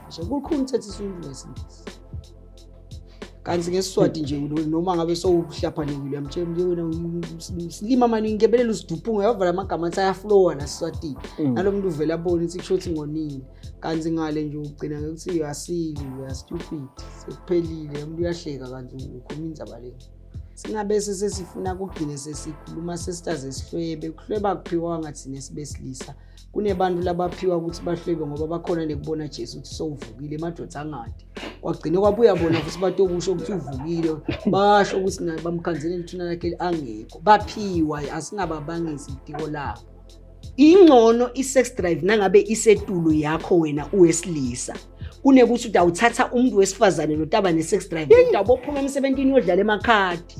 mafisha. Kukhulu ukuthethisa umuntu ngesingisi. Kanti ngesiswati nje noma ngabe sowuhlaphanekile uyamtshela nje wena silima mani ngebelela usiduphunga yavala amagama athi ayaflowa nasiswatini. Nalo muntu uvela abone ukuthi kusho ukuthi ngonile. Kanti ngale nje ugcina ngekuthi you are silly, you are stupid. Sekuphelile umuntu uyahleka kanti ukhuluma indzaba le. Singabe sesifuna kugcine sesikhuluma sesitaze sihlwebe. Kuhlweba kuphiwanga thina sibesilisa. Kunebantu labaphiwa ukuthi bahlwebe ngoba bakhona nekubona Jesu ukuthi sowuvukile emadoda angadi. Kwagcine kwabuya bona futhi batokusho ukuthi uvukile, basho ukuthi naye bamkhanzele ithuna lakhe angekho. Baphiwa, asingababangisi itiko labo. Ingcono i-sex drive nangabe isetulo yakho wena uwesilisa kunekuthi utawuthatha umuntu wesifazane lotaba ne-sex drive utawubophuma emsebentini uyodlala emakhadi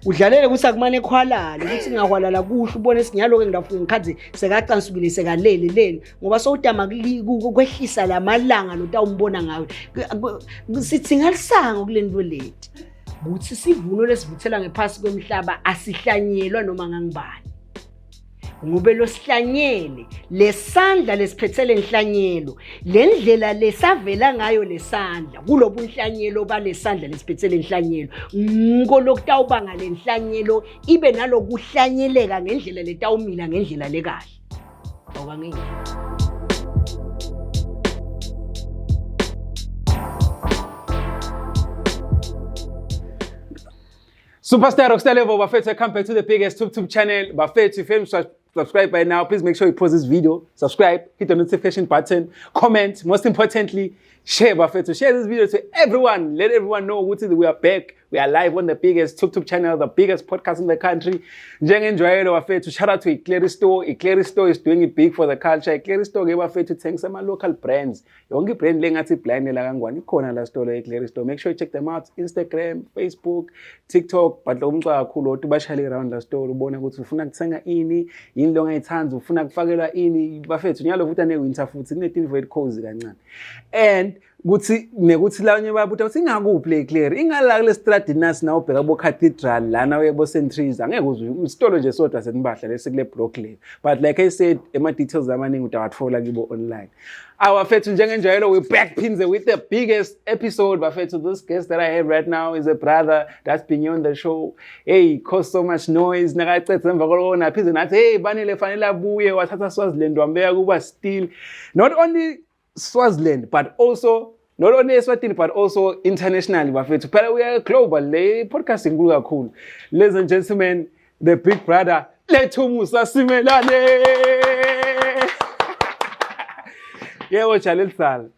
udlalele ukuthi akumane khwalale ukuthi ngahwalala kuhle ubone sinyalo-ke ngidafuna ngikhathi sekacansukile sekalele leni ngoba sowudama kwehlisa la malanga lotawumbona ngayo. Sithi ngalisango kule nto leti kuthi sivuno lesivuthela ngephasi kwemhlaba asihlanyelwa noma ngangibani ngobe losihlanyele lesandla lesiphethe lenhlanyelo lendlela lesavela ngayo lesandla kulobu nhlanyelo balesandla lesiphethe lenhlanyelo ngiko lokutawubanga lenhlanyelo ibe nalokuhlanyeleka ngendlela letawumila ngendlela lekahle. Awukangeke. Superstar Rockstar level, Bafethu, come back to the biggest YouTube channel. Bafethu, if you haven't subscribe by now, please make sure you pause this video, subscribe, hit the notification button, comment, most importantly, share Bafethu. Share this video to everyone. Let everyone know ukuthi we are back. We are live on the biggest YouTube channel, the biggest podcast in the country. Njengenjwayelo Bafethu, shout out to Eclair Store. Eclair Store is doing it big for the culture. Eclair Store ke Bafethu thenga ama local brands. Yonke ibrand le ngathi blind la kaNgwane ikhona la store Eclair Store. Make sure you check them out Instagram, Facebook, TikTok. But lo umcwa kakhulu othi bashayele round la store ubone ukuthi ufuna kuthenga ini, yini lo ongayithanda, ufuna kufakelwa ini. Bafethu nyalo futhi ane winter futhi kunetinvo cozy kancane. And kuthi nekuthi labanye bayabuta ukuthi ingakuphi le Eclair, ingala kule stradi nasi na ubheka bo Cathedral lana uye bo St Trees, angeke uzwe isitolo nje sodwa senimbahla lesi kule block le. But like I said, ema details amaningi utawathola kibo online. Our bafethu njengenjwayelo we back pins with the biggest episode bafethu. This guest that I have right now is a brother that's been on the show. Hey, caused so much noise nakacethe emva koloko naphize nathi hey banele fanele abuye wathatha Swaziland wambeka kuba still not only Swaziland but also not only Eswatini but also internationally bafethu. Phela we are global, le podcast inkulu kakhulu. Ladies and gentlemen, the big brother Lethumusa Simelane. Yebo jale lisala.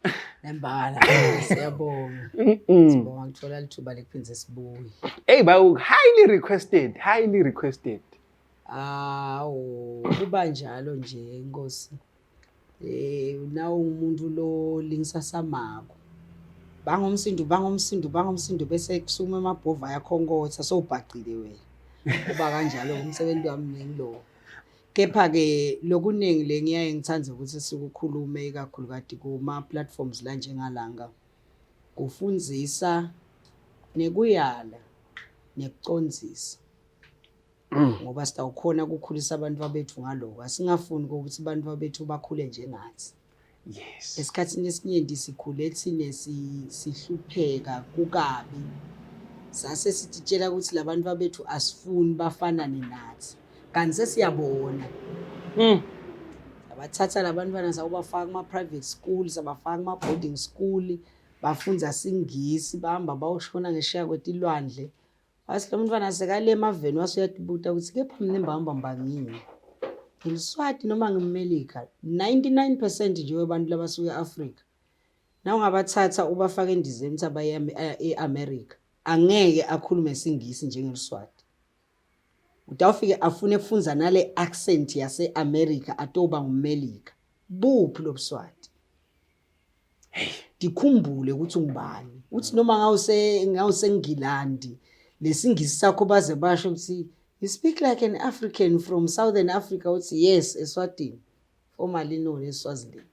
Nembala siyabonga. Sibonga kuthola lithuba lekuphinze sibuye. Hey ba highly requested, highly requested. Awu kuba njalo nje inkosi. Nawo umuntu lo lingisa samako. Bangomsindo bangomsindo bangomsindo bese kusuma amabhova ayakhonkotha sowubhacile wena. Kuba kanjalo umsebenzi wami ngilo. Kepha ke lokuningi le ngiyaye ngithande ukuthi sikukhulume ikakhulukati kuma platforms la njengalanga. Kufundzisa nekuyala nekucondzisa. Ngoba sitawukhona ukukhulisa abantu bethu ngaloko. Asingafuni ukuthi abantu bethu bakhule njengathi. Yes. Esikhathini esiningi sikhule thine sihlupheka kukabi. Sase sititshela ukuthi labantu bethu asifuni bafanane nathi. Kanti sesiyabona. Abathatha labantwana sawubafaka kuma private schools, abafaka kuma boarding school, bafunza singisi, bahamba bayoshona ngesheya kwetilwandle. Wathi lo mntwana sekale emaveni wase uyatibuta ukuthi kepha mina mbamba mbangini. NgiliSwati noma ngimMelika, 99% nje webantu labasuka e-Afrika. Na ungabathatha ubafake endizeni ukuthi abaye e-America, angeke akhulume isiNgisi njengeliswati. Utawufike afune kufunza nale accent yase-America atoba ngumMelika. Buphi lobuswati? Ndikhumbule ukuthi ungubani. Uthi noma ngawuseNgilandi lesingisi sakho baze basho ukuthi you speak like an African from Southern Africa, uthi yes eSwatini, formerly known as Swaziland.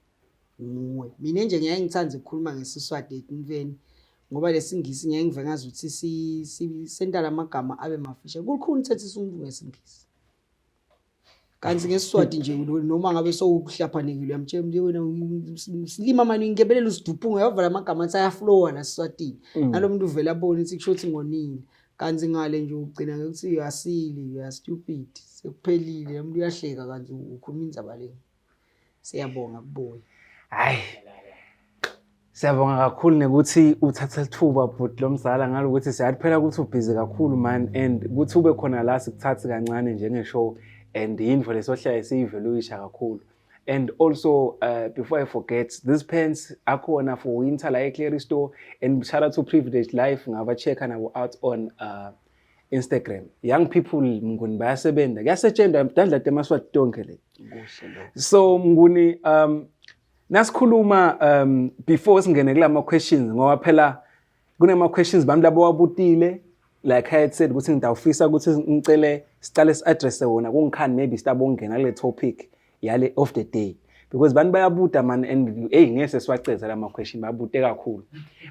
Nguwe. Mina nje ngiyaye ngithande ukukhuluma ngesiSwati etinfeni ngoba lesingisi ngiyaye ngive ngazi ukuthi senta lamagama abe mafisha. Kukhulu ukuthethisa umuntu ngesingisi. Kanti ngeSiswati nje noma ngabe sowuhlaphanekile uyamtshela umuntu wena silima mani ngebelela usiduphunga uyavala amagama athi ayaflowa la Siswatini. Nalo muntu uvela abone ukuthi kusho ukuthi ngonile. Kanti ngale nje ugcina ngekuthi you are silly, you are stupid. Sekuphelile umuntu uyahleka kanti ukhuluma indzaba le. Siyabonga kubuye. Hayi. Siyabonga kakhulu nekuthi uthathe lithuba bhuti lomzala ngalokuthi siyathi phela ukuthi ubhizi kakhulu man and ukuthi ube khona la sikuthathi kancane njenge-show and yinto lesohlala siyiveluyisha kakhulu. And also before I forget, these pants akhona for winter la e-Cleary store and shout out to Privileged Life ngaba-check-a nabo out on Instagram. Young people Mnguni bayasebenza. Kuyasetshenzwa dandla temaswati tonke le. Kuhle lokho. So Mnguni nasikhuluma before singene kulama questions ngoba phela kunama questions bantu labo wabutile like I had said ukuthi ngidawufisa ukuthi ngicele sicale si-address wona kungikhani maybe sitabongena kule topic yale of the day because bantu bayabuta man and hey ngeke siwaceze lama question babute kakhulu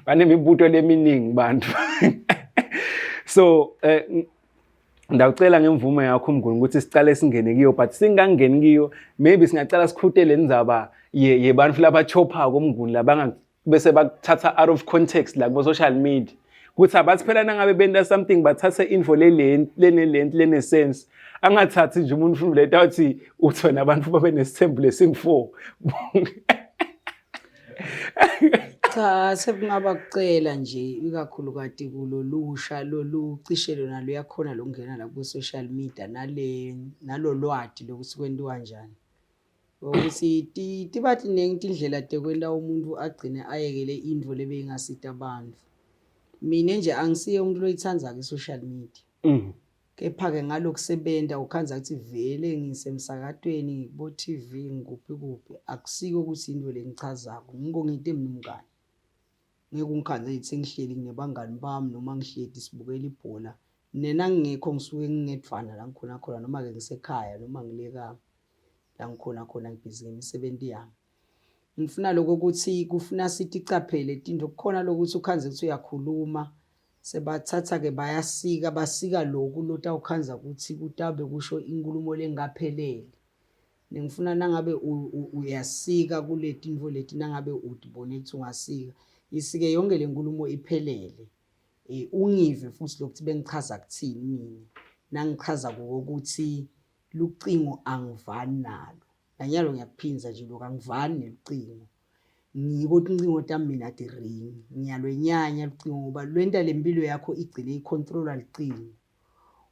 banemibuto leminingi bantu so ndawucela ngemvume yakho Mnguni ukuthi sicale singene kiyo but singangeni kiyo maybe singacala sikhute le ndzaba yebantu labachophako Mnguni labanga bese bakuthatha out of context la kubo social media kuthi abathi phela nangabe benta something bathathe info lene lene sense angathathi nje umuntu ufuna lento athi uthi wena abantu babe nesithembu lesingu-4. Cha, sekungaba kucela nje ikakhulukati kulolusha lolu cishe lona luyakhona lokungena la ku-social media nale nalo lwati lokuthi kwentiwa kanjani. Ukuthi tiba tiningi tindlela tekwenta umuntu agcine ayekele intfo lebeyingasita bantfu. Mina nje angisiye umuntu loyitsandzako i-social media. Kepha-ke ngalokusebenta ukhandza ukuthi vele ngisemsakatweni ngikubo-TV ngikuphi kuphi akusiko ukuthi into lengichazako ngiko ngite mina umngani. Ngeke ungikhandze ngithi sengihleli nginebangani bami noma ngihleti sibukela ibhola. Nena ngingekho ngisuke ngingedvwana la ngikhona khona noma-ke ngisekhaya noma ngile kami la ngikhona khona ngibhizi ngemisebenzi yami. Ngifuna lokho ukuthi kufuna siticaphele tintfo kukhona lokuthi ukhandze ukuthi uyakhuluma sebathatha-ke bayasika basika loku lotawukhandza ukuthi kutabe kusho inkhulumo lengaphelele. Ngifuna nangabe uyasika kule tintfo leti nangabe utibone ukuthi ungasika isike yonke le nkulumo iphelele. Ungive futhi lokuthi bengichaza kuthini mina nangichaza kokuthi lucingo angivani nalo. Nanyalo ngiyakuphinza nje lokho angivani nelucingo. Ngiko tincingo tami mina tiringi ngiyalwenyanya lucingo ngoba lwenta lempilo yakho igcine icontrolwa lucingo.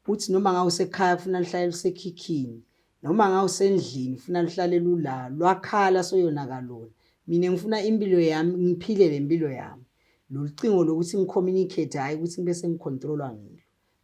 Uthi noma ngabe usekhaya kufuna luhlale lusekhikhini noma ngabe usendlini kufuna luhlale lula lwakhala soyonaka lona. Mina ngifuna impilo yami ngiphile le mpilo yami. Lolu cingo lokuthi ngicommunicate hhayi ukuthi ngibe sengicontrolwa ngilo.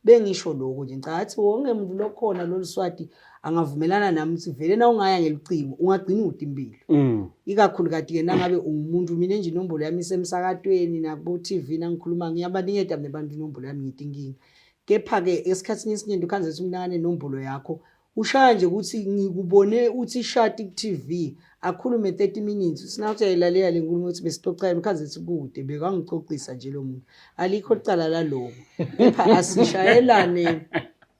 Bengisho lokho nje ngicabanga ukuthi wonke umuntu lokhona lolu swati angavumelana nami ukuthi vele na ungaya ngelucingo ungagcina ude impilo. Ikakhulukati-ke nangabe ungumuntu mina nje inombolo yami isemsakatweni nakubo-TV nangikhuluma ngiyabaniketa mina abantu inombolo yami ngithi inkinga. Kepha-ke esikhathini esiningi ukhandze ukuthi umuntu anenombolo yakho ushaya nje ukuthi ngikubone uthi shati ku-TV akhulume 30 minutes uthi uyayilalela le nkulumo ukuthi besixoxa ukhandze ukuthi kude bekangicocisa nje lo muntu alikho licala laloko kepha asishayelane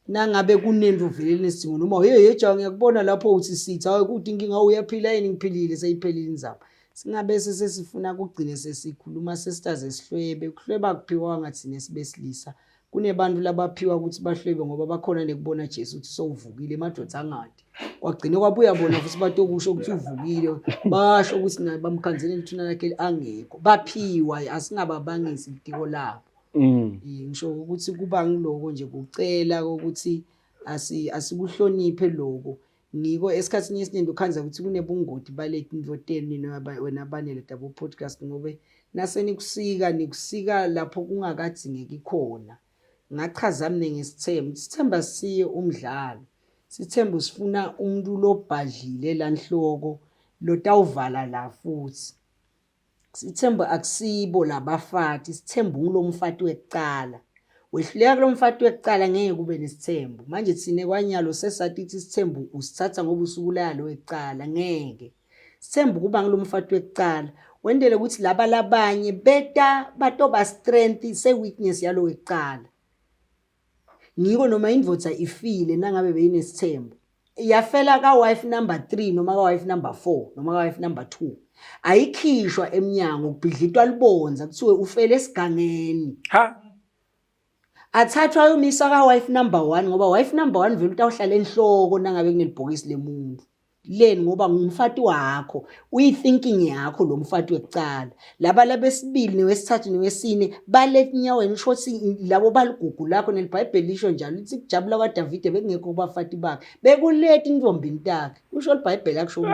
nangabe kunento vele nesidingo noma hey hey ja ngiyakubona lapho uthi sithi hayi kude inkinga uyaphila yini ngiphilile seyiphelile indzaba singabe sesifuna kugcine sesikhuluma sesitaze sihlwebe kuhlweba kuphiwanga thina sibesilisa kunebantu labaphiwa ukuthi bahlwebe ngoba bakhona nekubona Jesu ukuthi sowuvukile emadoda angadi kwagcine kwabuya bona futhi batokusho ukuthi uvukile basho ukuthi naye bamkhanzele lithuna lakhe angekho baphiwa asingababangisi litiko labo. Ngisho ukuthi kuba ngiloko nje kucela ukuthi asikuhloniphe lokho ngiko esikhathini esiningi ukhandza ukuthi kunebungoti bale tintfo tenu wena banele tabo podcast ngobe nasenikusika nikusika lapho kungakadzingeki khona. Ngachaza mina ngesithembu isithembu siye umdlalo sithembu sifuna umuntu lobhadlile la nhloko lotawuvala la futhi. Sithembu akusibo labafati sithembu ngulomfati wekucala wehluleka kulomfati wekucala ngeke kube nesithembu manje thine kwanyalo sesathi ukuthi isithembu usithatha ngoba usukulaya lo wekucala ngeke sithembu kuba ngulomfati wekucala wendele ukuthi laba labanye beta batoba strength se weakness yalo wekucala ngiko noma indvodza ifile nangabe beyinesithembu. Yafela ka wife number 3 noma ka wife number 4 noma ka wife number 2. Ayikhishwa emnyango kubhidlitwa libonza kuthiwe ufele esigangeni. Ha. Athathwa ayomiswa ka wife number 1 ngoba wife number 1 vele utawuhlala enhloko nangabe kunelibhokisi lemuntu. Leni ngoba ngumfati wakho, uyi-thinking yakho lo mfati wekucala. Laba labesibili newesithathu newesine baletha enyaweni, usho ukuthi labo baligugu lakho. NeliBhayibheli lisho njalo, lithi kujabula kwaDavide bekungekho kubafati bakhe, bekuletha intombi ntakhe. Usho liBhayibheli akusho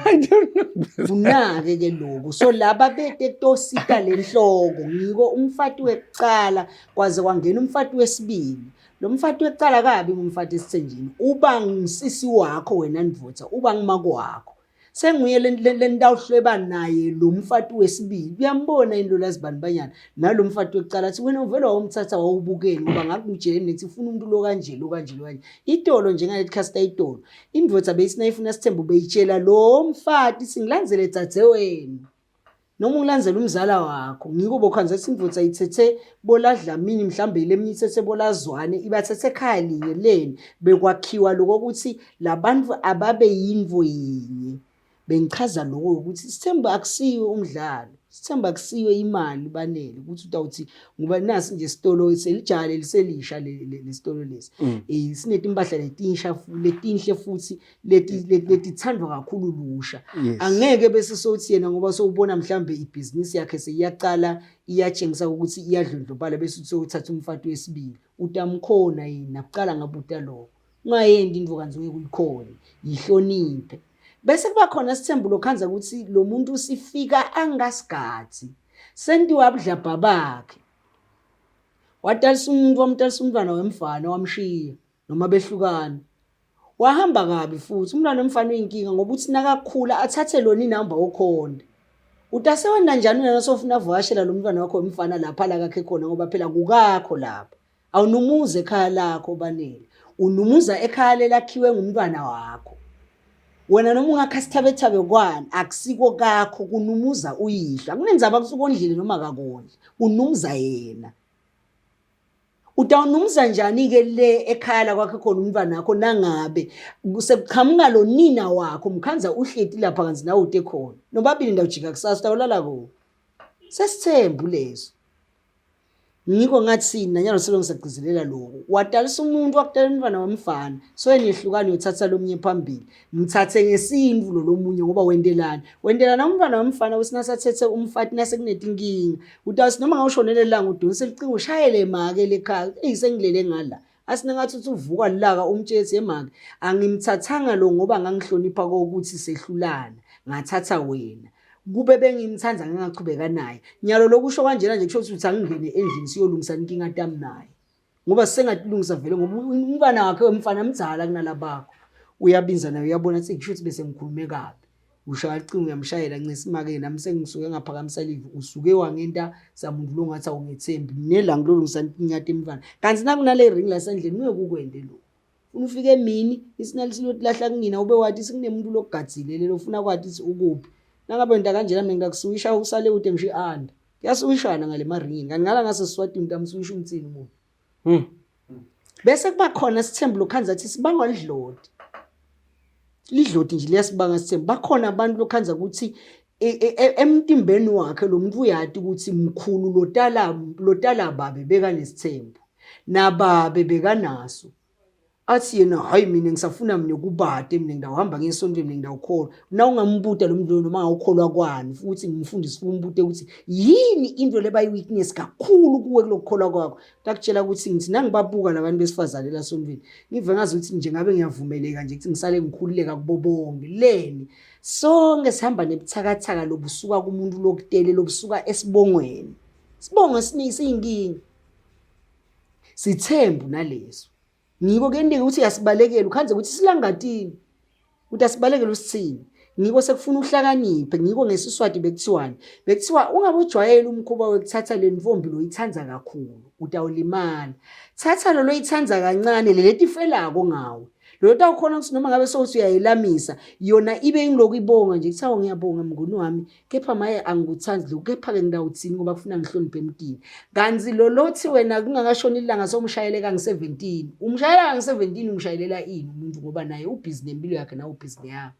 I don't know. Unake ke lokho. So laba bete kutosita lenhloko, ngiko umfati wekucala kwaze kwangena umfati wesibili. Lo mfati wekucala kabi ngumfati esithenjini, uba ngisisi wakho wena ndvodza, uba ngumako wakho. Senguye lentawuhlweba naye lo mfati wesibili. Uyambona yini lo lazibani banyana nalo mfati wekucala athi wena uvele wawumthatha wawubukeni ngoba ngakutshela nethi ufuna umuntu lo kanje lo kanje lo kanje. Itolo njengaleli khasta itolo. Indvodza beyisina ifuna sithembu beyitshela lo mfati singilandzele dzadzewenu. Noma ungilandzela umzala wakho. Ngiko bokhanze indvodza ithethe boladlamini mhlambe leminye ithethe bolazwane ibathethe ekhaya linye leni bekwakhiwa lokho ukuthi labantu ababe yinto yinye. Bengichaza lokho ukuthi sithembu akusiyo umdlalo, sithembu akusiyo imali banele ukuthi utawuthi ngoba nasi nje isitolo selijale liselisha lesitolo lesi. Sinetimpahla letinsha letinhle futhi letithandwa kakhulu lusha. Angeke bese sothi yena ngoba sowubona mhlambe ibhizinisi yakhe seyiyaqala iyatshengisa ukuthi iyadlondlobala bese uthi sowuthatha umfati wesibili. Utamkhona yini nakuqala ngabuta lokho. Ungayendi into kanti ngeke uyikhone, yihloniphe. Bese kuba khona sithembu lokhanza ukuthi lo muntu usifika angasigathi. Sentiwa abudlabha bakhe. Watalisa umuntu, wamtalisa umntwana wemfana wamshiya noma behlukana. Wahamba kabi futhi umntwana wemfana uyinkinga ngoba uthi nakakhula athathe lona inamba okhonda. Utasewena njani wena sofuna avakashela lo mntwana wakho wemfana lapha la kakhe khona ngoba phela kukakho lapha. Awunumuza ekhaya lakho banele. Unumuza ekhaya lelakhiwe ngumntwana wakho. Wena noma ungakha sithabethabe kwani akusiko kakho kunumuza uyihlo. Akunenzaba kusuka ondlile noma akakondli. Unumuza yena. Utawunumuza njani ke le ekhaya lakwakhe khona umntwana wakho nangabe sekuqhamuka lo nina wakho mkhanza uhleti lapha kanti nawe ute khona. Nobabili ndawujika kusasa utawulala kuphi? Sesithembu leso. Ngikho ngathi nanyalo selo ngisagcizelela lokho. Wadalisa umuntu wakutala umntwana womfana. So niyehlukana uyothatha lomunye phambili. Mthathe ngesintu lo lomunye ngoba wentelana. Wentelana umntwana womfana usinasathethe umfati nase kunetinkinga. Utawuthi noma ngawushonele langa udonse licingo ushayele make lekhaya. Eyi sengilele ngala. Asina ngathi uthi uvuka lilaka umtshethi emake. Angimthathanga lo ngoba ngangihlonipha kokuthi sehlulana. Ngathatha wena. Kube bengimthanda ngingachubeka naye. Nyalo lokusho kanjena nje kusho ukuthi angingene endlini siyolungisa inkinga tami naye. Ngoba sengatilungisa vele ngoba umntwana wakhe wemfana mdzala kunalabakho. Uyabinza naye uyabona ukuthi kusho ukuthi bese ngikhulume kabi. Ushaya ucingo uyamshayela ncesi make nami sengisuke ngaphakamisa live usuke wangenta samuntu lo ngathi awungethembi mina la ngilolungisa inkinga temntwana. Kanti nakunale ring la sendlini ngeke ukwende lo. Ufuna ufike emini isinali silotilahla kunina ube wathi sikunemuntu lokugadzile lelo ufuna kwathi ithi ukuphi. Nangabe wenta kanjena mina ngiyakusuwisha usale kude ngisho i-anda. Kuyasuwishana ngale maringini. Kanti ngala ngase Swatini utamsuwisha umthini umuntu. Bese kuba khona sithembu lokhanza athi sibangwa lidloti. Lidloti nje liyasibanga sithembu. Bakhona abantu lokhanza ukuthi emtimbeni wakhe lo muntu uyati ukuthi mkhulu lotala babe bekanesithembu. Nababe bekanaso. Athi yena hayi mina ngisafuna mina kubade mina ngidawuhamba ngesontweni mina ngidawukholwa. Na ungambuta lo muntu noma ngawukholwa kwani futhi ngimfundise umbute ukuthi yini into leba yi-weakness kakhulu kuwe kulokukholwa kwakho. Takutshela ukuthi ngithi nangibabuka labantu besifazane la sontweni ngive ngazi ukuthi nje ngabe ngiyavumeleka nje ukuthi ngisale ngikhululeka kubo bonke. Leni sonke sihamba nebuthakathaka lobusuka kumuntu lokutele lobusuka esibongweni. Sibongo esiningi siyinkinga. Sithembu naleso. Ngiko kuyenteka ukuthi uyasibalekela ukhanze ukuthi silangatini. Ukuthi asibalekele usithini. Ngiko sekufuna uhlakaniphe, ngiko ngesiswati bekuthiwani. Bekuthiwa ungabe ujwayele umkhuba wekuthatha le ntombi lo ithanda kakhulu, utawulimala. Thatha lo loyithanda kancane le letifelako ngawe. Lo tawukhona ukuthi noma ngabe sowuthi uyayelamisa yona ibe ingiloku ibonga nje kuthiwa ngiyabonga mnguni wami kepha maye angikuthandi lokhu kepha-ke ngidawuthini ngoba kufuna ngihloniphe emntini. Kanti lo lothi wena kungakashoni ilanga sowumshayele kangu-17 umshayela kangu-17 umshayelela ini umuntu ngoba naye ubhizi nempilo yakhe nawe ubhizi neyakho.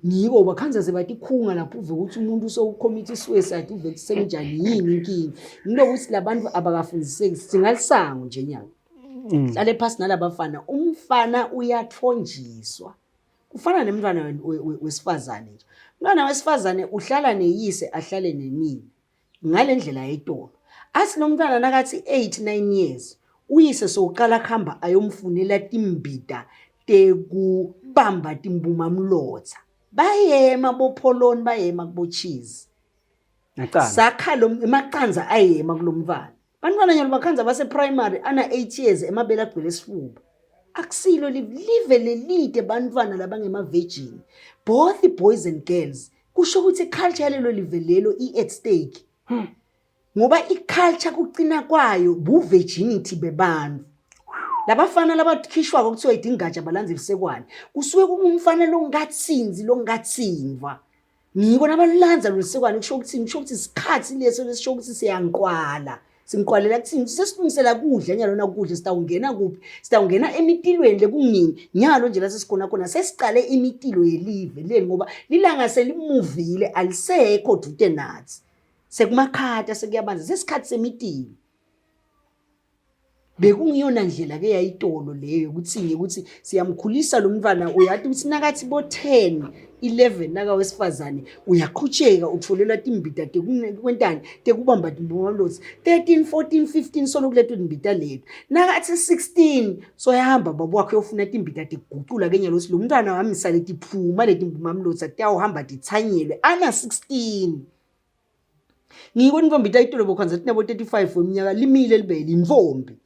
Ngiko bakhanza sebatikhunga lapho uve ukuthi umuntu usewucommit suicide uve ukuthi sekunjani yini inkinga. Ngilokuthi labantu abakafundiseki singalisango nje nyanga. Hlale phasi nalabafana umfana uyathonjiswa. Kufana nemntwana wesifazane nje. Umntwana wesifazane uhlala neyise ahlale nenina. Ngale ndlela yetolo. Athi lo mntwana nakathi 8 9 years uyise sowuqala kuhamba ayomfunela timbida tekubamba timbumamlotha. Bayema bopholoni bayema kubo cheese. Sakha lo emaqanza ayema kulomntwana. Bantwana nyalo bakhanza base primary ana 8 years emabele agcwele esifuba. Akusilo live lelide bantwana labangema virgin. Both boys and girls. Kusho ukuthi culture yalelo live lelo i at stake. Ngoba i-culture kucina kwayo bu-virginity bebantu. Labafana labakhishwako kuthiwa idingatsha balanza ibisekwane. Kusuke kungumfana longatsinzi longatsimva. Ngiko nabalulanza lolusekwane kusho ukuthi kusho ukuthi isikhathi leso lesisho ukuthi siyanqwala. Sinqwalela kuthini sesilungisela kudla nyalo nakudla sitawungena kuphi? Sitawungena emitilweni lekungini. Nyalo nje la sesikhona khona sesiqale imitilo yelive leli ngoba lilanga selimuvile alisekho dude nathi. Sekumakhata sekuyabanza sesikhathi semitilo. Bekungiyona ndlela ke yayitolo leyo ukuthi ukuthi siyamkhulisa lo mntwana uyati ukuthi nakathi bo 10 11 nakawesifazane uyaqhutsheka utholelwa timbida tekwentani tekubamba timbumalothi 13 14 15 solo kuleto timbida leto nakathi 16 soyahamba baba wakhe uyofuna timbida tekugucula ke nyalo lo mntwana wami sale tiphuma letimbumamlotsi atawuhamba titsanyelwe ana 16 Ngiko intombi itayitolo bokhanza tinabo 35 weminyaka limile libele intombi.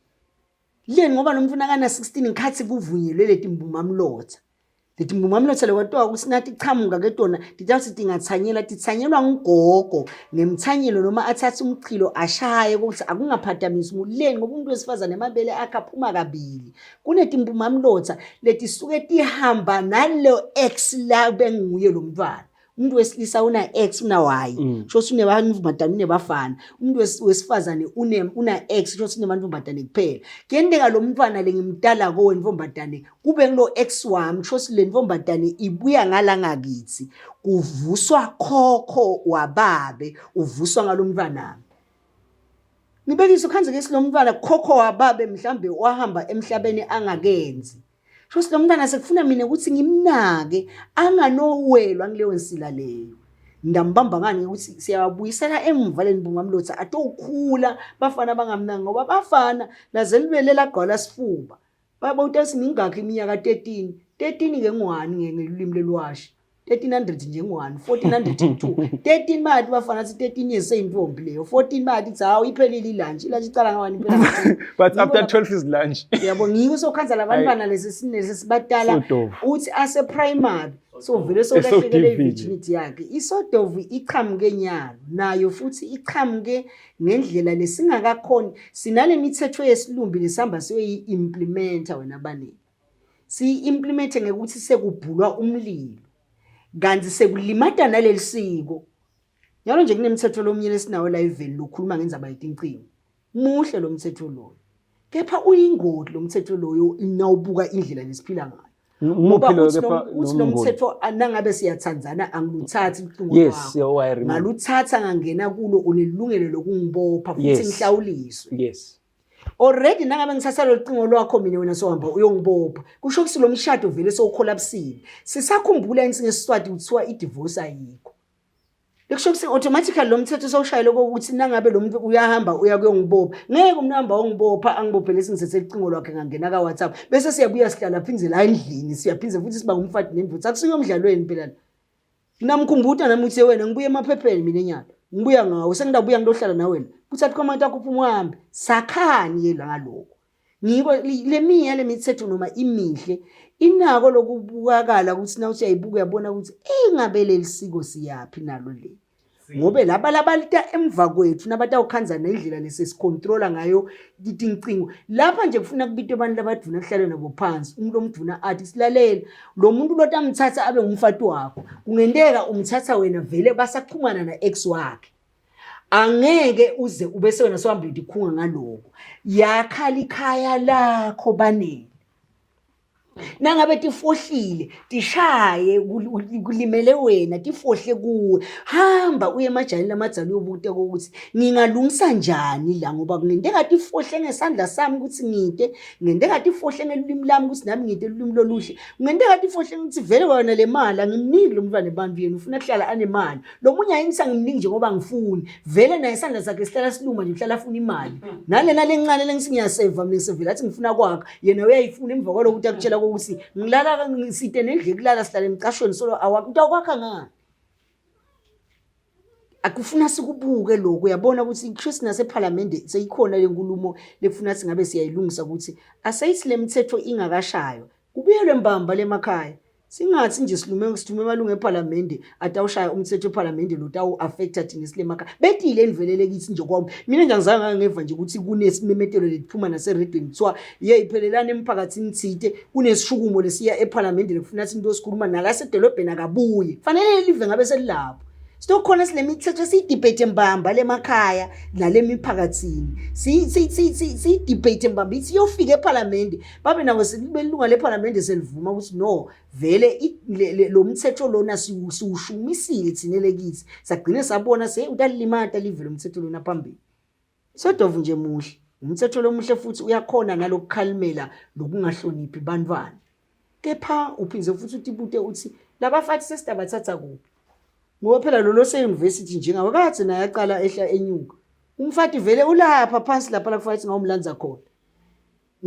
Leni ngoba lo mfuna kana 16 ngikhathi kuvunyelwe leti mbumamlotha. Leti mbumamlotha lekwatiwa ukuthi nathi chamuka ke tona titawuthi tingathanyela tithanyelwa ngugogo ngemthanyelo noma athathe umchilo ashaye ukuthi akungaphatamisi leni ngoba umuntu wesifazane amabele akhe aphuma kabili. Kunetimbumamlotha letisuke tihamba nalo ex la benguye lo mntwana. Umuntu wesilisa una X una Y. Sho ukuthi unebantu unebafana. Umuntu wesifazane una X sho ukuthi unemantombazane kuphela. Kuyenteka lo mntwana le ngimdala ko wentombazane kube ngilo X wami sho ukuthi le ntombazane ibuya ngala ngakithi. Kuvuswa khokho wababe uvuswa ngalo mntwana. Ngibekise ukhanze ke silomntwana khokho wababe mhlambe wahamba emhlabeni angakenzi. Sho lo mntwana sekufuna mina ukuthi ngimnake anganowelwa kuleyo nsila leyo. Ndambamba ngani ukuthi siyabuyisela emva le nibungamlotha atokhula bafana bangamnaki ngoba bafana laze libele lagqwala sifuba. Baba utasi mingakhi iminyaka 13 13 ke ngwani ngelulimi lelwashi 1300 nje ngwani 1402 13 bathi bafana sithi 13 years seyintombi leyo 14 bathi ithi hawu iphelile ilunch ilunch icala ngawani iphela But after 12 is lunch. Yabo ngiko sokhanza labantwana lesi sinesi sibadala uthi ase primary so vele solahlekele ivirginity yakhe isodovu iqhamuke nyalo nayo futhi iqhamuke ngendlela lesingakakhoni sinale mithetho yesilumbi lesihamba siyoyi implementa wena baningi siyi-implemente ngekuthi sekubhulwa umlilo kanti sekulimata naleli siko njalo nje kunemithetho lomunye lesinawo la eveli lokhuluma ngenzaba yetincingo muhle lo mthetho loyo kepha uyingoti lo mthetho loyo nawubuka indlela lesiphila ngayo Ngoba uthi lo mthetho nangabe siyathandzana angiluthathi ucingo lwakho ngaluthatha ngangena kulo unelungelo lokungibopha futhi ngihlawuliswe yes Already nangabe ngithatha lolu cingo lwakho mina wena sohamba uyongibopha. Kusho ukuthi lo mshado vele sowukholapsile. Sisakhumbula yini singesiswati kuthiwa i-divorce ayikho. Lekusho ukuthi automatically lo mthetho sewushayele kokuthi nangabe lo muntu uyahamba uya kuyongibopha. Ngeke umuntu ahamba ongibopha angibophe lesi ngithethe ucingo lwakhe ngangena ka WhatsApp. Bese siyabuya sihlala phindze la endlini siyaphindze futhi siba ngumfati nendvodza. Akusuye umdlalweni phela lo. Namkhumbuta nami ukuthi wena ngibuye emaphepheni mina enyalo. Ngibuya ngawo sengidabuya ngilohlala nawe la. Kuthatha comment yakho uphuma uhambe. Sakhani ye la ngalokho. Ngiko leminye yale mithetho noma imihle inako lokubukakala ukuthi na uthi uyayibuka uyabona ukuthi engabe leli siko siyaphi nalo le. Ngobe laba labalita emva kwethu nabatawukhandza nendlela lesesikhontrola ngayo tincingo lapha nje kufuna kubitwe abantu labadvuna kuhlale nabo phansi. Umuntu omdvuna athi silalela lo muntu lotamthatha abe ngumfati wakho, kungenteka umthatha wena vele basachumana na-ex wakhe, angeke uze ubese wena sewuhamba uyikhunga ngaloko. Yakhala ikhaya lakho banele. Nangabe tifohlile tishaye kulimele wena, tifohle kuwe. Hamba uye emajaleni lamadzala uyobuta ukuthi ngingalungisa njani la, ngoba kungenteka tifohle ngesandla sami ukuthi ngide, kungenteka tifohle ngelulwimi lami ukuthi nami ngide ulwimi loluhle, kungenteka tifohle ukuthi vele wena le mali angimniki lo mntwana ebantu, yena ufuna kuhlala anemali. Lo munye ayingisa ngimningi nje ngoba ngifuni vele naye isandla sakhe sihlala siluma nje, uhlala afuna imali nalena lencane lengisi ngiyaseva mina, ngisevela athi ngifuna kwakha, yena uyayifuna. Emva kwalokho ukuthi akutshela kokuthi ngilala ngisite nendlu ekulala sihlala emcashweni solo awakho utakwakha ngani. Akufuna sikubuke lokho, uyabona ukuthi kusho nasephalamende seyikhona le nkulumo lekufuna singabe siyayilungisa ukuthi aseyithi le mithetho ingakashaywa kubuyelwe mbamba lemakhaya. Singathi nje silume sithume amalungu ephalamende atawushaya umthetho ephalamende lo tawu-affecta thina silemakhaya betile enivelele kithi nje. Kwami mina nje angizange ngeva nje ukuthi kunesimemetelo letiphuma naseredweni kuthiwa yeyi phelelani emphakathini thite kunesishukumo lesiya ephalamende lekufuna sithi into sikhuluma nalasedolobheni akabuye fanele live ngabe selilapho. Sitokhona sile mithetho siyidebate mbamba lemakhaya nale miphakathini, siyidebate mbamba ithi iyofika ephalamende babe nabo belunga lephalamende selivuma ukuthi no vele lo mthetho lona siwushumisile thina lekithi, sagcine sabona se utalimata live lo mthetho lona phambili. Sodovu nje muhle umthetho lomuhle futhi uyakhona nalokukhalimela lokungahloniphi bantwana, kepha uphindze futhi utibute uthi labafathi sesitabathatha kuphi, ngoba phela lo lose-university njengawe kadze naye aqala ehla enyuka, umfati vele ulapha phansi lapha la kufanele singawumlandza khona.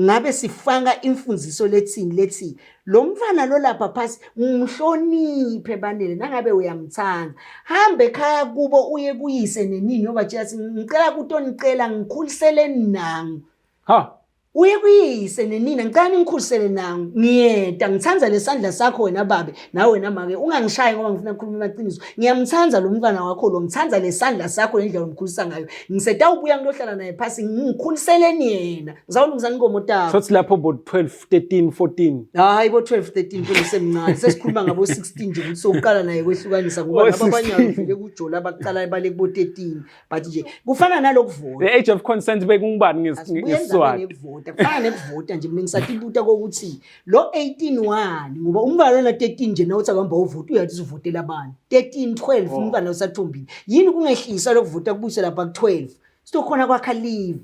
Ngabe sifaka imfundiso lethini lethi lo mfana lo lapha phansi mhloniphe banele, nangabe uyamthanda hambe ekhaya kubo uye kuyise nenini uyobatshela ukuthi ngicela kutonicela ngikhuliseleni nangu. Ha. Uye kuyise nenina, ngicela ningikhulisele nangu, ngiyeda ngithanda lesandla sakho wena babe nawe wena make, ungangishayi ngoba ngifuna ukukhuluma amaqiniso, ngiyamthanda lo mntwana wakho lo, ngithanda lesandla sakho nendlela omkhulisa ngayo, ngisetawubuya ngiyohlala naye phasi ngikhuliseleni yena, ngizawulungisa inkomo takho. Sothi lapho bo 12 13 14. Hayi bo 12 13 phela usemncane, sesikhuluma ngabo 16 nje ukuthi sokuqala naye kwehlukanisa ngoba Oh, laba abanye 16. vele kujola abaqala bale kubo 13, but nje kufana nalokuvota. The age of consent bekungubani Asibuye ngesiswati? nekuvota, kufana nekuvota nje. Mina ngisatibuta kokuthi lo 18 wani, ngoba umntwana lona 13 nje nawuthi akuhamba uvota uyathi uzovotela abantu 13 12. Oh. Umntwana usathombile yini kungehlisa lokuvota kubuyise lapha ku-12 sitokhona kwakha live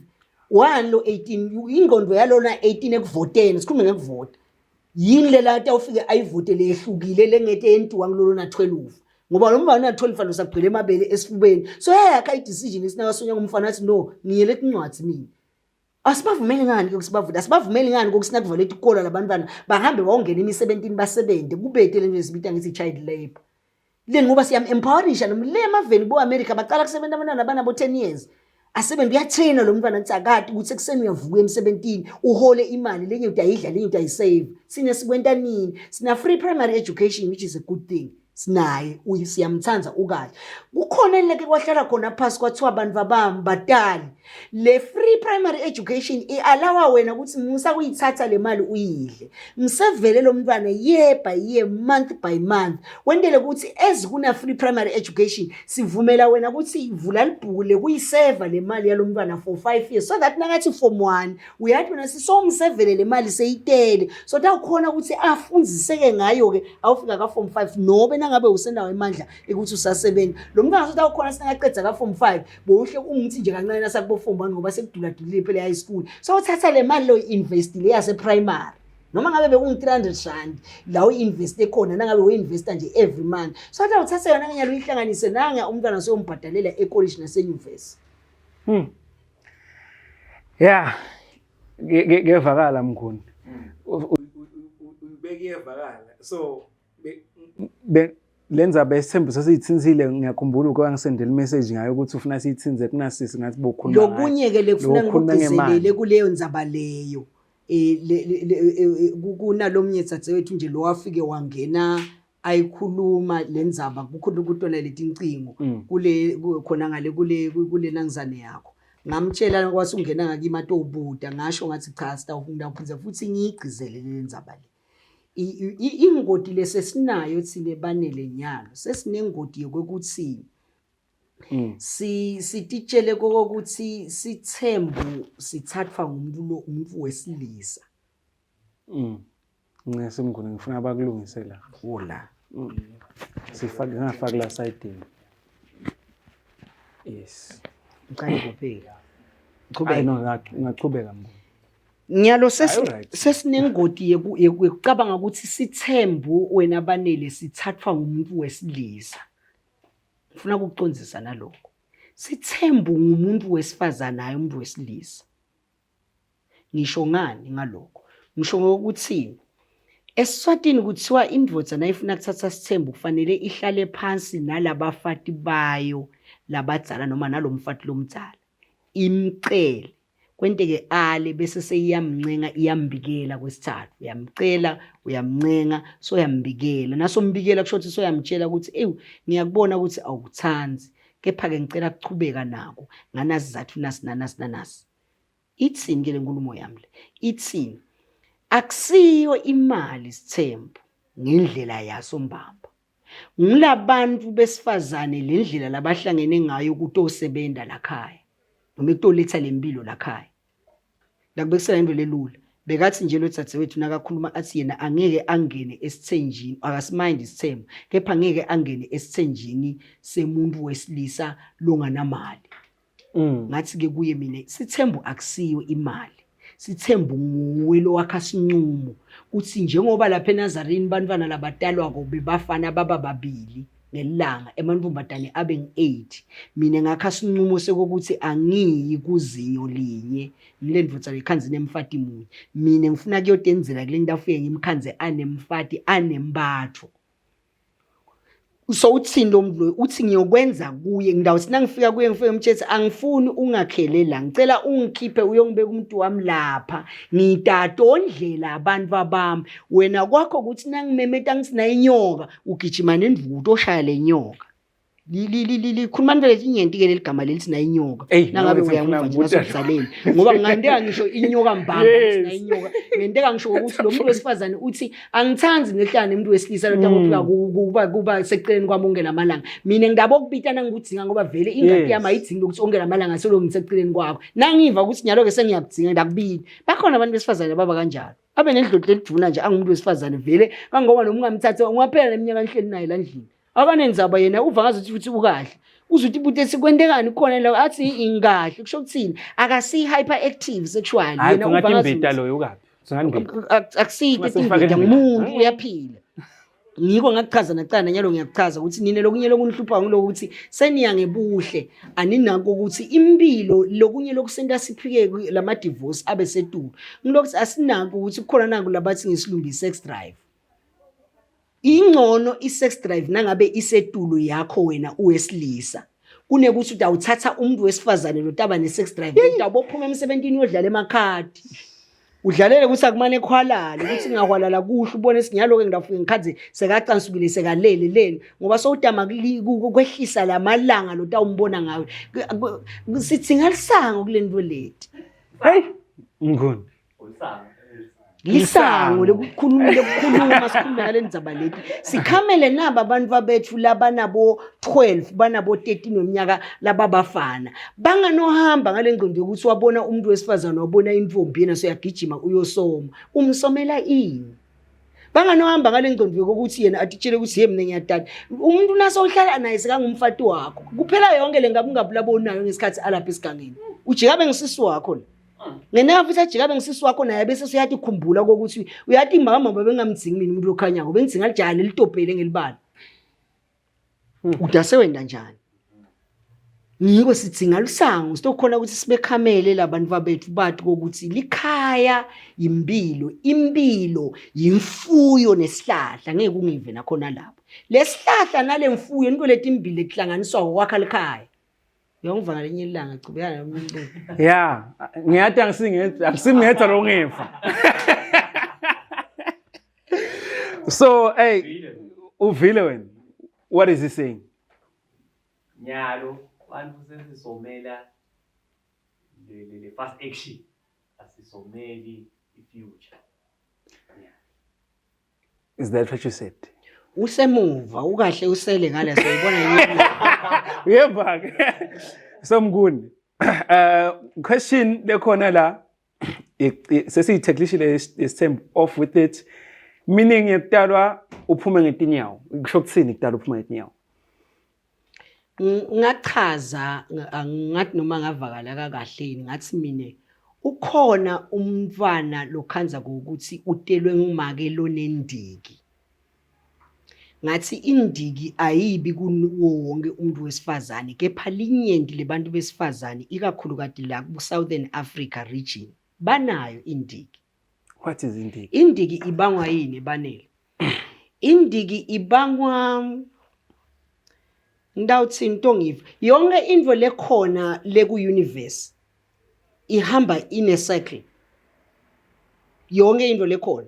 one lo 18 ingqondo yalona 18 ekuvoteni, sikhulume ngekuvota, yini lela tawufike ayivote lehlukile lengete yentiwa kulolona 12, ngoba lo mntwana una 12 lo sagcwele emabele esifubeni, so yayakha i-decision esinakasonya ngumfana athi no ngiyele tincwadzi mina. Asibavumeli ngani ke kusibavula, asibavumeli ngani kokusina kuvalwe tikolo labantwana bahambe bawongena emisebentini basebente kubete lento esibita ngithi child labor leni, ngoba siyam-empowerisha noma le emaveni bo-America baqala kusebenza abantwana abanabo 10 years asebenza, uyatraina lo mntwana ukuthi akade ukuthi ekuseni uyavuka emsebentini uhole imali lenye utayidla lenye utayisave. Sine sikwenta nini? Sina free primary education, which is a good thing, sinaye siyamthanda ukahle. Kukhona leke kwahlala khona phasi kwathiwa abantu babami batali le free primary education i-allowa wena ukuthi musa kuyithatha le mali uyidle, msevele lo mntwana year by year, month by month, wentele ukuthi as kuna free primary education sivumela wena ukuthi vula libhuku lekuyiseva le mali yalo mntwana for 5 years, so that nakathi form 1 uyathi wena sisomsevele le mali seyitele, so tawukhona ukuthi afundziseke ngayo-ke awufika ka-form 5 nobe nangabe usenawo emandla ekuthi usasebenza lo mntwana, so tawukhona singaqedza ka-form 5 bowuhle ungithi nje kancane nasakubo form 1 ngoba sekuduladulile phela high school, so uthatha le mali lo i-investile yase-primary noma ngabe bekungu-300 rand la uyi-investe khona, nangabe uyi-investa nje every month, so athi awuthathe yona ngenyalo uyihlanganise nange umntwana soyombhadalela ekolishi nasenyuvesi. Yeah. Kuyevakala mkhulu. Uyibeka iyevakala. So lenza besithembu sesiyithinsile, ngiyakhumbula uke wangisendela imessage ngayo ukuthi ufuna siyithinze kunasisi ngathi bokhuluma ngayo. Lokunye-ke lekufuna Lokukhuluma ngemali. ngikugcizelele kuleyo ndzaba leyo kunalomnye dzadzewethu nje lo wafike wangena. ayikhuluma lenzaba kukhona ukutona letincingo kule khona ngale kule kule nangizane yakho ngamtshela kwase ungena ngakimi atobuta ngasho ngathi cha sitawufunda futhi ngiyigcizelele lenzaba le ingoti lesesinayo thina banele nyalo sesinengoti yokuthi sititshele kokuthi sithembu sithathwa ngumuntu lo umuntu wesilisa. Ncese mnguni ngifuna bakulungise la. Wola. Sifake ngafaki la side. Yes. Ngiqale kuphela. Qhubeka. No, ngachubeka mnguni. Nyalo sesinengoti yekucabanga ukuthi sithembu wena banele sithathwa ngumuntu wesilisa. Ngifuna ukukucondzisa nalokho. Sithembu ngumuntu wesifazane hayi umuntu wesilisa. Ngisho ngani ngalokho? Ngisho ngokuthi eSwatini kuthiwa indvodza nayifuna kuthatha sithembu kufanele ihlale phansi nalabafati bayo labadzala noma nalomfati lomdzala imcele kwenteke ale bese seyiyamncenga iyambikela kwesithathu uyamcela uyamncenga soyambikela nasombikela kusho ukuthi soyamtshela ukuthi ewu ngiyakubona ukuthi awukuthandi kepha-ke ngicela kuchubeka nako nganasizathu nasi nanasi nanasi Ithini ke lenkulumo yami le? Ithini? Akusiyo imali sithembu ngendlela yaso mbamba. Ngilabantu besifazane lendlela labahlangene ngayo kutosebenza lakhaya noma ekutoletha lempilo lakhaya. Ndakubekisela into lelula. Bekathi nje lo dzadzewethu nakakhuluma athi yena angeke angene esithenjini, akasimind isithembu, kepha angeke angene esithenjini semuntu wesilisa longanamali. Ngathi ke kuye mina sithembu akusiyo imali. Sithembu nguwe lowakha sinqumo kuthi njengoba lapha eNazarene bantwana labatalwako bebafana baba babili ngelanga emantombazane abe ngi-8 mina ngakha sinqumo sekokuthi angiyi kuzinyo linye ngile ndvodza lekhanze nemfati munye mina ngifuna kuyotenzela kule nto afike ngimkhanze anemfati anembatho so uthini lo muntu loyo uthi ngiyokwenza kuye ngidawuthi nangifika kuye ngifike ngimtshele angifuni ungakhele la ngicela ungikhiphe uyongibeka umuntu wami lapha ngidadondlela abantu abami wena kwakho ukuthi nangimemeta ngithi nayinyoka ugijima nenduku utoshaya le nyoka likhuluma nivele inyenti ke leli gama leli sina inyoka nangabe uyangiva nje nasokuzaleni ngoba nginganteka ngisho inyoka mbamba sina inyoka ngenteka ngisho ukuthi lo muntu wesifazane uthi angithandi nehlala nemuntu wesilisa lo tangofika kuba kuba seceleni kwami onke lamalanga mina ngidaba okubita nangikudinga ngoba vele ingadi yami ayidingi ukuthi onke lamalanga solo ngiseceleni kwakho nangiva ukuthi nyalo ke sengiyakudinga ngidakubili bakhona abantu besifazane baba kanjalo abe nedloti leliduna nje angumuntu wesifazane vele kangoba noma ungamthatha ungaphela neminyaka nihleli naye la ndlini akanenzaba yena uva ngazuthi futhi ukahle uze uthi buti sikwentekani khona la athi ingahle kusho ukuthini akasi hyperactive sexually yena uva ngazuthi loyo ukabi akusiyike imbida ngumuntu uyaphila ngiko ngakuchaza nacana nyalo ngiyakuchaza ukuthi nina lokunye lokunihlupha ngiloko ukuthi seniya ngebuhle aninako ukuthi impilo lokunye lokusenta siphike lama divorce abe setulu ngilokuthi asinako ukuthi kukhona naku labathi ngesilungu i-sex drive Ingcono i-sex drive nangabe isetulo yakho wena uwesilisa kunekuthi utawuthatha umuntu wesifazane lotaba ne-sex drive utawubophuma emsebentini uyodlala emakhadi udlalele ukuthi akumane khwalale ukuthi ngahwalala kuhle ubone sinyalo-ke ngidafike ngikhathi sekacansukile sekalele leni ngoba sowutama kwehlisa la malanga lotawumbona ngayo sithi ngalisango kule nto leti heyi mnguni Lisango lekukhuluma lekukhuluma sikhulume ngale ndzaba leti sikhamele naba abantu babethu labanabo 12 banabo 13 weminyaka lababafana banganohamba ngale ngqondo yokuthi wabona umuntu wesifazane wabona intombi yena soyagijima uyosoma umsomela ini banganohamba ngale ngqondo yokuthi yena atitshele ukuthi ye mina ngiyadala umuntu nasohlala naye sekangumfati wakho kuphela yonke le ngabe ungabulabonayo ngesikhathi alapha esigangeni ujika bengisisi wakho la Ngeneka futhi ajika bengisisi wakho naye bese uyathi khumbula kokuthi uyathi mama babengamdzingi mina umuntu okhanyako bengidzinga lijali litopele ngelibala. Udase wenda njani? Ngiko sidzinga lusango sitokhona ukuthi sibekhamele labantu babethu bathi kokuthi likhaya yimpilo, impilo yimfuyo nesihlahla ngeke ungive nakhona lapho. Lesihlahla nalemfuyo into letimbili lehlanganiswa kwakha likhaya. Uyongiva ngalinye ilanga chubeka nomunye umbuzo. Yeah, ngiyathi angisingedwa, angisimngedwa lo ngifa. So, hey, Uvile wena. What is he saying? Nyalo bantu sesisomela le fast action, asisomeli i-future. Is that what you said? Usemuva ukahle usele ngaleso ubona yini? Uyeva ke. So Mnguni. Question lekhona la sesiyitheklishe isithembu off with it. Meaning yekutalwa uphume ngetinyawo. Kusho kuthini kutalwa uphume ngetinyawo? Ngachaza ngathi noma ngavakala kakahle yini, ngathi mina ukhona umntwana lokhanza ukuthi utelwe ngumake lonendiki. Ngathi indiki ayibi kuwo wonke umuntu wesifazane, kepha linyenti lebantu besifazane ikakhulukati la ku-Southern Africa region banayo indiki. What is indiki? Indiki ibangwa yini banele? Indiki ibangwa ngidawuthini into ngiva yonke into lekhona leku universe ihamba in a cycle. Yonke into lekhona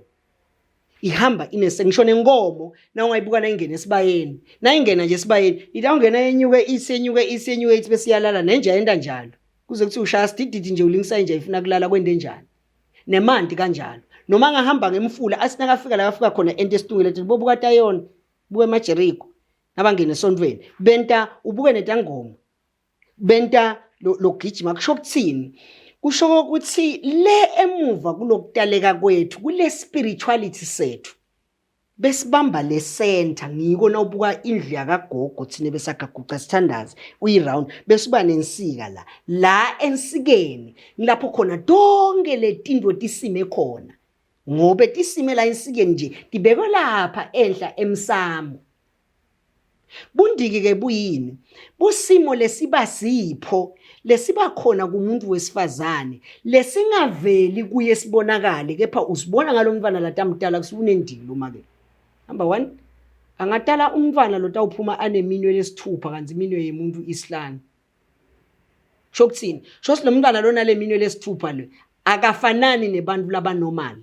ihamba inese, ngisho nenkomo na ungayibuka nayingena esibayeni, nayingena nje esibayeni itawungena yenyuke isenyuke isenyuke ithi bese iyalala nenja yenda njalo kuze kuthi ushaya sidididi nje ulingisa inja ifuna kulala kwende njani nemanti kanjalo. Noma angahamba ngemfula asinakafika la afika khona ente esitungile bobuka tayona buke emaJericho nabangena esontweni benta ubuke netangoma benta logijima. Kusho kuthini? Kusho ukuthi le emuva kulokutaleka kwethu kule spirituality sethu besibamba le center, ngiko nawubuka indlu yakagogo thina besagaguca sithandaze uyi-round besiba nensika la la ensikeni ngilapho khona tonke letinto tisime khona, ngobe tisime la ensikeni nje tibekwe lapha enhla emsamo. Bundiki ke buyini? Busimo lesiba sipho lesiba khona kumuntu wesifazane lesingaveli kuye sibonakale, kepha usibona ngalomntwana latamdala kusunendiki loma ke. Number 1, angatala umntwana lotawuphuma aneminwe lesithupha kanti iminwe yemuntu isihlanu. Kusho kuthini? Kusho ukuthi lo mntwana lona leminwe lesithupha le akafanani nebantu labanormal.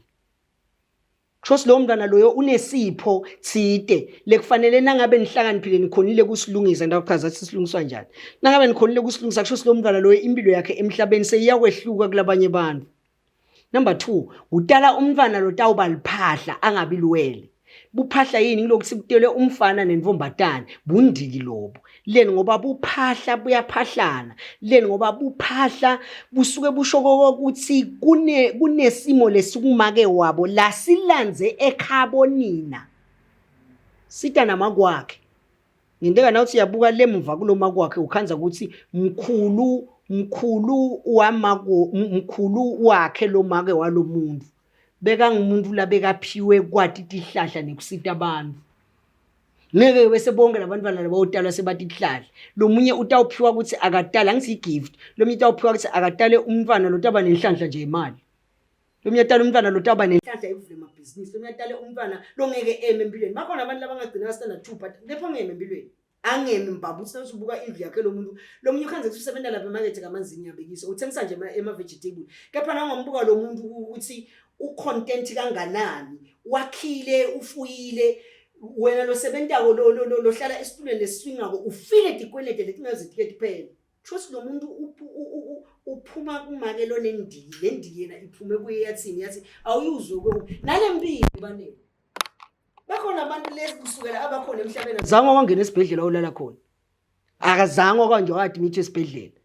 Kusho ukuthi lowo mntwana loyo unesipho thide lekufanele nangabe nihlakaniphile nikhonile kusilungisa. Ngitakuchaza ukuthi silungiswa njani. Nangabe nikhonile kusilungisa, kusho ukuthi lowo mntwana loyo impilo yakhe emhlabeni seyiyakwehluka kulabanye abantu. Number 2, utala umntwana lotawuba liphahla angabi luwele. Buphahla yini? Ngilokuthi kutelwe umfana nentombatane, bundiki lobo. Leni ngoba buphahla buyaphahlana. Leni ngoba buphahla busuke busho ukuthi kunesimo lesikumake wabo la silandze ekhabo nina. Sita namakwakhe. Nginteka nawuthi uyabuka lemuva kuloma kwakhe ukhanza ukuthi mkhulu mkhulu wamako mkhulu wakhe lo make walomuntu bekangumuntu labekaphiwe kwati tihlahla nekusita abantu. Ngeke bese bonke labantwana labawutalwa sebathi tihlahla. Lomunye utawuphiwa ukuthi akatala, angithi i-gift. Lomunye utawuphiwa ukuthi akatale umntwana lotaba nenhlanhla nje imali. Lomunye atale umntwana lotaba nenhlanhla yokuvula amabhizinisi. Lomunye atale umntwana longeke eme empilweni. Bakhona abantu labangagcina standard 2 but kepha ongeme empilweni. Angemi mbaba uthi usubuka indlu yakhe lo muntu. Lomunye ukhanze ukuthi usebenza lapha emakethe kamanzini yabekisa. Uthengisa nje ema vegetable. Kepha nawungambuka lo muntu ukuthi ucontent kanganani, wakhile, ufuyile. Wena losebentako lohlala esitulweni lesiswingako ufile tikwelede letingaze kuphela. Kusho lo muntu uphuma kumake lonendiki, le ndiki yena iphume kuye yathini, yathi awuyuzwe kwe nalempilo banele. Bakhona abantu lesi kusukela abakhona emhlabeni azange wangena esibhedlela olala khona. Akazange kanje wa-admit esibhedlela.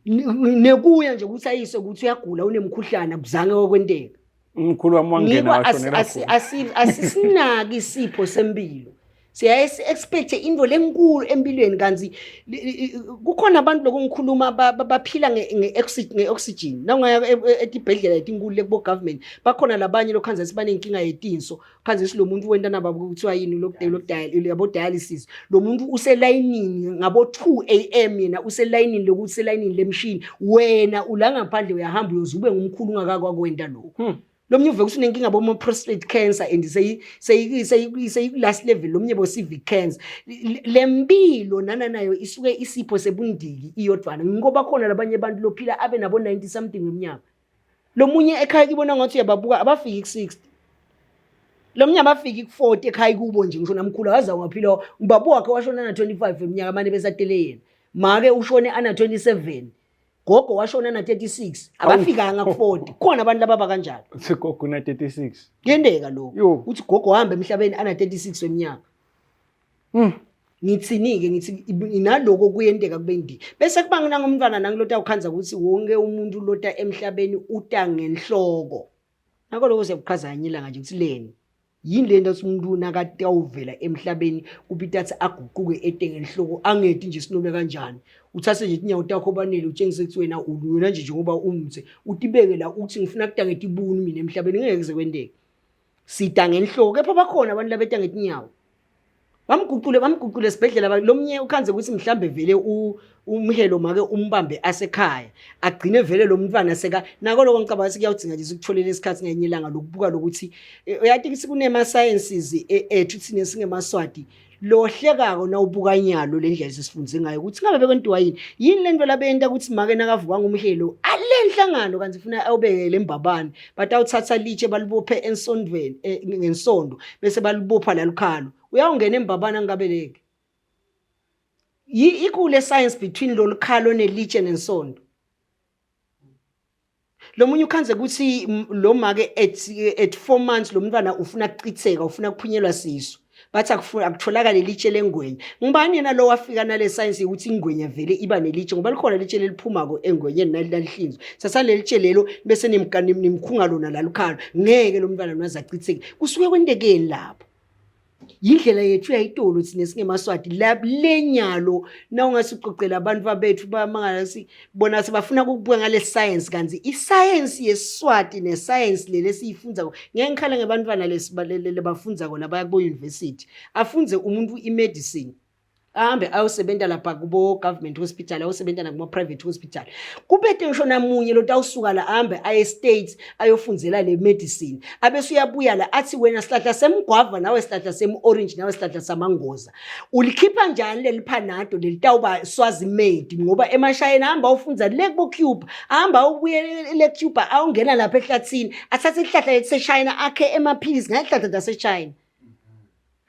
Nekuya nje ukuthi ayise ukuthi uyagula unemkhuhlane akuzange okwenteka. Umkhulu wami wangena washonela khona. Asisinaki isipho sempilo. Siyaye si-expect into lenkulu empilweni kanti kukhona abantu lokungikhuluma baphila nge-oxygen. Nawungaya etibhedlela etinkulu lekubo government bakhona labanye lokhanza sibanenkinga yetinso. Khanza lo muntu wenta naba kuthiwa yini yabo dialysis. Lo muntu uselayinini ngabo 2 am yena uselayinini lokuthi uselayinini lemshini. Wena ula ngaphandle uyahamba uyoze ube ngumkhulu ungakakwakwenta lokho. Lomnye uve ukuthi unenkinga boma prostate cancer and seyi last level, lomnye bo cervix cancer. Lempilo nana nayo isuke isipho sebundiki iyodwana. Ngoba khona labanye abantu lophila abe nabo 90 something eminyaka. Lomunye ekhaya kibona ngathi uyababuka abafiki ku 60. Lo mnyama afika ku-40 ekhaya kubo nje, ngisho namkhulu akaze waphila. Ubaba wakhe washona ana-25 eminyaka, mane besatele yena. Make ushone ana-27, gogo washona ana-36, abafikanga ku-40. Kukhona abantu lababa kanjalo. Uthi gogo una 36. Kuyenteka lokho. Yo. Uthi gogo wahamba emhlabeni ana-36 weminyaka. Ngithini-ke? Ngithi naloko kuyenteka kube ndi bese kuba nangomntwana nangilota ukhanza ukuthi wonke umuntu lota emhlabeni uta ngenhloko. Nako lokho siyakuchaza kanye ilanga nje ukuthi leni yini le nto athi umuntu nakatawuvela emhlabeni kupita athi aguquke ete ngenhloko, angeti nje sinome kanjani. Uthathe nje tinyawo takho banele utshengise ukuthi wena wena nje njengoba umthe utibeke la uthi ngifuna kuta ngetibuni mina emhlabeni, ngeke kuze kwenteke. Sida ngenhloko, kepha bakhona abantu labeta ngetinyawo. Bamguqule, bamguqule esibhedlela lo mnye ukhanze ukuthi mhlambe vele umhelo make umbambe asekhaya, agcine vele lo mntwana seka nako. Lokho ngicabanga ukuthi kuyawudzinga nje sikutholele isikhathi ngenye ilanga lokubuka lokuthi uyathi ukuthi kunema-sciences ethu thina singemaSwati lohlekako nawubuka nyalo le ndlela sesifunze ngayo ukuthi ngabe bekwentiwa yini, yini le nto labenta ukuthi make nakavuka ngumhelo ale nhlangano kanti funa awubeke le mbabane, batawuthatha litshe balibophe ensondweni ngensondo bese balibopha la lukhalo, uyawungena embabane angabeleki. Ikule science between lolu khalo nelitshe nensondo. Lo munye ukhanze ukuthi lo make at 4 months lo mntwana ufuna kuchitheka, ufuna kuphunyelwa sisu, bathi akutholakale litshe lengwenya. Ngibani yena lo wafika nale science ukuthi ingwenya vele iba nelitshe? Ngoba likhona litshe leliphumako engwenyeni nalihlinzwa. Sasa leli tshe lelo bese nimkhunga lona lalukhalo, ngeke lo mntwana naze achitheke. Kusuke kwentekeni lapho? Yindlela yethu yayitolo thina singemaSwati lenyalo. Na ungasicocela abantu babethu bamangala bona sebafuna ukubuka ngale science, kanti iscience yeSwati nescience leli esiyifundzako. Ngeke ngikhala ngebantwana lebafundzako labaya kubo university, afunze umuntu i-medicine, ahambe ayosebenza lapha kubo government hospital, ayosebenza nakuma private hospital, kubete ngisho namunye lo tawusuka la ahambe aye states ayofundzela le medicine, abese uyabuya la athi wena sihlahla semgwava, nawe sihlahla sem-orange, nawe sihlahla samangoza, ulikhipha njani leli Panado lelitawuba Swazi made? Ngoba emashayeni ahamba awufundza le kubo Cuba, ahamba awubuye le Cuba, awungena lapha ehlathini athathe isihlahla leseshayina akhe emaphilisi ngesihlahla saseshayina.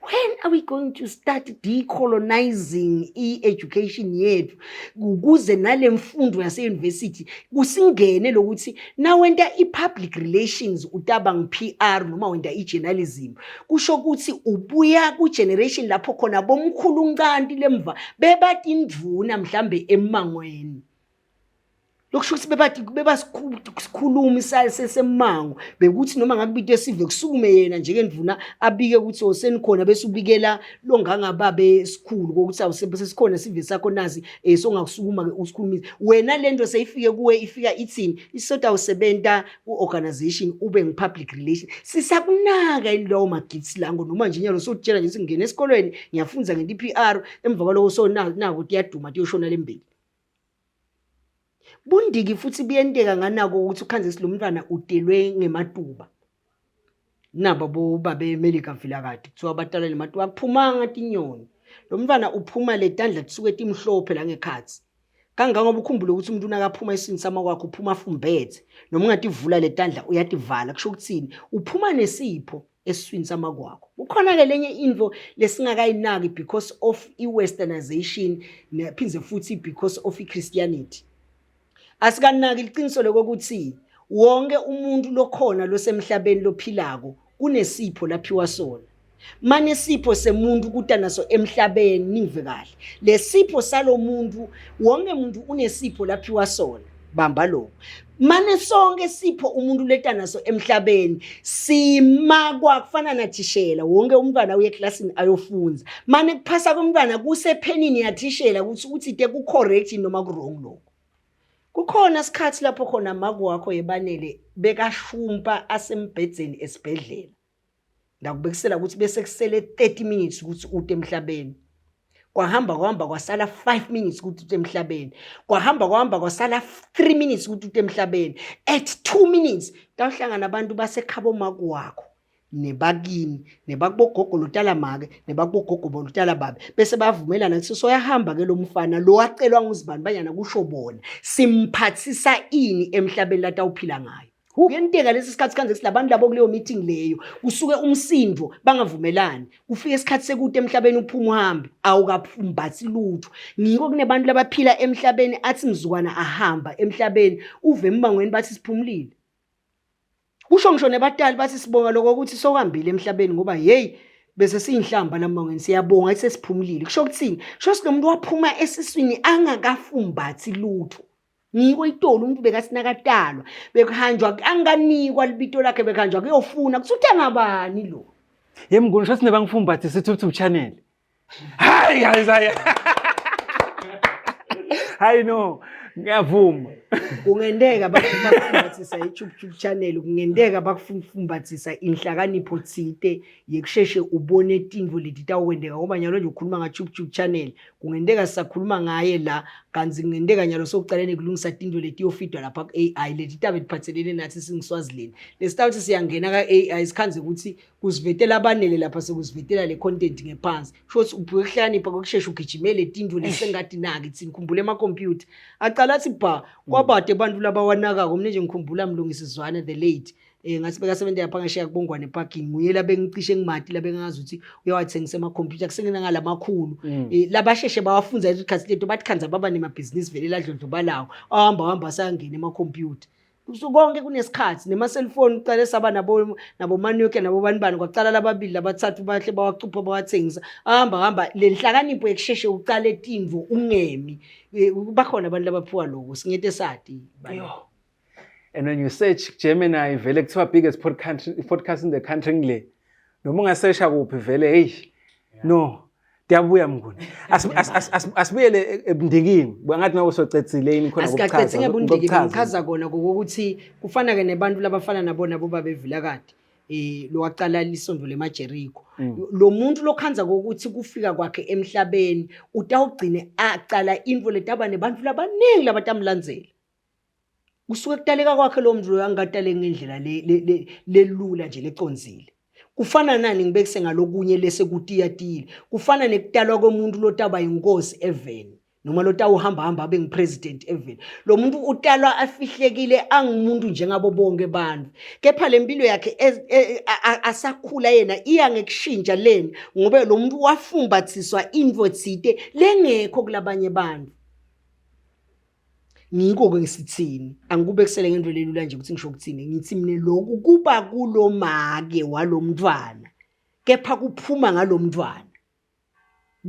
When are we going to start decolonizing i-education yethu ukuze nale mfundo yase-university kusingene lokuthi nawenta i-public relations utaba ngi-PR noma wenta i-journalism, kusho ukuthi ubuya ku-generation lapho khona bomkhulu ncanti lemva bebatindvuna mhlambe emangweni? Lokusho ukuthi bebathi bebasikhulumi semango, bekuthi noma ngakubito esive kusukume yena njengendvuna abike ukuthi osenikhona, bese ubikela lo ngangababe sikhulu kokuthi awusesikhona sive sakho nazi songakusukuma ke usikhulumise wena. Lento seyifike kuwe, ifika ithini? Isota usebenta ku-organization ube ngi-public relation, sisakunaka yini lawo magitsi lango? Noma nje nyalo sotshela nje singena esikolweni ngiyafunza ngento i-PR, emva kwaloko so nako tiyaduma tiyoshona lembili. Bundiki futhi buyenteka nganako ukuthi ukhanze lo mntwana utelwe ngematuba. Nabo bobabe eMelika Vilakati kuthiwa batala nematuba, akuphumanga tinyoni. Lo mntwana uphuma letandla tisuke timhlophe la ngekhathi. Kangangoba ukhumbule ukuthi umuntu nakaphuma esiswini sama kwakhe uphuma afumbethe, noma ungativula letandla uyativala. Kusho ukuthini? Uphuma nesipho esiswini samakwakho. Kukhona-ke lenye into lesingakayinaki because of i-westernization nephindze futhi because of i-Christianity. Asikanaki iqiniso lokuthi wonke umuntu lokhona losemhlabeni lophilako kunesipho laphiwa sona. Mane sipho semuntu kuta naso emhlabeni, nive kahle. Lesipho salomuntu, wonke umuntu unesipho laphiwa sona. Bamba lokho. Mane sonke sipho umuntu leta naso emhlabeni simakwa kufana nathishela. Wonke umntwana uye eklasini ayofunza. Mane kuphasa komntwana kusephenini yathishela ukuthi uthi te ku correct noma ku wrong lokho. Kukhona isikhathi lapho khona maku wakho yebanele bekashumpa asembhedzeni esibhedlela. Ndakubekisela ukuthi bese kusele 30 minutes ukuthi ute emhlabeni. Kwahamba kwahamba kwasala 5 minutes ukuthi ute emhlabeni. Kwahamba kwahamba kwasala 3 minutes ukuthi ute emhlabeni. At 2 minutes tawuhlangana abantu basekhabo maku wakho nebakini nebakubogogo lotala make nebakubogogo bolutala babe, bese bavumelana ukuthi soyahamba ke lo mfana lo wacelwa nguzibani banyana, kusho bona simphathisa ini emhlabeni latawuphila ngayo. Kuyenteka lesi sikhathi kanje silabantu labo kuleyo meeting leyo kusuke umsindo bangavumelani. Kufike isikhathi sekude emhlabeni uphuma uhambe awukafumbathi lutho. Ngiko kunebantu labaphila emhlabeni athi mzukwana ahamba emhlabeni uve embangweni bathi siphumulile. Kusho ngisho nebatali bathi sibonga lokho ukuthi sohambile emhlabeni ngoba hey bese siyinhlamba lamangweni siyabonga ukuthi sesiphumulile. Kusho ukuthini? Kusho ukuthi lo muntu waphuma esiswini angakafumbathi lutho. Ngiko itolo umuntu bekathi nakatalwa bekuhanjwa anganikwa libito lakhe bekuhanjwa kuyofuna kuthi uthenga bani lo. Ye Mnguni sho sinebangifumbathisa i-YouTube channel. Hayi guys hayi. Hayi no, ngiyavuma. Kungenteka bakufumbathisa i-YouTube channel, kungenteka bakufumbathisa inhlakanipho thite yekusheshe ubone tintfo leti tawukwenteka ngoba nyalo nje ukhuluma nga-YouTube channel kungenteka sisakhuluma ngaye la kanti kungenteka nyalo sokucaleni kulungisa tintfo letiyofidwa lapha ku-AI leti tabe tiphathelene nathi singiswazileni lesitawuthi siyangena ka-AI sikhanze ukuthi kusivetela abanele lapha sekusivetela le content ngephansi kusho ukuthi uphiwe kuhlakanipha kokushesha ugijimele tintfo lesengadinaki thina khumbula emakhompyutha acala athi bha kwabade abantu labawanakako mina nje ngikhumbula Mlungisi Zwane the late ngathi bekasebenza lapha ngashiya kubongwane parking nguye la bengicishe ngimati la bengazi ukuthi uyawathengisa amakhompyutha kusengenangala amakhulu. Labasheshe bawafunza isikhathi leto bathi khanza baba nemabhizinisi vele ladlondlobalawo ahamba hamba sayangena emakhompyutha. So konke kunesikhathi nema-cellphone uqale saba nabo nabo-manuke nabo bani bani kwacala lababili labathathu bahle bawacupha bawathengisa ahamba hamba le nhlakanipho yekusheshe ucale tintfo ungemi. Bakhona abantu labaphiwa lokho singete sati. Yo. And when you search Gemini vele kuthiwa biggest podcast in the country ngile. Noma ungasesha kuphi vele hey no Ndiyabuya Mnguni. Asibuyele ebundikini. Ngathi nawe usocetsile yini khona ukuchaza. Asikacetsi ngebundiki ngichaza kona ngokuthi kufana ke nebantu labafana nabo nabo babevilakade. Lowaqala lisondo lemaJeriko. Lo muntu lokhanza kokuthi kufika kwakhe emhlabeni utawugcine aqala into letaba nebantu labaningi labatamlandzela. Kusuke kutaleka kwakhe lo muntu loyo angataleki ngendlela lelula nje lecondzile. Kufana nani ngibekise ngalokunye lese kutiyatile. Kufana nekutalwa komuntu lotaba inkosi eveni noma lotawuhamba hamba abe ngipresident eveni. Lo muntu utalwa afihlekile angumuntu njengabo bonke abantu. Kepha le mpilo yakhe asakhula yena iya ngekushintsha leni ngoba lo muntu wafumbathiswa intfo tsite lengekho kulabanye bantu. Ngiko-ke ngisithini angikube kusele ngento lelula nje ukuthi ngisho ukuthini ngithi mina lokhu kuba kulomake walomntwana kepha kuphuma ngalomntwana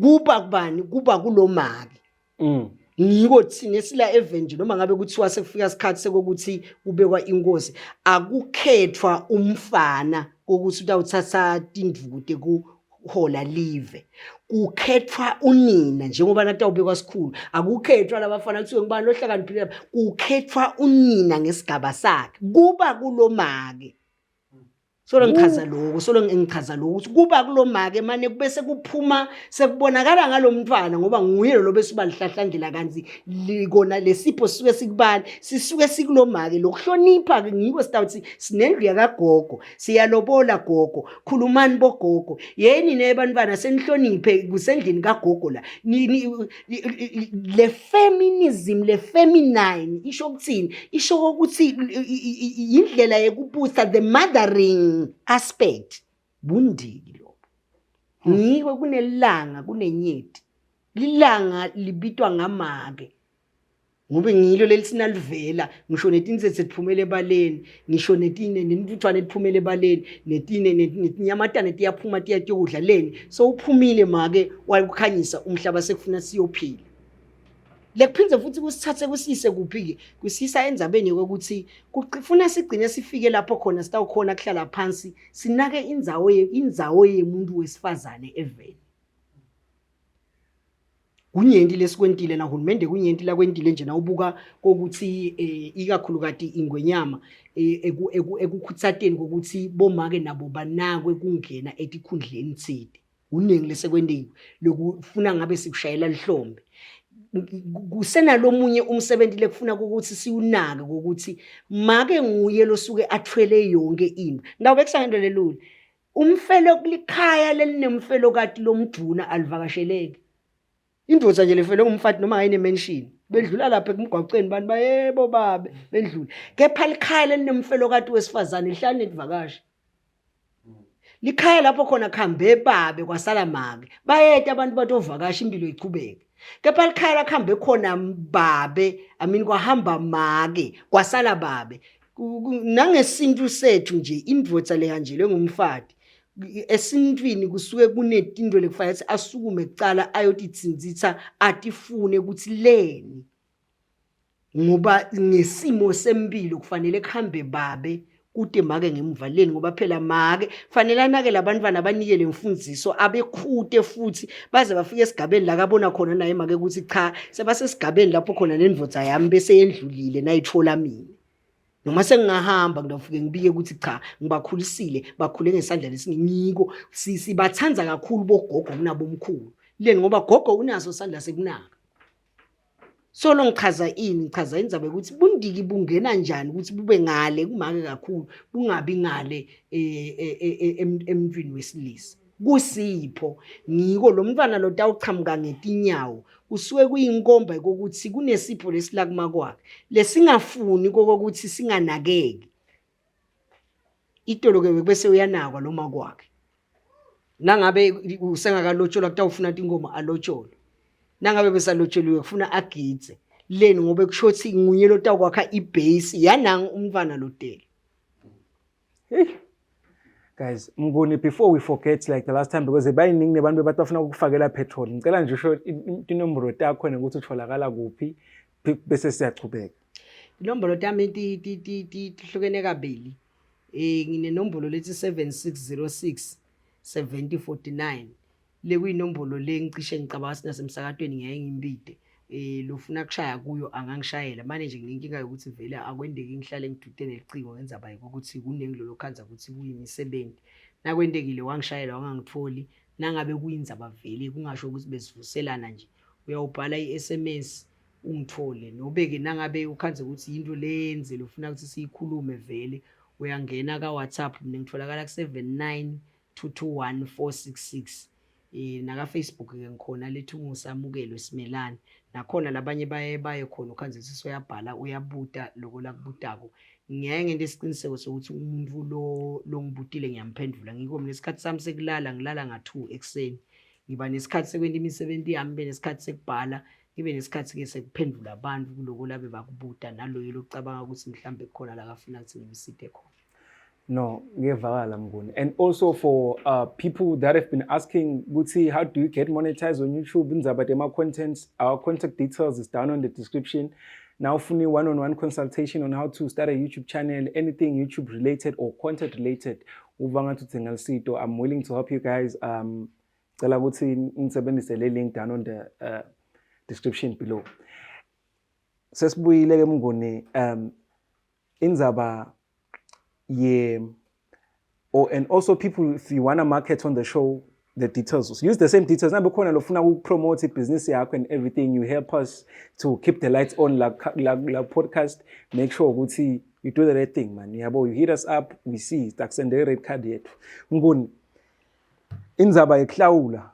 kuba kubani kuba kulomake. Ngiko thina sila even noma ngabe kuthiwa sekufika isikhathi sekokuthi kubekwa inkosi akukhethwa umfana kokuthi utawuthatha tindvuku tekuhola live kukhethwa unina njengoba natawubekwa sikhulu akukhethwa labafana kuthiwe ngubani lohlakaniphile lapha kukhethwa unina ngesigaba sakhe kuba kulomake. Solo ngichaza lokho solo ngichaza lokho ukuthi kuba kulomake mane kube sekuphuma sekubonakala ngalomntwana ngoba nguye lo bese uba lihlahlandlela kanti likona lesipho sisuke sikubani sisuke sikulomake lokuhlonipha ke ngiko sitawuthi sinendlu yakagogo siyalobola gogo khulumani bogogo yeni nebantwana senihloniphe kusendlini kagogo la le feminism le feminine isho ukuthini isho ukuthi indlela yekubusa the mothering aspect bundiki lobo. Ngiko kunelanga kunenyeti lilanga libitwa ngamake ngoba ngilo leli sinalivela ngisho netintsetse tiphumele ebaleni ngisho netine nentuthwane liphumele ebaleni netine netinyamatane tiyaphuma tiya tiyokudla leni so uphumile make wakukhanyisa umhlaba sekufuna siyophila. Lekuphindze futhi kusithathe kusiyise kuphi-ke kusiyisa endzabeni yokuthi kufuna sigcine sifike lapho khona sitawukhona kuhlala phansi sinake indzawo yemuntu wesifazane eveni. Kunyenti lesikwentile nahulumende kunyenti lakwentile nje nawubuka kokuthi ikakhulukati ingwenyama ekukhuthateni kokuthi bomake nabo banakwe kungena etikhundleni tsite. Kuningi lesekwentiwe lokufuna ngabe sikushayela lihlombe. Kusenalomunye umsebenzi lekufuna ukuthi siwunake ukuthi make nguye losuke athwele yonke into. Ngawubekisa ngento lelula. Umfelo kulikhaya lelinemfelokati lomdvuna alivakasheleki. Indvodza nje lefele ngumfati noma ayine mansion. Bedlula lapha emgwaqweni bantu bayebo babe bendlule. Kepha likhaya lelinomfelokati wesifazane lihlala netivakashi. Likhaya lapho khona kuhambe babe kwasala make. Bayeta abantu batovakasha impilo ichubeke. Kepha likhaya lakuhambe khona babe, I mean kwahamba make kwasala babe. Nangesintu sethu nje indvodza lehanjelwe ngumfati esintwini kusuke kunetinto lekufanele ukuthi asukume kucala ayotitsintsitsa atifune ukuthi leni ngoba ngesimo sempilo kufanele kuhambe babe kude make ngemuva leni ngoba phela make fanele anake labantwana abanikele imfundiso abekhute futhi baze bafike esigabeni la kabona khona naye make ukuthi cha sebasesigabeni lapho khona nendvodza yami bese yendlulile nayithola mina noma sengingahamba ngidawufike ngibike ukuthi cha ngibakhulisile bakhule ngesandla lesingiko sibathanza kakhulu bogogo kunabomkhulu leni ngoba gogo unaso isandla sekunaka. Solo ngichaza ini? Ngichaza indzaba yokuthi bundiki bungena njani ukuthi bube ngale kumake kakhulu bungabi ngale eh, eh, eh, emntwini wesilisa. Kusipho ngiko lo mntwana lo tawuchamuka ngetinyawo kusuke kuyinkomba yokuthi kunesipho lesila kumakwakhe lesingafuni kokuthi singanakeki. Itolo ke bese uyanakwa lo makwakhe. Nangabe usengakalotsholwa kutawufuna tinkomo alotsholwe. Nangabe besalotsholiwe kufuna agidze. Leni ngobe kusho ukuthi nguye lotawukwakha ibase yanangu umntwana lotele. Hey. Guys, Mnguni, before we forget like the last time because bayiningi nebantu bebathi bafuna ukufakela petrol. Ngicela nje usho inombolo takho nokuthi utholakala kuphi bese siyachubeka. Inombolo tami tihlukene kabili. Eh nginenombolo lethi 7606 7049 le kuyinombolo le ngicishe ngicabanga sinasemsakatweni ngiyaye ngimbide eh lofuna kushaya kuyo angangishayela manje nje nginenkinga yokuthi vele akwendeki ngihlale ngidude nelicingo ngenza bayi ukuthi kuningi lolo khanza ukuthi kuyimisebenzi nakwentekile wangishayela wangangitholi nangabe kuyindzaba vele kungasho ukuthi besivuselana nje uyawubhala i-SMS ungithole nobe-ke nangabe ukhanze ukuthi yinto leyenzile ufuna ukuthi siyikhulume vele uyangena ka-WhatsApp mina ngitholakala ku-79 221 466 eh naka Facebook ke ngikhona lethu ngusamukelwe Simelane nakhona labanye baye baye khona ukhanze ukuthi soyabhala uyabuta lokho lakubutako ngiyaye ngento isiqiniseko sokuthi umuntu lo longibutile ngiyamphendula ngiko mina isikhathi sami sekulala ngilala nga-2 ekuseni ngiba nesikhathi sekwenta imisebenzi yami ngibe nesikhathi sekubhala ngibe nesikhathi-ke sekuphendula abantu kuloko labe bakubuta naloyo lokucabanga ukuthi mhlawumbe kukhona la kafuna ukuthi ngimside khona. No, ngiyevakala Mnguni. And also for people that have been asking ukuthi how do you get monetized on YouTube, indzaba tema contents, our contact details is down on the description. Now ufuna one-on-one consultation on how to start a YouTube channel, anything YouTube related or content related, uva ngathi udzinga lusito, I'm willing to help you guys. Cela ukuthi nisebenzise le link down on the description below. Sesibuyile ke Mnguni, indzaba ye or and also people, if you want to market on the show, the details, use the same details. Nabe khona lofuna ukupromote ibhizinisi yakho and everything, you help us to keep the lights on la podcast. Make sure ukuthi you do the right thing, man, yabo. You hit us up, we see takusendele red card yethu. Mnguni, indzaba yekuhlawula,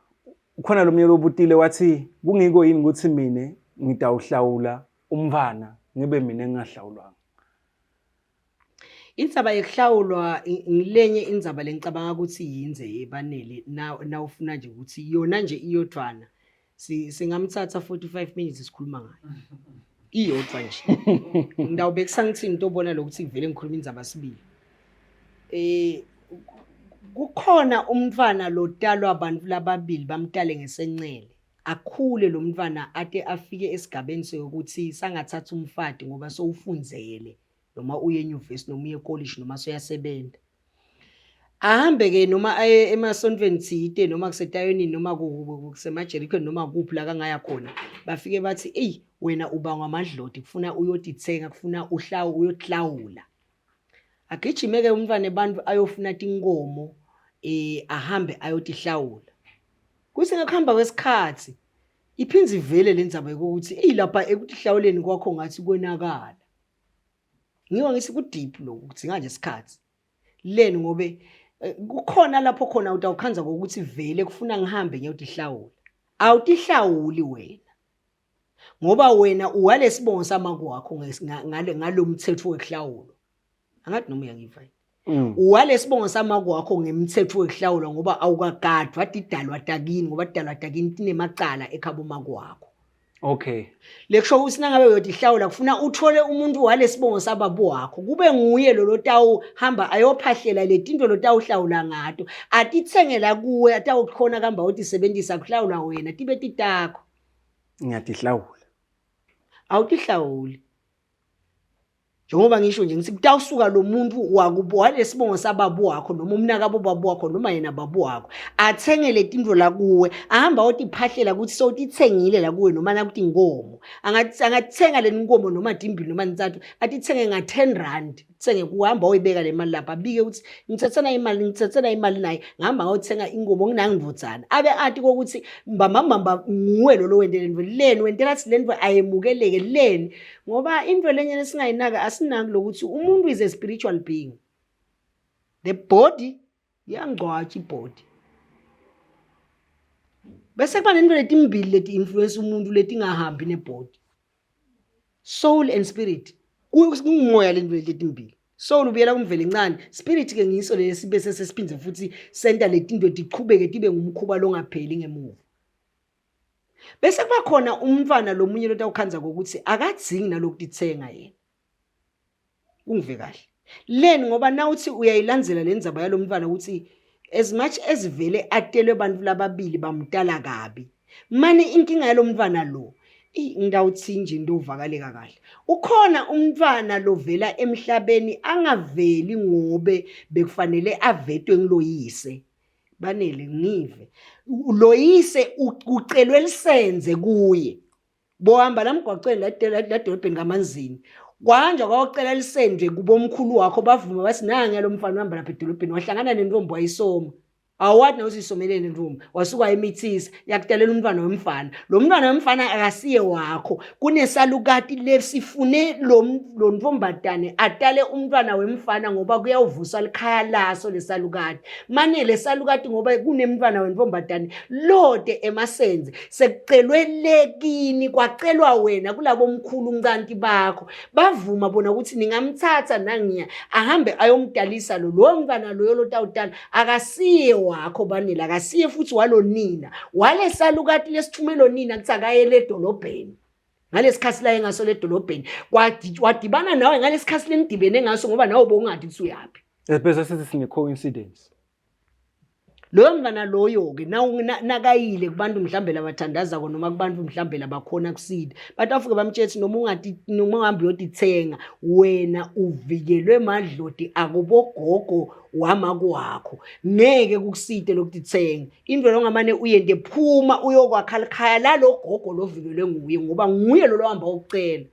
ukhona lo mnye lobutile wathi kungiko yini ukuthi mina ngidawuhlawula umntwana ngibe mina engingahlawulwanga? Indzaba yekuhlawulwa ngilenye indzaba lengicabanga ukuthi yinze yebanele nawufuna nje ukuthi yona nje iyodvwana singamthatha 45 minutes sikhuluma ngayo iyodwa nje. Ngidawube kusangithini into obona lokuthi ngivele ngikhuluma indzaba sibili. Kukhona umntwana lotalwa abantu lababili bamtale ngesencele akhule lo mntwana ate afike esigabeni sokuthi sangathatha umfati ngoba sowufundzele noma uye enyuvesi noma uye ekolishi noma soyasebenza ahambe ke noma aye emasontweni thide noma kusetayonini noma kusemajerikweni noma kuphi la kangaya khona bafike bathi eyi wena ubangwa amadloti kufuna uyotithenga kufuna uhlawu uyohlawula agijime ke umntwana ebantu ayofuna tinkomo ahambe ayotihlawula kuthi ngekuhamba kwesikhathi iphindze ivele le ndzaba yokuthi eyi lapha ekutihlawuleni kwakho ngathi konakala ngiwa ngithi ku-deep lokhu kudinga nje isikhathi leni ngobe kukhona lapho khona utawukhanza ngokuthi vele kufuna ngihambe ngiyotihlawula awutihlawuli wena. Ngoba wena uwalesibongo samaku wakho ngalo mthetho wekuhlawulwa. Angathi noma uyangiva yini. Uwalesibongo samaku wakho ngemthetho wekuhlawulwa ngoba awukagadwa tidalwa takini ngoba tidalwa takini tinemacala ekhabo maku wakho. Okay. Lekusho ukuthi nangabe uyotihlawula kufuna uthole umuntu walesibongo sababa wakho kube nguye lo lotawu hamba ayophahlela letinto lotawuhlawula ngato atitsengela kuwe atawukhona kamba utisebenzisa kuhlawula wena tibe titakho. Ngiyatihlawula. Awutihlawuli. Njengoba ngisho nje ngithi kutawusuka lo muntu wakubo walesibongo sababa wakho noma umnakabo baba wakho noma yena baba wakho athenge letinto la kuwe ahamba otiphahlela ukuthi sowutithengile la kuwe noma nakuthi inkomo angathenga le nkomo noma timbili noma ntsathu atithenge nga-10 rand thenge kuhamba oyibeka le mali lapha abike ukuthi ngithathana imali ngithathana imali naye ngihamba ngayothenga inkomo nginangindvodzana abe ati kokuthi mbambambamba nguwe lo lowentele lento leni wentela athi lento ayemukeleke leni ngoba into lenye lesingayinaka asinaki lokuthi umuntu is a spiritual being the body iyangcwatsha ibody bese kuba nento letimbili leti influence umuntu letingahambi nebody soul and spirit kungumoya lento letimbili soul ubuyela kumvele incane spirit ke ngiso lesi bese sesiphinde futhi senta letinto tichubeke tibe ngumkhuba longapheli ngemuva Bese kuba khona umntwana lomunye lotawukhandza kokuthi akadzingi nalokutitsenga yena. Ungive kahle. Leni ngoba nawuthi uyayilandzela le ndzaba yalo mntwana ukuthi as much as vele atelwe abantu lababili bamtala kabi. Mane inkinga yalo mntwana lo ngitawuthi nje into uvakaleka kahle. Ukhona umntwana lovela emhlabeni angaveli ngobe bekufanele avetwe ngiloyise. Banele ngive loyise ucelwe lisenze kuye bohamba la mgwaqweni la dolobheni kaManzini kwanja kwawucela lisendwe kubomkhulu wakho bavuma bathi nange lo mfana uhamba lapha edolobheni wahlangana nentombi wayisoma awathi nawe usisomeleni ntombi wasuka wayimithisa yakudalela umntwana wemfana lo mntwana wemfana akasiye wakho kunesalukati lesifune lo lo ntombazane atale umntwana wemfana ngoba kuyawuvusa likhaya laso lesalukati mane lesalukati ngoba kunemntwana wentombazane lode emasenze sekucelwe lekini kwacelwa wena kulabo mkhulu ncanti bakho bavuma bona ukuthi ningamthatha nangiya ahambe ayomdalisa lo lowo mntwana loyo lotawutala akasiye wakho banile akasiye futhi walonina walesalukati lesithumelo nina kuthi akayele edolobheni ngalesikhathi la engaso ledolobheni wadibana nawe ngalesikhathi lenidibene ngaso ngoba nawe bowungadi ukuthi uyaphi bese sithi sine coincidence loyo mntwana loyo-ke nakayile kubantu mhlawumbe labathandazako noma kubantu mhlawumbe labakhona kusida but afike bamtshela ukuthi noma ungati noma uhambe uyotithenga wena uvikelwe madloti akubogogo wamakwakho ngeke kukuside lokutithenga into longamane uyende phuma uyokwakha likhaya lalo gogo lovikelwe nguye ngoba nguye lo lohamba ukucela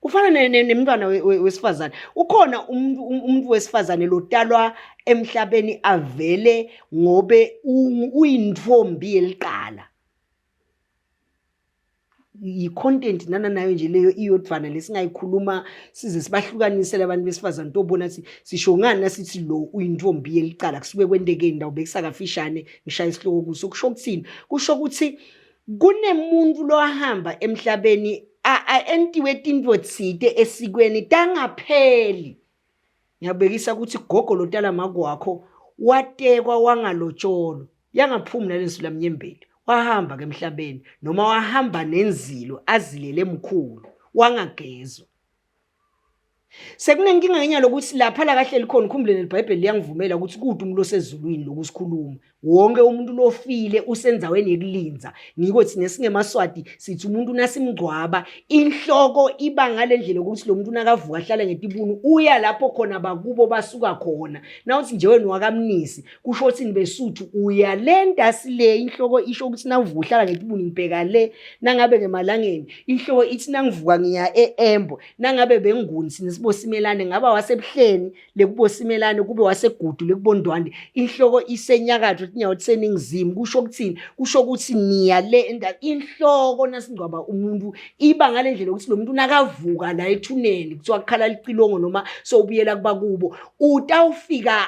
kufana nemntwana wesifazane ukhona umuntu um, umuntu wesifazane lotalwa emhlabeni avele ngobe uyintombi yeliqala yi-content nana nayo nje leyo iyodvana lesingayikhuluma size sibahlukanisele abantu besifazane tobona ukuthi sisho ngani nasithi lo uyintombi yelicala kusuke kwentekeni ndawo bekusakafishane ngishaya isihloko kuso kusho ukuthini kusho ukuthi kunemuntu lohamba emhlabeni entiwe tinto tsite esikweni tangapheli ngiyabekisa ukuthi gogo lotala makwakho watekwa wangalotsholwa yangaphumi nalensula lamnyembeli wahamba ke emhlabeni noma wahamba nenzilo azilele emkhulu wangagezwa sekunenkinga ngenyalo ukuthi lapha la kahleli khona ukhumbule nelibhayibheli liyangivumela ukuthi kude umuntu osezulwini lokusikhuluma wonke umuntu lofile usendaweni yekulinza ngiko thina singemaswati sithi umuntu nasimngcwaba inhloko iba ngale ndlela ukuthi lo muntu nakavuka ahlale ngetibunu uya lapho khona bakubo basuka khona nawuthi nje wena wakamnisi kusho ukuthi nibesuthu uya le ntasi le inhloko isho ukuthi nawuvuka uhlala ngetibunu ngibheka le nangabe ngemalangeni inhloko ithi nangivuka ngiya e-embo nangabe benguni sine sibosimelane ngaba wasebuhleni lekubosimelane kube wasegudu lekubondwande inhloko isenyakatho tinyawo tiseningizimu kusho ukuthini kusho ukuthi niya le enda inhloko nasingcwaba umuntu iba ngale ndlela ukuthi lo muntu nakavuka la ethuneni kuthiwa kukhala licilongo noma sowubuyela kubakubo utawufika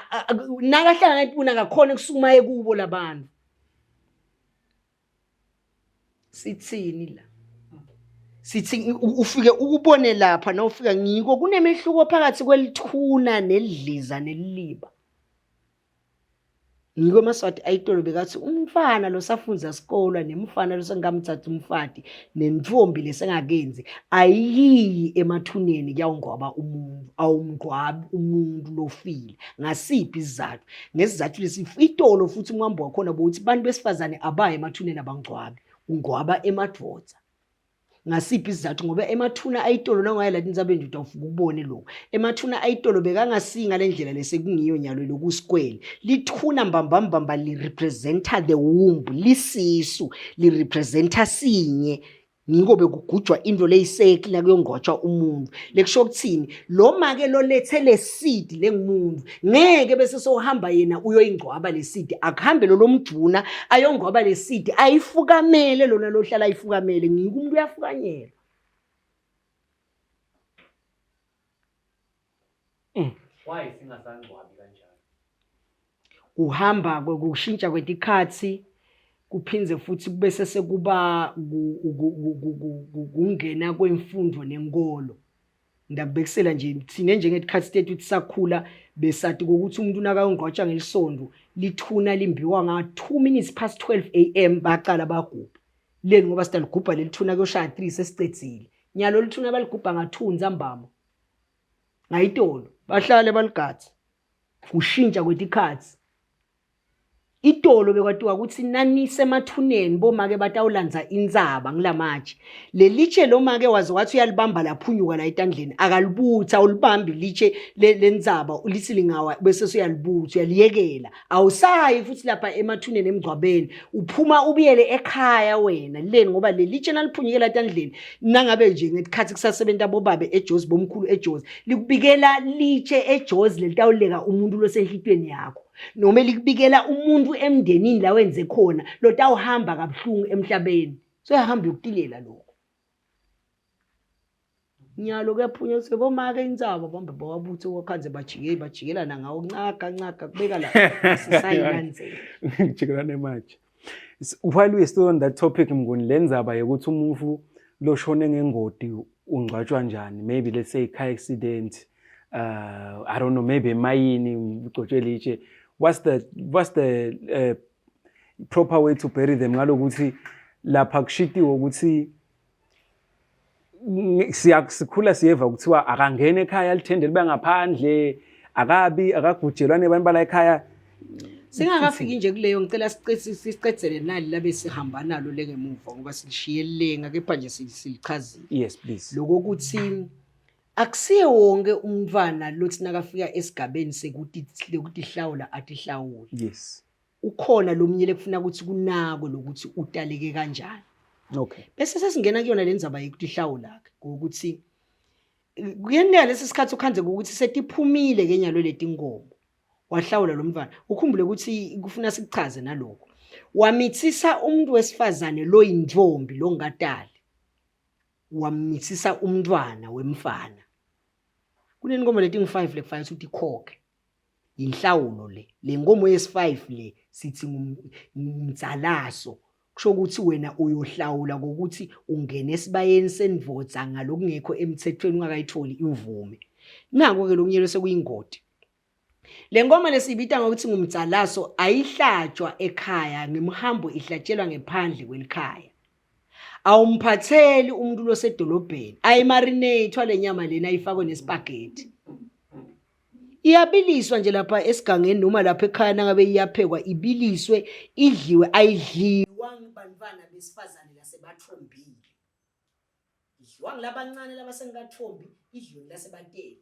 nakahlala ngetibuna kakhona kusukuma ekubo labantu sithini la Sithi ufike ukubone lapha nawufika ngiko kunemehluko phakathi kwelithuna nelidliza neliliba. Ngiko emaSwati ayitolo bekathi umfana losafunza sikolwa nemfana losengamthatha umfati nentombi lesengakenzi ayiyi emathuneni kuyawungcwaba umuntu awumngcwabi umuntu lofile ngasiphi isizathu ngesizathu lesi itolo futhi umhambo wakhona bokuthi abantu besifazane abayi emathuneni abangcwabi ungcwaba emadvodza Ngasiphi isizathu ngoba emathuna ayitolo nangaya lathi insabeni ndoda ufuka ukubone lokhu. Emathuna ayitolo bekangasinga le ndlela lesekungiyo nyalo lokusikwele. Lithuna mbambambamba li representa the womb, lisisu, li representa sinye. Ngiko bekugujwa into leyisekli nakuyongcwatshwa umuntu. Lekusho ukuthini? Lo make lolethe le seed lengumuntu ngeke bese sohamba yena uyoyingcwaba le seed akuhambe lo lomjuna ayongcwaba le seed ayifukamele lona lohlala ayifukamele ngike umuntu uyafukanyelwa. Why singasangcwabi kanjalo? Kuhamba kushintsha kwetikhathi kuphinde futhi kube sesekuba kungena kwemfundo nenkolo. Ngidakubekisela nje thina njengetikhathi tethu tisakhula besati kokuthi umuntu nakayongqwatsha ngelisondo lithuna limbiwa nga 2 minutes past 12 am baqala bagubha leni ngoba sidaligubha leli thuna kuyoshaya 3 sesicedzile nyalo lithuna baligubha nga 2 ntsambama ngayitolo bahlale baligadze kushintsha kwetikhathi. Itolo bekwatiwa ukuthi nanisemathuneni bomake batawulandza intsaba ngilamatshe. Lelitshe lomake waze wathi uyalibamba laphunyuka la etandleni akalibuthi awulibambi litshe lentsaba lithi lingawa bese usuyalibutha uyaliyekela. Awusayi futhi lapha emathuneni emngcwabeni uphuma ubuyele ekhaya wena leni ngoba lelitshe naliphunyukela etandleni nangabe nje ngesikhathi kusasebenza bobabe eJozi bomkhulu eJozi likubikela litshe eJozi lelitawuleka umuntu losenhlitweni yakho. Noma elikubikela umuntu emndenini la wenze khona lotawuhamba kabuhlungu emhlabeni soyahamba uyokutilela lokho nyalo kuyaphunya ukuthi bomake intsaba bambe bawabuthe wakhanze bajike bajikelana ngawo ncaga ncaga kubeka la sisayilandzela jikelana manje. While we still on that topic Mnguni, le ndzaba yokuthi umuntu loshone ngengodi ungcwatshwa njani, maybe let's say car accident, I don't know, maybe emayini ugcotshwe litshe, what's the proper way to bury them ngalokuthi lapha kushitiwe ukuthi sikhula siyeva kuthiwa akangena ekhaya lithende libe ngaphandle akabi akagujelwa nebantu bala ekhaya. Singakafiki nje kuleyo ngicela sicedzele nali labe sihamba nalo lengemuva ngoba silishiye lenga kepha nje silichazile. Yes please. Lokokuthi akusiye wonke umntwana lothi nakafika esigabeni sekuthi lekutihlawula atihlawule. Yes. Ukhona lomunye lekufuna ukuthi kunakwe lokuthi utaleke kanjani. Okay. Bese sesingena kuyona le ndzaba yekutihlawula ke ukuthi kuyenteka lesi sikhathi ukhandze ukuthi setiphumile ke nyalo letinkomo wahlawula lo mntwana ukhumbule ukuthi kufuna sikuchaze nalokho wamithisa umuntu wesifazane loyintombi longatali wamithisa umntwana wemfana kunenkomo letingu-5 lekufanele ukuthi ikhokhe yinhlawulo le le nkomo yesi-5 le sithi ngumdzalaso kusho ukuthi wena uyohlawula ngokuthi ungene esibayeni sendvodza ngalokungekho emthethweni ungakayitholi imvume nako-ke lokunyelwe sekuyingodi le ngoma lesiyibita ngokuthi ngumdzalaso ayihlatshwa ekhaya ngemhambo ihlatshelwa ngephandle kwelikhaya awumphatheli umuntu losedolobheni ayimarinate le nyama lena ayifakwe nespaghetti Iyabiliswa nje lapha esigangeni noma lapha ekhaya nangabe iyaphekwa ibiliswe idliwe ayidliwa ngibantwana besifazane lasebathombile. Idliwa ngilabancane labasengakathombi idliwe ngulasebatele.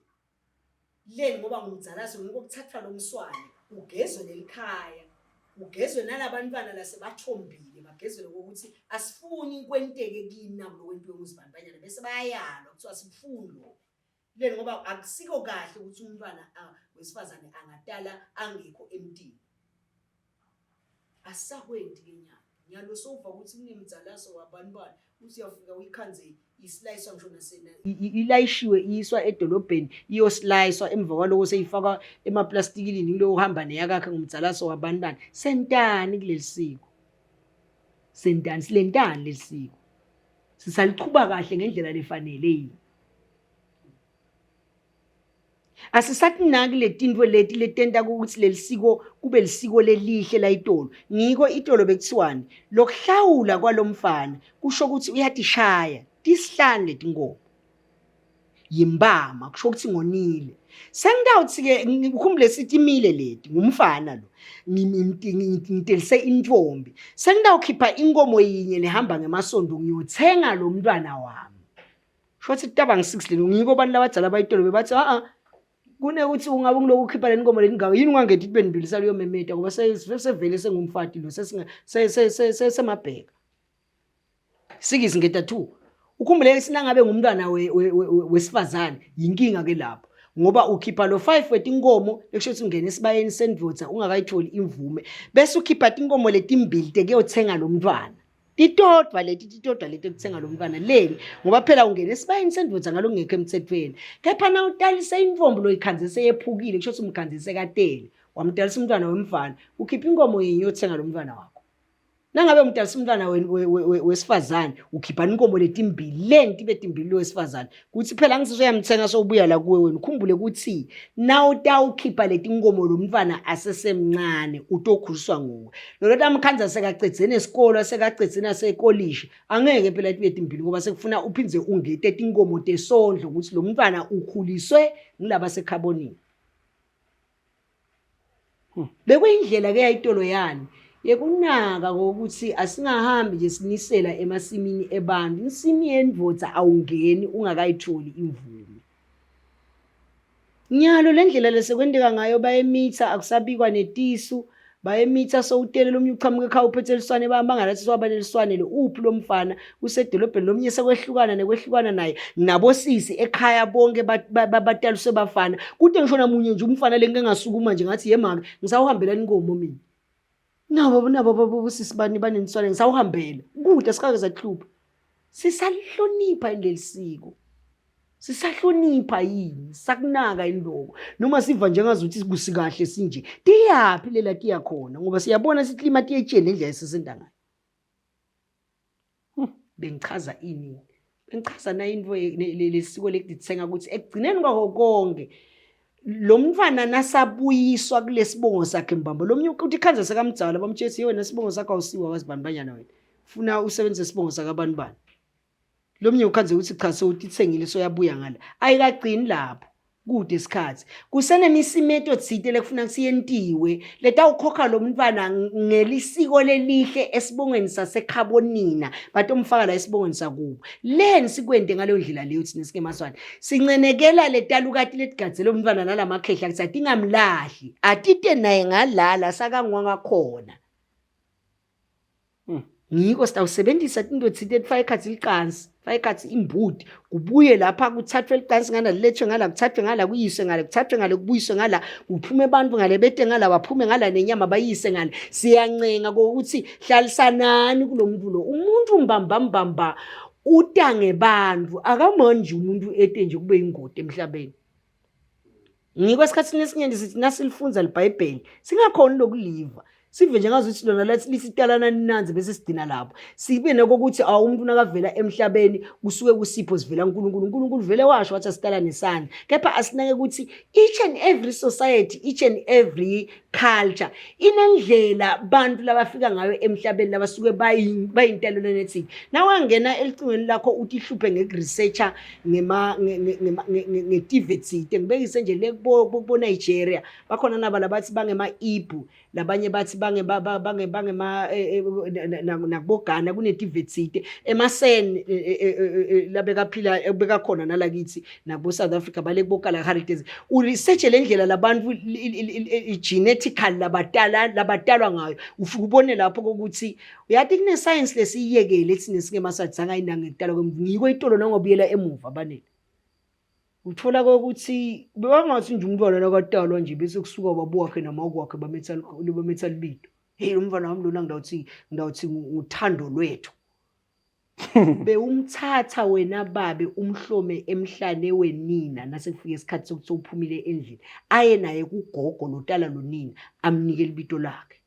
Leni ngoba ngumdzalaso ngiko kuthathwa lo mswane ugezwe lelikhaya ugezwe nalabantwana lasebathombile bagezwe lokuthi asifuni kwenteke kini nabo lokwentiwe nguzibantwanyana bese bayayalwa kuthiwa sikufuni lokho. Leni ngoba akusiko kahle ukuthi umntwana wesifazane angatala angekho emtini. Asisakwendi ke nyalo. Nyalo sowuva ukuthi kunemdzalaso wabantwana uthi uyafika uyikhanze islayiswa ngisho nasena ilayishiwe iyiswa edolobheni iyoslayiswa emva kwaloko seyifakwa emaplastikini kulo uhamba neyakakhe ngomdzalaso wabantwana. Sentani kuleli siko? Sentani silentani leli siko? Sisalichuba kahle ngendlela lefanele yini? Asisakunaki letinto leti letenta ukuthi lelisiko kube lisiko lelihle la itolo. Ngiko itolo bekuthiwani? Lokuhlawula kwalomfana kusho ukuthi uyatishaya, tisihlanu letinkomo. Yimbama kusho ukuthi ngonile. Sengitawuthi-ke ngikhumbule sithi imile leti ngumfana lo ngitelise intombi. Sengitawukhipha inkomo yinye lehamba ngemasondo ngiyothenga lo mntwana wami. Shothi kutaba ngi-six lelo ngiko abantu labadzala bayitolo bebathi a-a kunekuthi ungabe ungiloku ukhipha le nkomo lengaka yini ungangethi kube nibili luyomemeta ngoba sevele sengumfati lo semabheka. Sikisi ngeta 2. Ukhumbule sinangabe ngumntwana wesifazane yinkinga ke lapho ngoba ukhipha lo 5 wetinkomo ekusho ukuthi ungena esibayeni sendvodza ungakayitholi imvume bese ukhipha tinkomo letimbili tekuyothenga lo mntwana. Titodwa leti titodwa leti ekuthenga lo mntwana leni ngoba phela ungena esibayeni sendvodza ngalokungekho emthethweni. Kepha na utalise intombi loyikhanze seyephukile kusho ukuthi umkhanze sekatele wamtalisa umntwana wemfana ukhipha inkomo yinye yothenga lo mntwana wakho. Nangabe umtalisa umntwana wesifazane ukhipha inkomo letimbili lenti betimbili lowesifazane kuthi phela angisizuyamthenga sowubuya la kuwe wena ukhumbule ukuthi nawutawukhipha letinkomo lo mntwana asesemncane utokhuliswa nguwe lolo tamkhandza sekacedze nesikolo sekacedze nasekolishi angeke phela tibe timbili ngoba sekufuna uphindze ungete tinkomo tesondlo ukuthi lo mntwana ukhuliswe ngilaba sekhabonini. Bekuyindlela ke yayitolo yani yekunaka kokuthi asingahambi nje sinisela emasimini ebantu. Insimi yendvodza awungeni ungakayitholi imvume. Nyalo le ndlela lesekwenteka ngayo bayemitha akusabikwa netisu bayemitha sowutele lomnye uqhamuka ekhaya uphethe liswane bamangala siwaba leliswane lo uphi lo mfana usedolobheni lomnye sekwehlukana nekwehlukana naye nabosisi ekhaya bonke bataliswe bafana kude ngisho namunye nje umfana le ngike ngasukuma nje ngathi yemake ngisawuhambela inkomo mina nabo nabo bosisi bani baneniswane ngisawuhambela kude sikake sahlupha sisalihlonipha leli siko sisahlonipha yini sakunaka yini lokho noma siva njengazuthi kusikahle sinje tiyaphi lela tiya khona ngoba siyabona siklima tiyetsheni nendlela esisenda ngayo. Bengichaza ini bengichaza na into lesiko lekuditsenga ukuthi ekugcineni kwako konke lo mntwana nasabuyiswa kulesibongo sakhe mbambo lo mnye uthi ikhanza sekamdzala bamtshela ukuthi wena sibongo sakho awusiwa wazibani banyana wena funa usebenzise isibongo sakabani bani. Lo mnye ukhanze ukuthi cha sewutithengile soyabuya ngala ayikagcini lapho kude isikhathi kusenemisimeto thite lekufuna siyentiwe letawukhokha lo mntwana ngelisiko lelihle esibongweni sasekhabonina batomfaka la esibongweni sakubo leni sikwente ngaleyo ndlela leyo thina singemaswati sincenekela letalukati letigadzele umntwana nalamakhehla kuthi atingamlahli atite naye ngalala sakangwanga khona. Ngiko sitawusebenzisa tinto tsite kufaka ekhatsi licansi, faka ekhatsi imbuti, kubuye lapha kuthathwe licansi ngala lilethwe ngala, kuthathwe ngala kuyiswe ngale, kuthathwe ngale kubuyiswe ngala, kuphume abantu ngale bete ngala, baphume ngala nenyama bayise ngale. Siyancenga kokuthi hlalisanani kulo muntu lo. Umuntu mbamba mbamba uta ngebantu, akamani nje umuntu ete nje kube ingoti emhlabeni. Ngiko esikhathini esiningi sithi nasilifunza liBhayibheli singakhoni lokuliva sive nje ngazuthi lona lathi lisitalana ninanzi bese sigcina lapho sibe nokokuthi awu umuntu nakavela emhlabeni kusuke kusipho sivela uNkulunkulu uNkulunkulu vele washo wathi asitala nesandla kepha asinake ukuthi each and every society each and every culture inendlela bantu labafika ngayo emhlabeni labasuke bayintelelo nethini nawangena elicingweni lakho uthi ihluphe ngekuresearcher ngema ngetive tsite ngibekise nje le kubo Nigeria bakhona naba labathi bangema Igbo labanye bathi bange bange bangema nakubo Ghana kunetive tsite emasen labekaphila bekakhona nalakithi nakubo South Africa bale kubo Kalahari Desert uresearch le ndlela labantu genetical labatala labatalwa ngayo ufike ubone lapho ukuthi uyathi kune science lesiyiyekele ethi nesingemasathi sangayinanga ngekudala kwemvu ngiko itolo nangobuyela emuva banele uthola ukuthi bebangathi nje umntwana nakatalwa nje bese kusuka ubaba wakhe namako wakhe bametha bametha libito hey lo mfana wami lona ngidawuthi ngidawuthi uthando lwethu bewumthatha wena babe umhlome emhlane wenina nasekufika isikhathi sokuthi uphumile endlini aye naye kugogo lotala lonina amnike libito lakhe.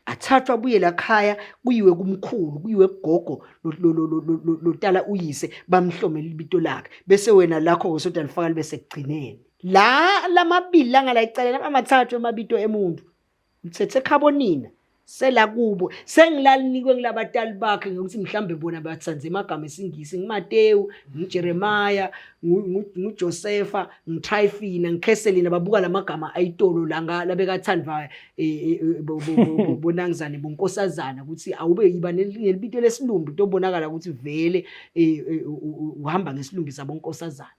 Athathwa abuyele ekhaya, kuyiwe kumkhulu, kuyiwe kugogo lotala uyise, bamhlomele ibito lakhe, bese wena lakho ngosodwa lifaka libe sekugcineni. La lamabili langala ecaleni amathathu amabito emuntu uthethe khabonina selakubo sengilalinikwe ngilabatali bakhe ngokuthi mhlambe bona bathanze amagama esingisi, ngiMatewu, ngiJeremiah, nguJosepha, ngiTryphina, ngikheselina, babuka lamagama ayitolo langa labekathandwa bonangizane bonkosazana ukuthi awube yiba nelibito lesilumbi tobonakala ukuthi vele uhamba ngesilumbi sabonkosazana.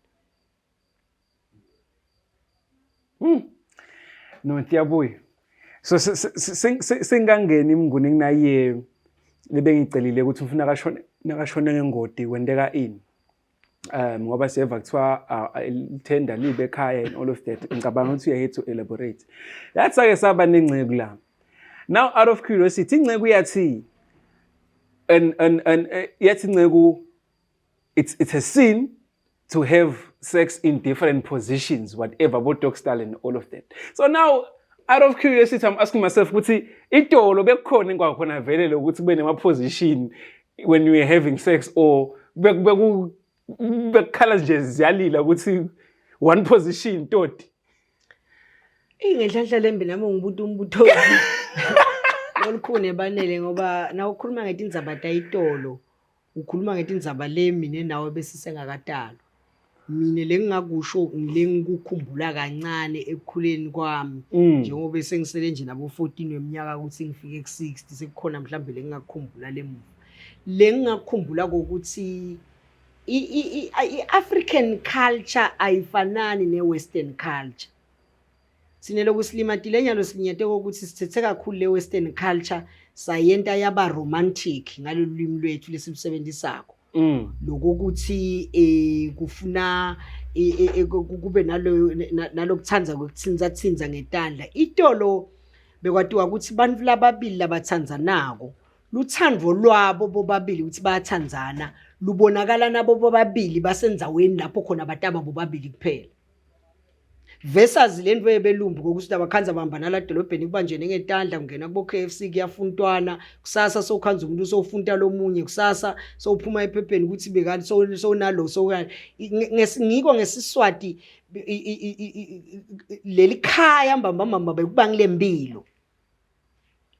No, ntiyabuya. So singangeni imnguni kunaye lebengicelile ukuthi ufuna akashone nakashone ngengodi kwenteka ini. Ngoba siyeva kuthiwa ithenda libe ekhaya and all of that. Ngicabanga ukuthi uyaye to elaborate. Yathi ake saba nengceku la. Now out of curiosity ingceku yathi and yathi ingceku it's a sin to have sex in different positions, whatever, both dog style and all of that. So now, out of curiosity, I'm asking myself, ukuthi itolo bekukhona engwakhona vele lokuthi kube nema position when you were having sex, or bekukhala nje ziyalila ukuthi one position toti. Ingenhlanhla lembi nami ngibuta umbutho olukhulu ebanele, ngoba na ukhuluma ngetindzaba tayitolo ukhuluma ngetindzaba le mina nawe besisengakatalwa. Mina lengingakusho ngile ngikukhumbula kancane ekukhuleni kwami, njengoba sengisele nje nabo 14 weminyaka ukuthi ngifike ku-60, sekukhona mhlambe lengingakukhumbula lemuva. Lengingakukhumbula kokuthi i-African culture ayifanani ne-Western culture. Sine lokusilimatile nyalo silinyete ukuthi sithethe kakhulu le Western culture sayenta yaba romantic ngalolu limi lwethu lesilusebenzisako. Lokuthi kufuna kube nalo nalokuthandza kwekuthinza thinza ngetandla. Itolo bekwatiwa ukuthi bantu lababili labathandzanako luthando lwabo bobabili ukuthi bayathandzana lubonakala nabo bobabili basendzaweni lapho khona bataba bobabili kuphela. Versus le nto yebelumbi kokuthi abakhanza bamba nala dolobheni kuba nje ngetandla kungena kubo KFC kuyafuntwana, kusasa sowukhanza umuntu sowufunta lomunye, kusasa sowuphuma ephepheni ukuthi bekani sowunalo sowukani. Ngiko ngesiswati leli khaya mbambambamba bekuba ngilempilo.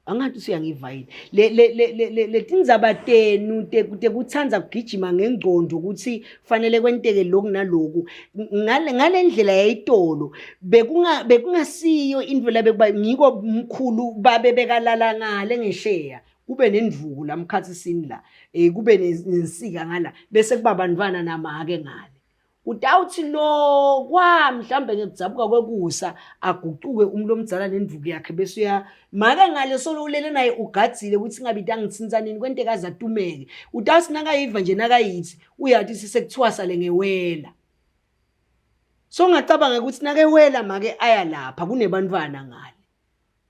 Angathi usuyangiva yini le le le le letindzaba tenu tekuthandza kugijima ngengcondo ukuthi fanele kwenteke lokhu naloku ngale ndlela yayitolo bekungasiyo into la bekuba ngiko mkhulu babe bekalala ngale ngesheya kube nendvuku la mkhathisini la kube nensika ngala bese kuba bantwana namake ngale. Utawuthi lo kwa mhlambe ngekudzabuka kwekusa agucuke umuntu omdzala nendvuku yakhe bese uya make ngale solo ulele naye ugadzile ukuthi ngabe itangithinta nini kwenteka azatumeke. Utawuthi nakayiva nje nakayithi uyathi sekuthiwa sale ngewela. So ngacabanga ukuthi nakewela make aya lapha kunebantwana ngale.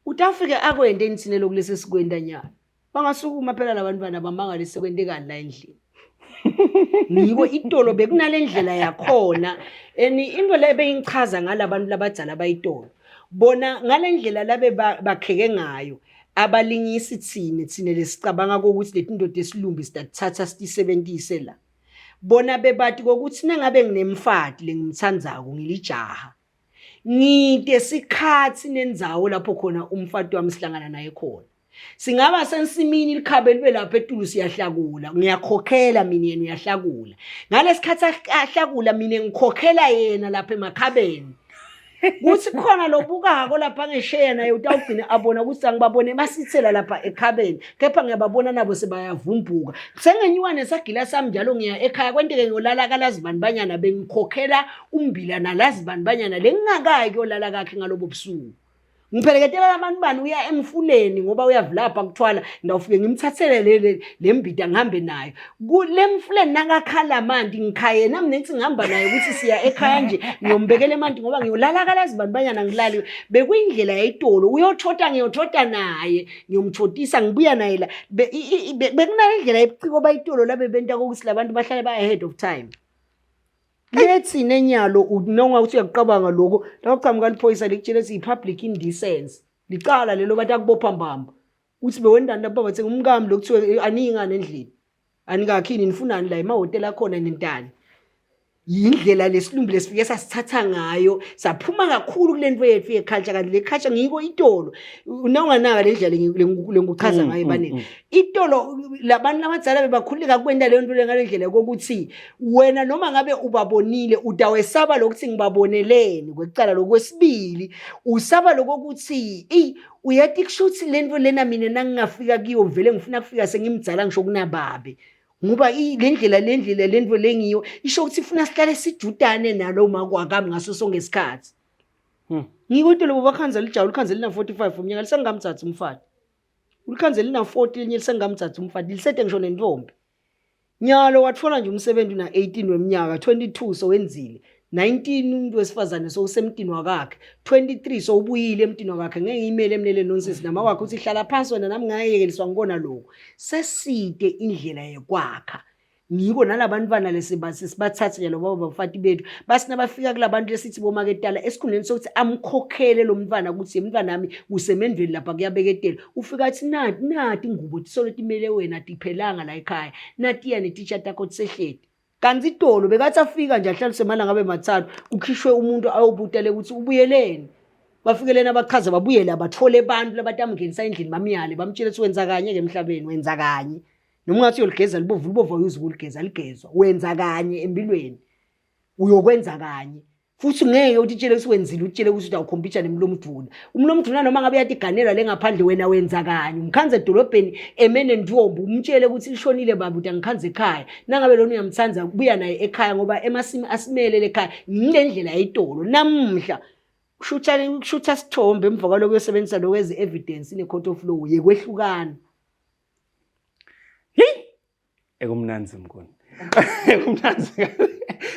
Utawufike akwente enithine lokulesi sikwenta nyalo. Bangasukuma phela labantwana bamangalise kwentekani la endlini. Ngiko itolo bekunale ndlela yakhona and into le beyingichaza ngalabantu labadzala bayitolo. Bona ngale ndlela labe bakheke ngayo abalingisi thine thine lesicabanga ukuthi letindoda esilumbi sitathatha sitisebentise la. Bona bebati kokuthi nangabe nginemfati lengimthandzako ngilijaha. Ngide sikhathi nendzawo lapho khona umfati wami sihlangana naye khona. Singaba sensimini likhabe libe lapha etulu siyahlakula, ngiyakhokhela mina yena uyahlakula. Ngalesikhathi ahlakula mina ngikhokhela yena lapha emakhabeni. Kuthi khona lobukako lapha ngesheya naye utawugcina abona ukuthi angibabone basithela lapha ekhabeni, kepha ngiyababona nabo sebayavumbuka. Sengenyuka nesagila sami njalo ngiya ekhaya kwenteke ngiyolala kalazi bani banyana bengikhokhela umbila nalazi bani banyana lengingakayi kuyolala kakhe ngalobo busuku. Ngipheleketela abantu bani uya emfuleni ngoba uyavilapha kuthwala ngawufike ngimthathele le le mbida ngihambe nayo kule mfuleni nakakhala amanti ngikhaye nami nethi ngihamba naye ukuthi siya ekhaya nje ngiyombekela emanti ngoba ngiyolala kalazi bantu banyana ngilali bekuyindlela yayitolo uyothota ngiyothota naye ngiyomthotisa ngibuya naye la bekunale ndlela yebuciko bayitolo labe benta kokuthi labantu bahlale ba ahead of time. Lethi nenyalo noma uthi uyakuqabanga lokho lawuqhamuka liphoyisa likutshela ukuthi i-public indecency licala lelo bathi akubopha mbamba. Uthi bewendani lapho bathenga umkami lo kuthiwe aniyingane endlini. Anikakhini nifunani la emahhotela akhona nentani. Yindlela lesilumbi lesifike sasithatha ngayo saphuma kakhulu kule nto yethu yeculture, kanti le culture ngiko itolo nawunganaka le ndlela lengikuchaza ngayo ebaneni. Itolo labantu labadzala bebakhululeka kwenta leyo nto le ngale ndlela kokuthi wena noma ngabe ubabonile utawesaba lokuthi ngibaboneleni kwekucala, lokwesibili usaba lokokuthi eyi uyathi kusho ukuthi le nto lena mina nangingafika kiyo vele ngifuna kufika sengimdzala ngisho kunababe, ngoba le ndlela le ndlela le nto lengiyo isho ukuthi ifuna sihlale sijudane nalo makwakami ngaso sonke isikhathi. Ngiko into lobo bakhanza lijawula ulikhanze lina-45 umnyaka lisengamthathi umfati, ulikhanze lina-40 linye lisengamthathi umfati, lisete ngisho nentombi. Nyalo wathola nje umsebenzi una-18 weminyaka, 22 sowenzile, 19 umuntu wesifazane sowusemtini wakakhe, 23 sowubuyile emtini wakakhe, ngeke ngiyimele emnele nonsense nama wakhe uthi hlala phansi wena nami ngayekeliswa ngibona lokhu. Seside indlela yekwakha. Ngiko nalabantwana lesibathathe nje lobo bafati bethu basi nabafika kulabantu lesithi bomaketala, esikhundleni sokuthi amkhokhele lo mntwana ukuthi mntwana wami usemendweni lapha kuyabeketela, ufika athi nati nati ingubo tisolo timele wena tiphelanga la ekhaya, natiya netitsha takho tisehleti. Kanti itolo bekathi afika nje ahlaliswe emalanga abe mathathu, kukhishwe umuntu ayobutale ukuthi ubuyeleni. Bafike lena bachaze babuyele, abathole abantu labatamngenisa endlini bamyale bamtshele ukuthi wenza kanye ke emhlabeni, wenza kanye. Noma ungathi uyoligeza libovu, libovu awuzi ukuligeza, ligezwa. Wenza kanye empilweni. Uyokwenza kanye. Futhi ngeke utitshele ukuthi wenzile, utshele ukuthi utawukhompitha nemlomdvuna. Umlomdvuna noma ngabe uyatiganela le ngaphandle wena wenza kanye. Umkhanze edolobheni eme nentombi, umtshele ukuthi lishonile baba uthi angikhanze ekhaya. Nangabe lona uyamthanda buya naye ekhaya ngoba emasimi asimele lekhaya. Ngile ndlela yayitolo namuhla. Kushutha sithombe emva kwaloko uyosebenzisa lokho as evidence in a court of law yekwehlukana. Hey! Ekumnanzi mnguni. Ekumnanzi.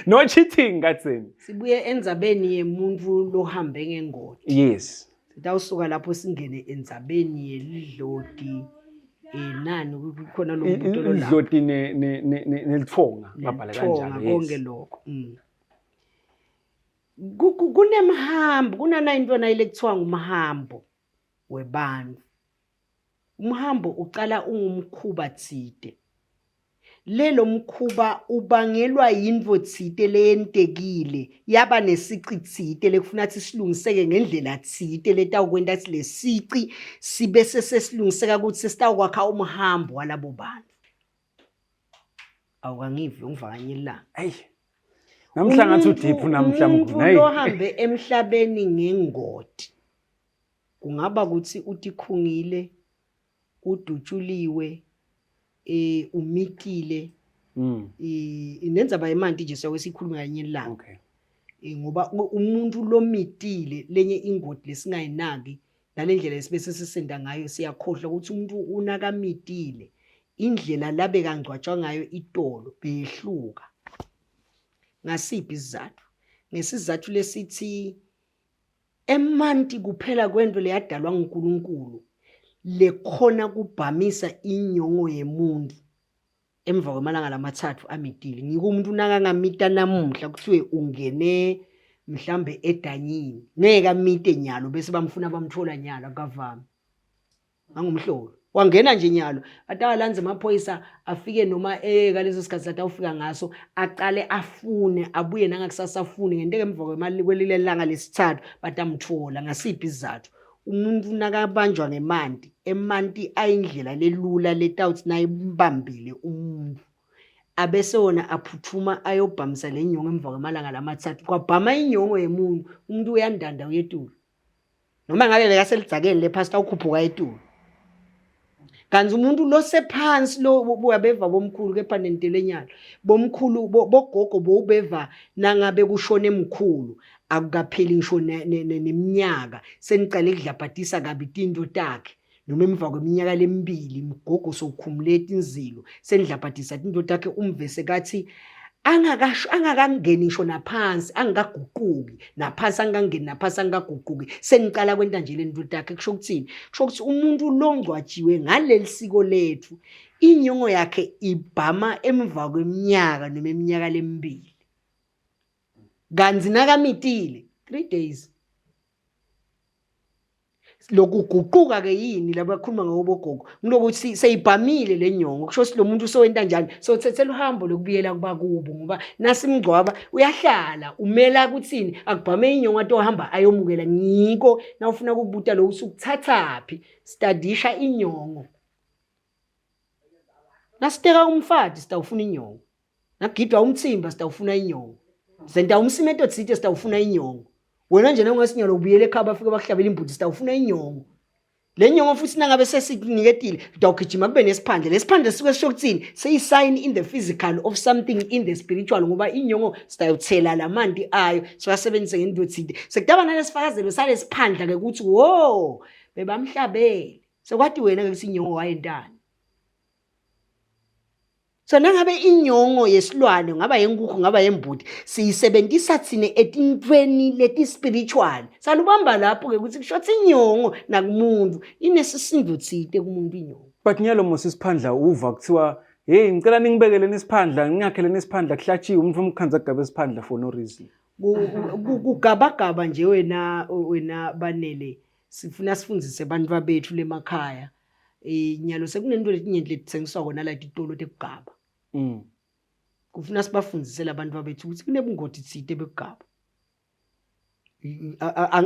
No cheating kathini. Sibuye endzabeni yemuntu lohambe ngengoti. Yes. Sitawusuka lapho singene endzabeni yelidloti. Nani kukhona lo mbuto lo lapho. Idloti ne ne ne nelithonga babhala kanjalo. Konke lokho. Kunemhambo, kunana intwana ile kuthiwa ngumhambo webantu. Umhambo uqala ungumkhuba thide. Lelo mkhuba ubangelwa yintfo tsite leyentekile yaba nesici tsite lekufuna kutsi silungiseke ngendlela tsite letawukwenta kutsi lesici sibe sesilungiseka kutsi sesitawukwakha umhambo walabo bantu. Awukangivi ungivakanye ilanga. Ayi. Namhla ngathi udeep namhla mkhulu. Umuntu lohambe emhlabeni ngengoti. Kungaba ukuthi utikhungile, udutshuliwe, umitile. Inenzaba yemanti nje siyawe sikhuluma kanye ilanga. Okay. Ngoba umuntu lomitile lenye ingoti lesingayinaki nalendlela esibe sesisenda ngayo siyakhohlwa ukuthi umuntu unakamitile indlela labe kangcwatshwa ngayo itolo beyehluka. Ngasiphi isizathu? Ngesizathu lesithi emanti kuphela kwento leyadalwa nguNkulunkulu lekhona kubhamisa inyongo yemuntu emva kwemalanga lamathathu amitile. Ngiko umuntu nakangamita namuhla kuthiwe ungene mhlambe edanyini ngeke amite nyalo bese bamfuna bamthola nyalo, akavami. Ngangumhlolo wangena nje nyalo atawalanza amaphoyisa afike noma kaleso sikhathi satawufika ngaso aqale afune abuye nangakusasa afune ngenteke emva kwemali kwelile langa lesithathu batamthola. Ngasiphi isizathu? Umuntu nakabanjwa ngemanti, emanti ayindlela lelula letawuthi nayimbambile umuntu abese wona aphuthuma ayobhamisa le nyongo emva kwamalanga lamathathu. Kwabhama inyongo yemuntu, umuntu uyandanda uyetulu. Noma ngabe bekaselidzakeni le pastor ukhuphuka etulu. Kanti umuntu losephansi lo uyabeva bomkhulu kepha nentelo enyalo. Bomkhulu bogogo bowubeva nangabe kushone emkhulu akukapheli ngisho neminyaka senicale kudlabhatisa kabi tinto takhe. Noma emva kweminyaka lemibili mgogo sowukhumule tinzilo senidlabhadisa tinto takhe umvese kathi angakasho angakangeni ngisho naphansi angikaguquki naphansi angikangeni naphansi angikaguquki sengicala kwenta nje le nto takhe. Kusho ukuthini? Kusho ukuthi umuntu longcwatshiwe ngaleli siko lethu inyongo yakhe ibhama emva kweminyaka noma iminyaka lemibili, kanti nakamitile 3 days. Lokuguquka ke yini labakhuluma ngobogogo ngilokuthi seyibhamile le nyongo, kusho ukuthi lo muntu usowenta njani, sothethela uhambo lokubuyela kubakubo, ngoba nasimngcwaba uyahlala umela kuthini akubhame inyongo atohamba ayomukela. Ngiko nawufuna ukubuta lo usukuthathaphi, stadisha inyongo. Nasiteka umfati sitawufuna inyongo, nagidwa umthimba sitawufuna inyongo, senta umsimeto thite sitawufuna inyongo. Wena nje nongasinyalo ubuyele ekhaya bafike bakuhlabela imbuti, sitawufuna inyongo. Le nyongo futhi nangabe sesikuniketile utawugijima kube nesiphandle. Lesiphandle sisuke sisho ukuthini? Seyi-sign in the physical of something in the spiritual, ngoba inyongo sitayuthela lamanti ayo siwasebenzise ngento ethile. Sekutaba nalesifakazelo salesiphandla-ke ukuthi wo bebamhlabele, sekwati wena-ke ukuthi inyongo wayentani. So nangabe inyongo yesilwane ngaba yenkukhu ngaba yembuti siyisebenzisa thine etintweni leti spiritual. Salubamba lapho ke ukuthi kusho ukuthi inyongo nakumuntu inesisindo thite kumuntu inyongo. But nyalo mos isiphandla uva kuthiwa hey ngicela ningibekele nisiphandla ngingakhele nisiphandla kuhlatshiwe umuntu umkhanza kugabe isiphandla for no reason. Kugabagaba nje wena banele, sifuna sifundise abantu bethu lemakhaya. Nyalo sekunento letinyenti letitsengiswa kona la titolo tekugaba. Kufuna sibafundise labantu bethu ukuthi kunebungoti tsite bekugaba.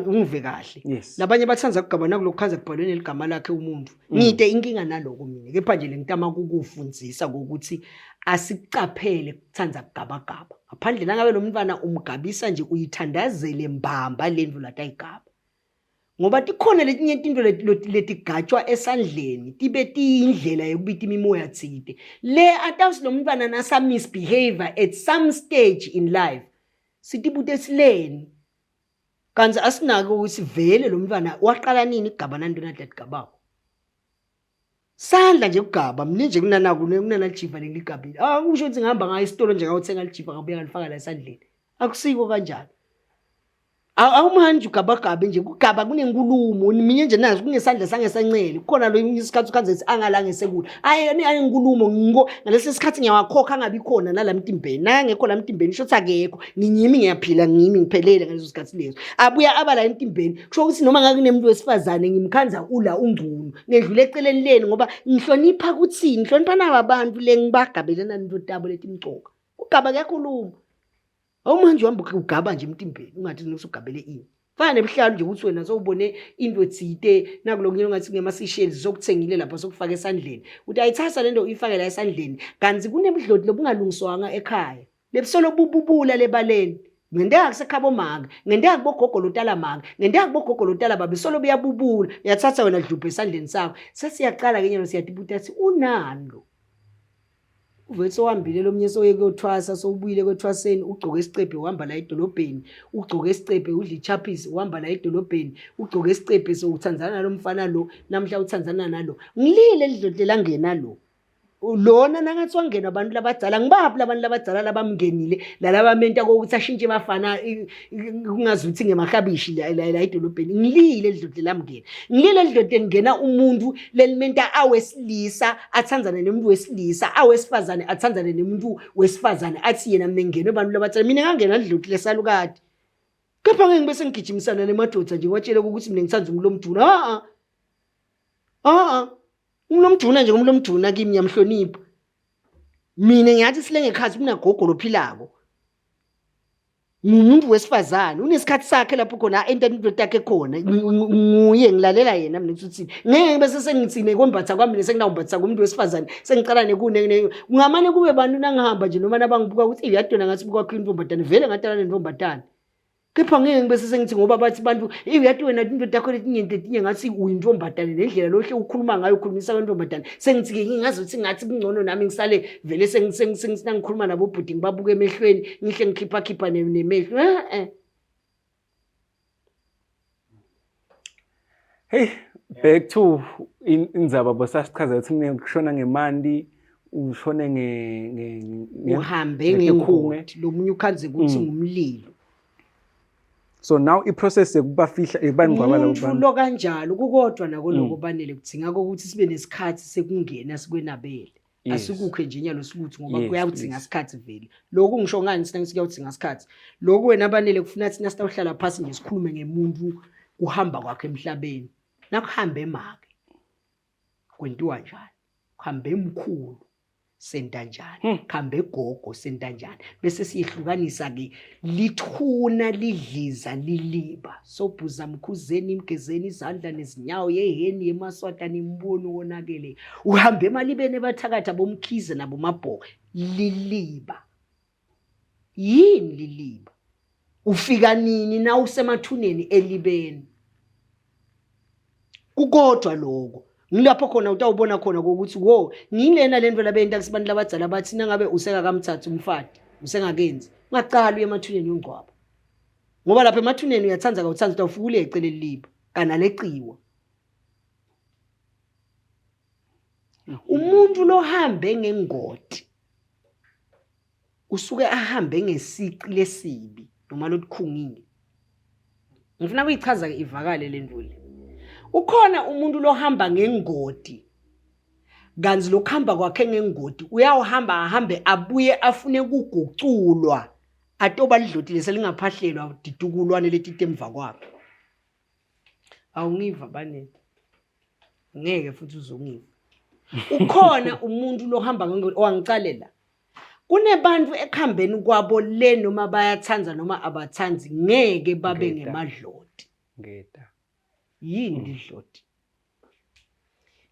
Ungive kahle. Yes. Labanye batsandza kugaba nakulokhu khanza kubhalwe neligama lakhe umuntu. Ngite inkinga naloko mina. Kepha nje lengitama kukufundzisa ngokuthi asikucaphele kutsandza kugabagaba. Ngaphandle nangabe lo mntwana umgabisa nje uyithandazele mbamba lendlu latayigaba. Ngoba tikhona letinye tinto letigatshwa esandleni tibe tiyindlela yokubita imimoya tsite. Le atawusi lo mntwana nasa misbehavior at some stage in life. Sitibute sileni. Kanti asinako ukuthi vele lo mntwana waqala nini ukugaba nantoni adadigabako. Sandla nje kugaba mina nje kunanaku kunanalijiva lengiligabile. Ah kusho ukuthi ngihamba ngayo esitolo nje ngayothenga lijiva ngabuya ngalifaka la esandleni. Akusiko kanjalo. Awumanje ugabagabe nje kugaba kunenkulumo mina nje nazi kunesandla sangesancele kukhona lo isikhathi ukhanze ethi angala ngesekudla ayi ayinkulumo ngiko ngalesi sikhathi ngiyawakhokha angabi khona nala mtimbeni nangekho la mtimbeni sho akekho nginyimi ngiyaphila ngimi ngiphelele ngaleso sikhathi leso abuya aba la emtimbeni kusho ukuthi noma ngakunemuntu wesifazane ngimkhanza ula ungcunu ngedlula eceleni leni ngoba ngihlonipha kuthini ngihlonipha naba abantu le ngibagabelena into tabo letimcoka kugaba kuyakhuluma. Awumanje uhamba ugaba nje emtimbeni ungathi usugabele ini. Fana nebuhlalu nje ukuthi wena sowubone into ethite nakulokunye ongathi ngema-seashells sokuthengile lapha sokufaka esandleni. Uthi ayithatha lento uyifake la esandleni kanti kunebudloti lobungalungiswanga ekhaya. Lebusolo bububula lebaleni. Ngenteka kusekhabo maka, ngenteka kubogogo lotala maka, ngenteka kubogogo lotala baba solo buyabubula. Uyathatha wena dlubhe esandleni sakho. Sesiyaqala ke nyalo siyatibuta sithi unani lo? Uvele sowuhambile lo mnye sowuye kuyothwasa, sowubuyile kwethwaseni, ugcoke isicephe uhamba la edolobheni, ugcoke isicephe udla ichaphisi uhamba la edolobheni, ugcoke isicephe sowuthandzana nalo mfana lo, namhla uthandzana nalo. Ngilile lidloti langena lo. Lona nangathi wangena abantu labadzala, ngibaphi labantu labadzala labamngenile, lalabamenta kokuthi ashintshe bafana kungazuthi ngemaklabishi la edolobheni. Ngilile lidloti lamngena. Ngilile lidloti lingena umuntu lelimenta awesilisa athandzane nemuntu wesilisa, awesifazane athandzane nemuntu wesifazane, athi yena mina ngingenwe abantu labadzala. Mina ngangena lidloti lesalukati. Kepha ngeke ngibe sengigijimisana nemadoda nje ngiwatshele ukuthi mina ngithanda umuntu omduna. A a. Umuntu omduna nje umuntu omduna kimi ngiyamhlonipha. Mina ngiyathi silenge ekhathi kunagogo lophilako. Ngumuntu wesifazane unesikhathi sakhe lapho khona enta into takhe khona nguye ngilalela yena mina ukuthi ngeke bese sengithine kwembatha kwami senginawumbatha kumuntu wesifazane sengicala nekune kungamane kube bantu nangihamba nje noma nabangibuka ukuthi uyadona ngathi buka kwakho intombazane vele ngatala nentombazane. Kepha ngeke ngibese sengithi ngoba bathi bantu eyi uyathi wena into takho letinye letinye ngathi uyintombazane nendlela lohle ukhuluma ngayo ukhulumisa kwentombazane sengithi-ke ngingazi ukuthi ngathi kungcono nami ngisale vele sengikhuluma nabo bhuti ngibabuke emehlweni ngihle ngikhiphakhipha nemehlo e-e. Hey, back to indzaba bosasichaza ukuthi kushona ngemanti ushone nge uhambe ngengoti lo munye ukhanze ukuthi ngumlilo. So now i-process yokubafihla yokubangcwaba labo umuntu bantu. lo kanjalo kukodwa nako lokho banele kudzinga ukuthi sibe nesikhathi sekungena sikwenabele. Asikukhe nje nyalo sikuthi ngoba kuyawudzinga isikhathi vele. Lokhu ngisho ngani sina kuyawudzinga isikhathi. Lokhu wena banele kufuna thina sitawuhlala phansi nje sikhulume ngemuntu kuhamba kwakhe emhlabeni. Nakuhambe make kwentiwa njani? Kuhambe mkhulu senta njani? Kuhambe gogo senta njani? Bese siyehlukanisa ke lithuna lidliza liliba. Sobhuza mkhuzeni imgezeni izandla nezinyawo yeheni yemaswata nimbono wonakele. Uhambe emalibeni ebathakatha bomkhize nabomabhoko liliba. Yini liliba? Ufika nini na usemathuneni elibeni? Kukodwa lokho. Ngilapho khona utawubona khona ukuthi wo ngilena lento labenta kusibantu labadzala bathi nangabe usekakamthathi umfati usengakenzi ungaqala uye emathuneni yongcwaba. Ngoba lapha emathuneni uyathanda kawuthanda utawufika ulece leliba kana leciwa. Umuntu lohambe ngengoti usuke ahambe ngesici lesibi noma lokukhungile. Ngifuna kuyichaza ke ivakale le nduli. Ukhona umuntu lohamba ngengoti kanti lokuhamba kwakhe ngengoti uyawuhamba ahambe abuye afune kuguculwa atoba lidloti leselingaphahlelwa ditukulwane letitemva kwakhe. Awungiva banini? Ngeke futhi uzongiva. Ukhona umuntu lohamba ngengoti owangicalela. Kunebantu ekuhambeni kwabo le noma bayathanda noma abathandi ngeke babe Ngeda. ngemadloti. Ngeda. Yini lidloti?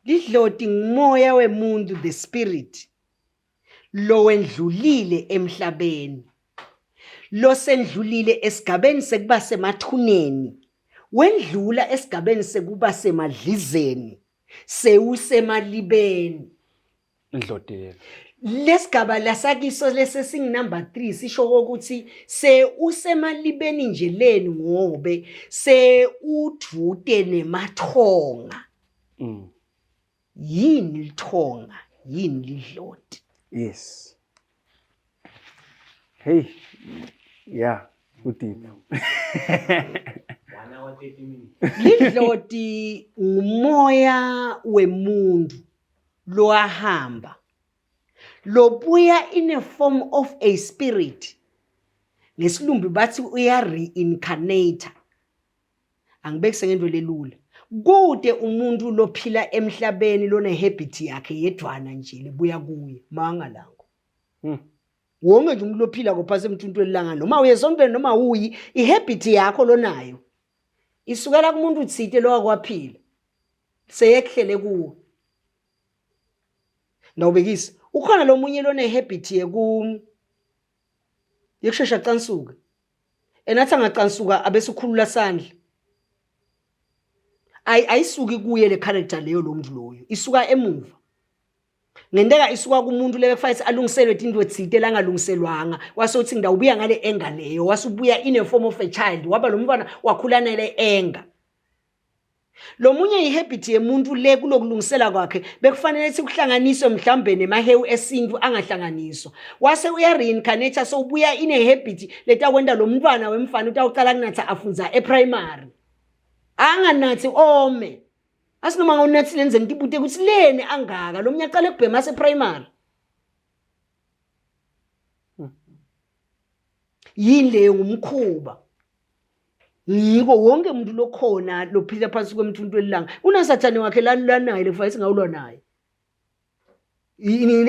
Lidloti ngumoya wemuntu the spirit lowendlulile emhlabeni. Losendlulile esigabeni sekuba semathuneni. Wendlula esigabeni sekuba semadlizeni. Sewusemalibeni. Indlodela. Lesigaba lasakiso lesi singu-number 3 sisho ukuthi se usemalibeni nje leni ngobe se udvute nemathonga. Yini lithonga? Yini lidloti? Yes. Hey. Yeah, udeep. 1 hour 30 minutes. Lidloti ngumoya wemuntu lowahamba lobuya in a form of a spirit. Ngesilumbi bathi uya reincarnate. Angibekise ngento lelula. Kude umuntu lophila emhlabeni lone habit yakhe yedwana nje lebuya kuye manga lango. Wonke nje umuntu lophila kophasi emthuntweni langa noma uye esontweni noma uyi ihabit yakho lonayo isukela kumuntu uthite lo akwaphila seyekuhlele kuwe. Ndawubekisa ukhona lo munye lone habit yeku yekushesha cansuka enathi angacansuka abese ukhulula sandla. Ayisuki kuye le character leyo lo muntu loyo isuka emuva. Ngenteka isuka kumuntu lebe kufanele alungiselwe into ethite langalungiselwanga wase uthi ngidawubuya ngale enga leyo wase ubuya in a form of a child waba lo mntwana wakhula nale enga. Lo munye ihabit yemuntu le kulokulungisela kwakhe bekufanele sikuhlanganiswe mhlambe nemahewu esintu angahlanganiswa wase uya reincarnate so ubuya in a habit letakwenta lo mntwana wemfana utawucala kunatha afunza eprimary anganathi ome asinoma ngawunathi lenze ngitibute ukuthi leni angaka lo mnye aqale kubhema ase primary. Yini leyo? Ngumkhuba. Ngiko wonke umuntu lokhona lophila phansi kwemthuntu welanga unasathane wakhe lalwa naye lefanele singawulwa naye.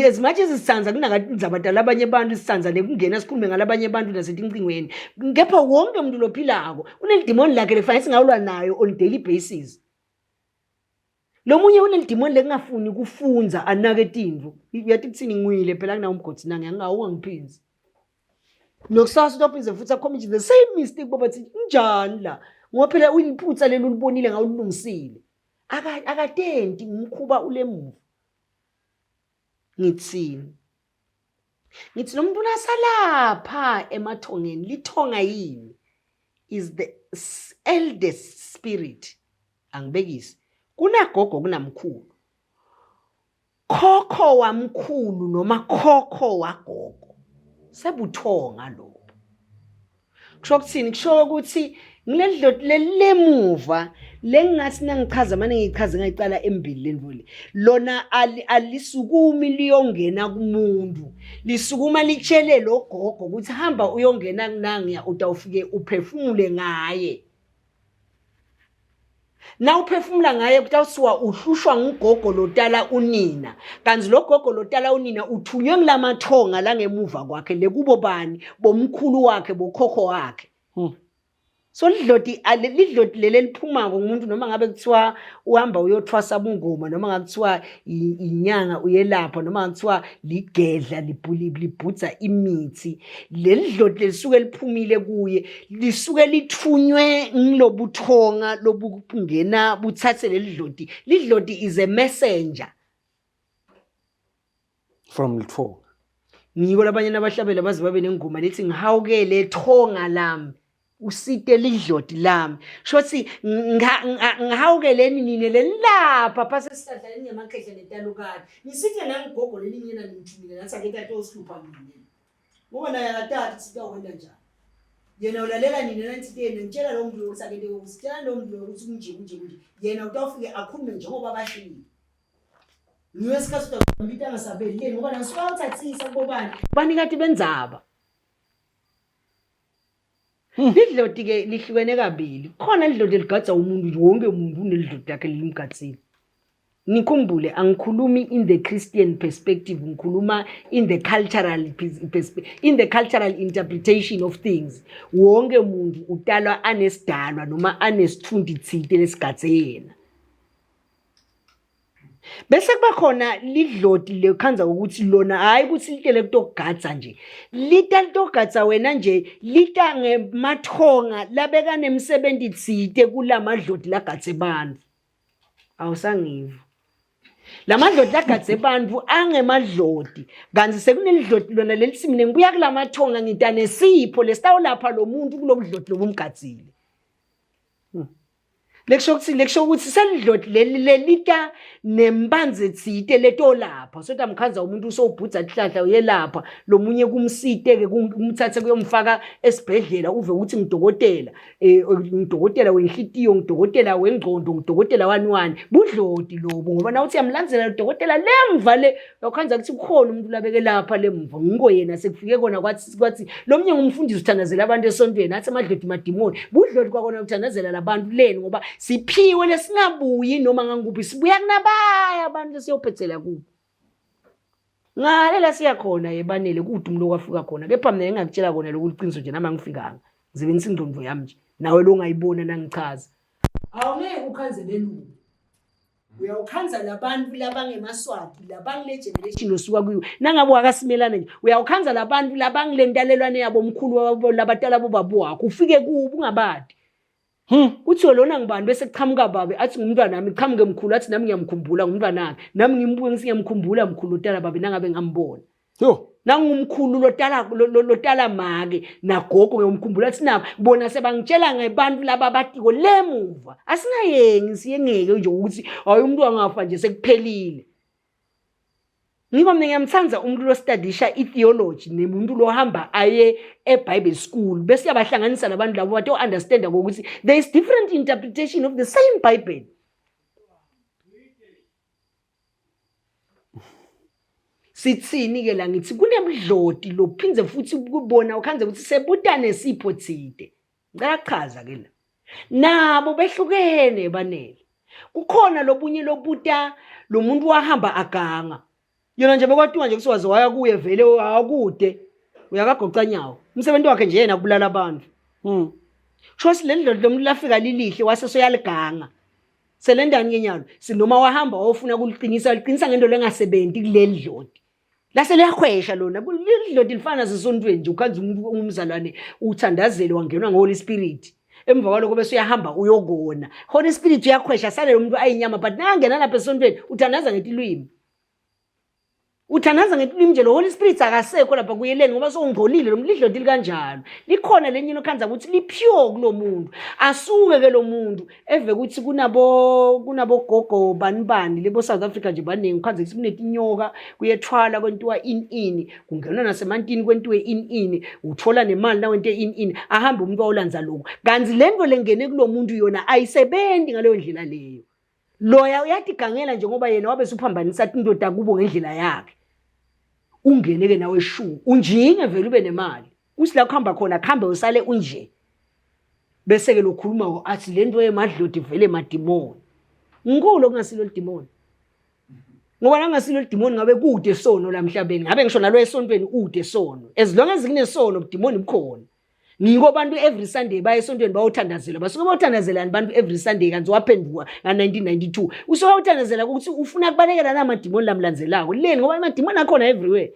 As much as sithanza kunakatindzaba talabanye abantu sithanza nekungena sikhulume ngalabanye abantu nasetincingweni kepha wonke umuntu lophilako unelidimoni lakhe lefanele singawulwa nayo on daily basis. Lo munye unelidimoni lekungafuni kufunza anake tintfo uyathi kuthini ngwile phela kunawo umgodi nange angawu ungangiphinzi nokusasa utawuphinze futhi akhomithe the same mistake baba thi njani la ngoba phela uyiphutha leli ulibonile ngawulungisile akatenti umkhuba ulemuva. Ngithini? Ngithi lo muntu unasalapha emathongeni lithonga yini is the eldest spirit. Angibekisi kunagogo kunamkhulu khokho wamkhulu noma khokho wagogo sebuthonga lobo. Kusho ukuthini? Kusho ukuthi ngileli dloti lelilemuva lengingathi nangichaza mane ngiyichaze ngayicala embili lento le lona alisukumi liyongena kumuntu lisukuma litshele lo gogo ukuthi hamba uyongena kunangiya utawufike uphefumule ngaye. Na uphefumula ngaye kutawusuka uhlushwa ngugogo lotala unina. Kanti lo gogo lotala unina uthunywe ngilamathonga la ngemuva kwakhe lekubo bani bomkhulu wakhe bokhokho wakhe. So lidloti lidloti leli eliphumako ngumuntu noma ngabe kuthiwa uhamba uyothwasa bungoma noma ngabe kuthiwa inyanga uyelapha noma kuthiwa ligedla libhudza imithi leli dloti lelisuke liphumile kuye lisuke lithunywe ngilobuthonga lobungena buthathe leli dloti. Lidloti is a messenger from lithonga. Ngiko labanye nabahlabela baze babe nengoma lethi ngihawukele thonga lami usite lidloti lami. Shothi ngihawukeleni nine lelapha phase sihlahla lengemakhehla netalukati. Nisithe nangigogo leli nyena nimthumile nathi ake tata osihlupha mina. Ngoba naye akatati sitawenta njani. Yena ulalela nina nathi yena ngitshela lo muntu ukuthi ake ukuthi tshela lo muntu ukuthi kunje kunje kunje. Yena utawufike akhulume njengoba bashilo. Ngiyo isikhathi utawumbita angasabeli leni ngoba nasuka uthathisa kubobani. Banikati benzaba. Lidloti ke lihlukene kabili. Khona lidloti ligadza umuntu nje wonke umuntu unelidloti lakhe limgatsile. Nikhumbule angikhulumi in the Christian perspective, ngikhuluma in the cultural in the cultural interpretation of things. Wonke umuntu utalwa anesidalwa noma anesithundi thinte lesigadze yena. Bese kuba khona lidloti lekhanza ukuthi lona hayi ukuthi litele kutokugadza nje. Lita litogadza wena nje lita ngemathonga labeka nemsebenzi tsite kulamadloti lagadze bantfu. Awusangiva. Lamadloti lagadze bantfu angemadloti kanti sekunelidloti lona lelithi mina ngibuya kulamathonga ngita nesipho lesitawulapha lo muntu kulobudloti lobumgadzile. Lekusho ukuthi lekusho ukuthi selidloti leli lelita nembanze tsite letolapha sothi amkhanza umuntu usowubhudza tihlahla uyelapha lomunye kumsite ke kumthathe kuyomfaka esibhedlela uve ukuthi ngidokotela ngidokotela wenhlitiyo ngidokotela wengqondo ngidokotela wani wani budloti lobu ngoba na uthi yamlandzela lo dokotela lemva le uyakhanza ukuthi kukhona umuntu labeke lapha lemva ngiko yena sekufike kona kwathi kwathi lo mnye ngumfundisi uthandazela abantu esontweni athi amadloti madimoni budloti kwakona ukuthandazela labantu leni ngoba siphiwe lesingabuyi noma ngangikuphi sibuya kunabaya abantu esiyophethela kubo. Ngale la siya khona yebanele kude umuntu okwafika khona kepha mina engakutshela kona lokhu liqiniso nje nami angifikanga ngisebenzisa ingqondo yami nje nawe lo ungayibona nangichaza. Awungeke ukhanze belungu uyawukhanza labantu labangemaswati labangile generation osuka kuyo nangabe wakasimelana nje uyawukhanza labantu labangile ntalelwane yabo mkhulu wabo labatala bobaba wakho ufike kubo ungabadi. Kuthiwe lona ngubani bese kuqhamuka babe athi ngumntwana wami qhamuke mkhulu athi nami ngiyamkhumbula ngumntwana wakhe nami ngimbuke ngithi ngiyamkhumbula mkhulu lotala babe nangabe ngambona. Yo. Nangumkhulu lotala lotala make nagogo ngiyomkhumbula athi nabo bona sebangitshela ngebantu laba abatiko lemuva asingayengi siyengeke nje ukuthi hayi umuntu angafa nje sekuphelile. Ngiko mina ngiyamthanda umuntu lostadisha i-theology nemuntu lohamba aye e-Bible school bese uyabahlanganisa labantu labo bato understand ukuthi there is different interpretation of the same Bible. Sithini ke la ngithi kunemdloti lophindze futhi kubona ukhanze ukuthi sebutane sipho thide. Ngicela kuchaza ke la. Nabo behlukene banele. Kukhona lobunye lobuta lo muntu wahamba aganga. Yena nje bekwatiwa nje kusiwaze waya kuye vele akude. Uyakagoca nyawo. Umsebenzi wakhe nje yena kubulala abantu. Shosi leli dlodlo lomuntu lafika lilihle wase soyaliganga. Selendani ke nyalo sinoma wahamba wawufuna kuliqinisa liqinisa ngento lengasebenzi kuleli dloti. Lase liyakhwesha lona lidloti lifana nasesontweni nje ukhanza umuntu ongumzalwane uthandazele wangenwa ngeHoly Spirit. Emva kwalokho bese uyahamba uyokona. Holy Spirit uyakhwesha sale lo muntu ayinyama but nakangena lapha esontweni uthandaza ngetilwimi. Uthandaza ngetilwimi nje lo Holy Spirit akasekho lapha kuyeleni ngoba sowungcolile lo muntu lidloti likanjalo. Likhona lenye into okhanza ukuthi li-pure kulo muntu. Asuke ke lo muntu eve ukuthi kunabo kunabogogo bani bani lebo South Africa nje baningi ukhanze ukuthi kunetinyoka kuyethwala kwentiwa in ini kungenwa nasemantini kwentiwe in ini uthola nemali nawente in ini ahambe umuntu awulanza lokho kanti lento lengene kulo muntu yona ayisebenzi ngaleyo ndlela leyo. Loya uyatigangela nje ngoba yena wabe suphambanisa indoda kubo ngendlela yakhe. Ungene ke nawe shu unjinge vele ube nemali. Kuthi la kuhamba khona kuhambe usale unje. Bese ke lokhuluma athi lento yemadloti vele madimoni. Ngikhulu okungasilo lidimoni. Ngoba nangasilo lidimoni ngabe kude sono la emhlabeni, ngabe ngisho nalo esontweni ude sono. As long as kunesono ubudimoni bukhona. Ngiko abantu every Sunday baye esontweni bayothandazela. Basuke bayothandazelani abantu every Sunday kanti waphenduka nga-1992. Usuke uthandazela ukuthi ufuna kubalekela namadimoni lamlandzelako. Leni ngoba amadimoni akhona everywhere.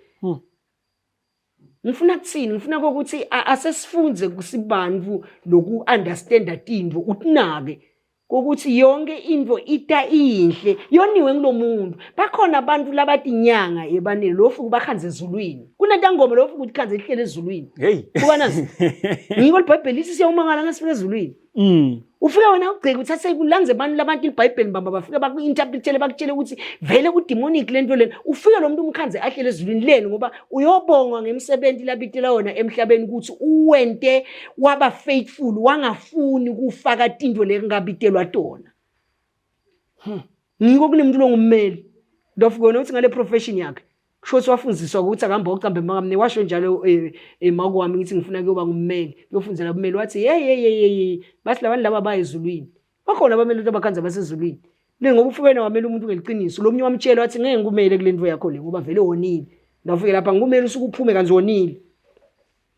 Ngifuna kuthini? Ngifuna ukuthi asesifunze kusibantu loku understanda tintfo utinake kokuthi yonke into ita inhle yoniwe ngulomuntu. Bakhona abantu labatinyanga ebanele lofu bakhanze ezulwini. Kunentangoma lofu ukuthi khanze ihlele ezulwini. Hey. Buka nazi. Ngiko iBhayibheli lithi siyawumangala nasifika ezulwini. Ufike wena ugceke uthathe kulanze abantu labantu iBhayibheli mbamba bafike baku-interpretele bakutshele ukuthi vele ku-demonic le nto lena. Ufike lo muntu umkhanze ahlele ezulwini leni ngoba uyobongwa ngemsebenzi labitela wona emhlabeni ukuthi uwente waba faithful wangafuni kufaka tinto lekungabitelwa tona. Ngiko kunemuntu longummeli. Ndofike wena uthi ngale profession yakhe kusho ukuthi wafundiswa ukuthi akuhambe ocambe makamne washo njalo emako wami ngithi ngifuna kuyoba ngummeli kuyofundzela bummeli wathi hey hey hey hey bathi labantu laba baya ezulwini bakhona abameli ukuthi abakhanza basezulwini le ngoba ufike wena wamela umuntu ngeliqiniso lo munye wamtshela wathi ngeke ngikumele kule nto yakho le ngoba vele wonile ndafike lapha ngikumele usuke uphume kanti wonile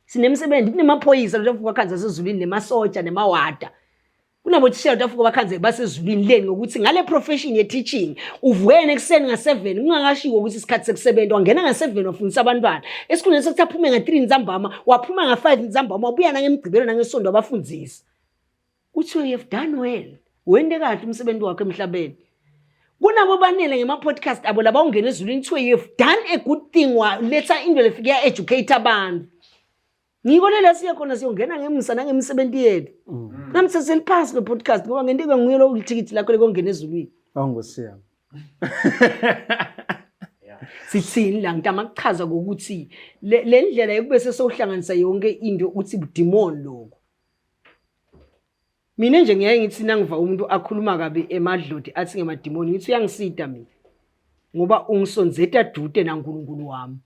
sinemsebenzi kunemaphoyisa lo wakhanza sezulwini nemasotsha nemawada kunabotishela tafika bakhanze basezulwini leni ngokuthi ngale profession ye-teaching uvukene ekuseni nga-7 kungakashiwo ukuthi isikhathi sekusebenza wangena nga-7 wafundisa abantwana esikhundleni sokuthi aphume nga-3 ntsambama waphuma nga-5 ntsambama wabuya nangemgqibelo nangesonto wabafundisa. Kuthiwe you have done well, wente kahle umsebenzi wakho emhlabeni. Kunabo banele ngema-podcast abo laba ungena ezulwini kuthiwe you have done a good thing, waletha into lefike ya-educate abantu. Ngiko lela siye khona siyongena ngemusa nangemisebenzi yethu. Nami seseliphasi lo podcast ngoba ngentike nguye lo lithikithi lakho lekongena ezulwini. Awungosiyami. Sithini la ngitama kuchaza ngokuthi le ndlela yokube sesewuhlanganisa yonke into uthi budimoni lokho. Mina nje ngiyaye ngithi nangiva umuntu akhuluma kabi emadloti athi ngemadimoni ngithi uyangisida mina. Ngoba ungisonzeta dude naNkulunkulu wami.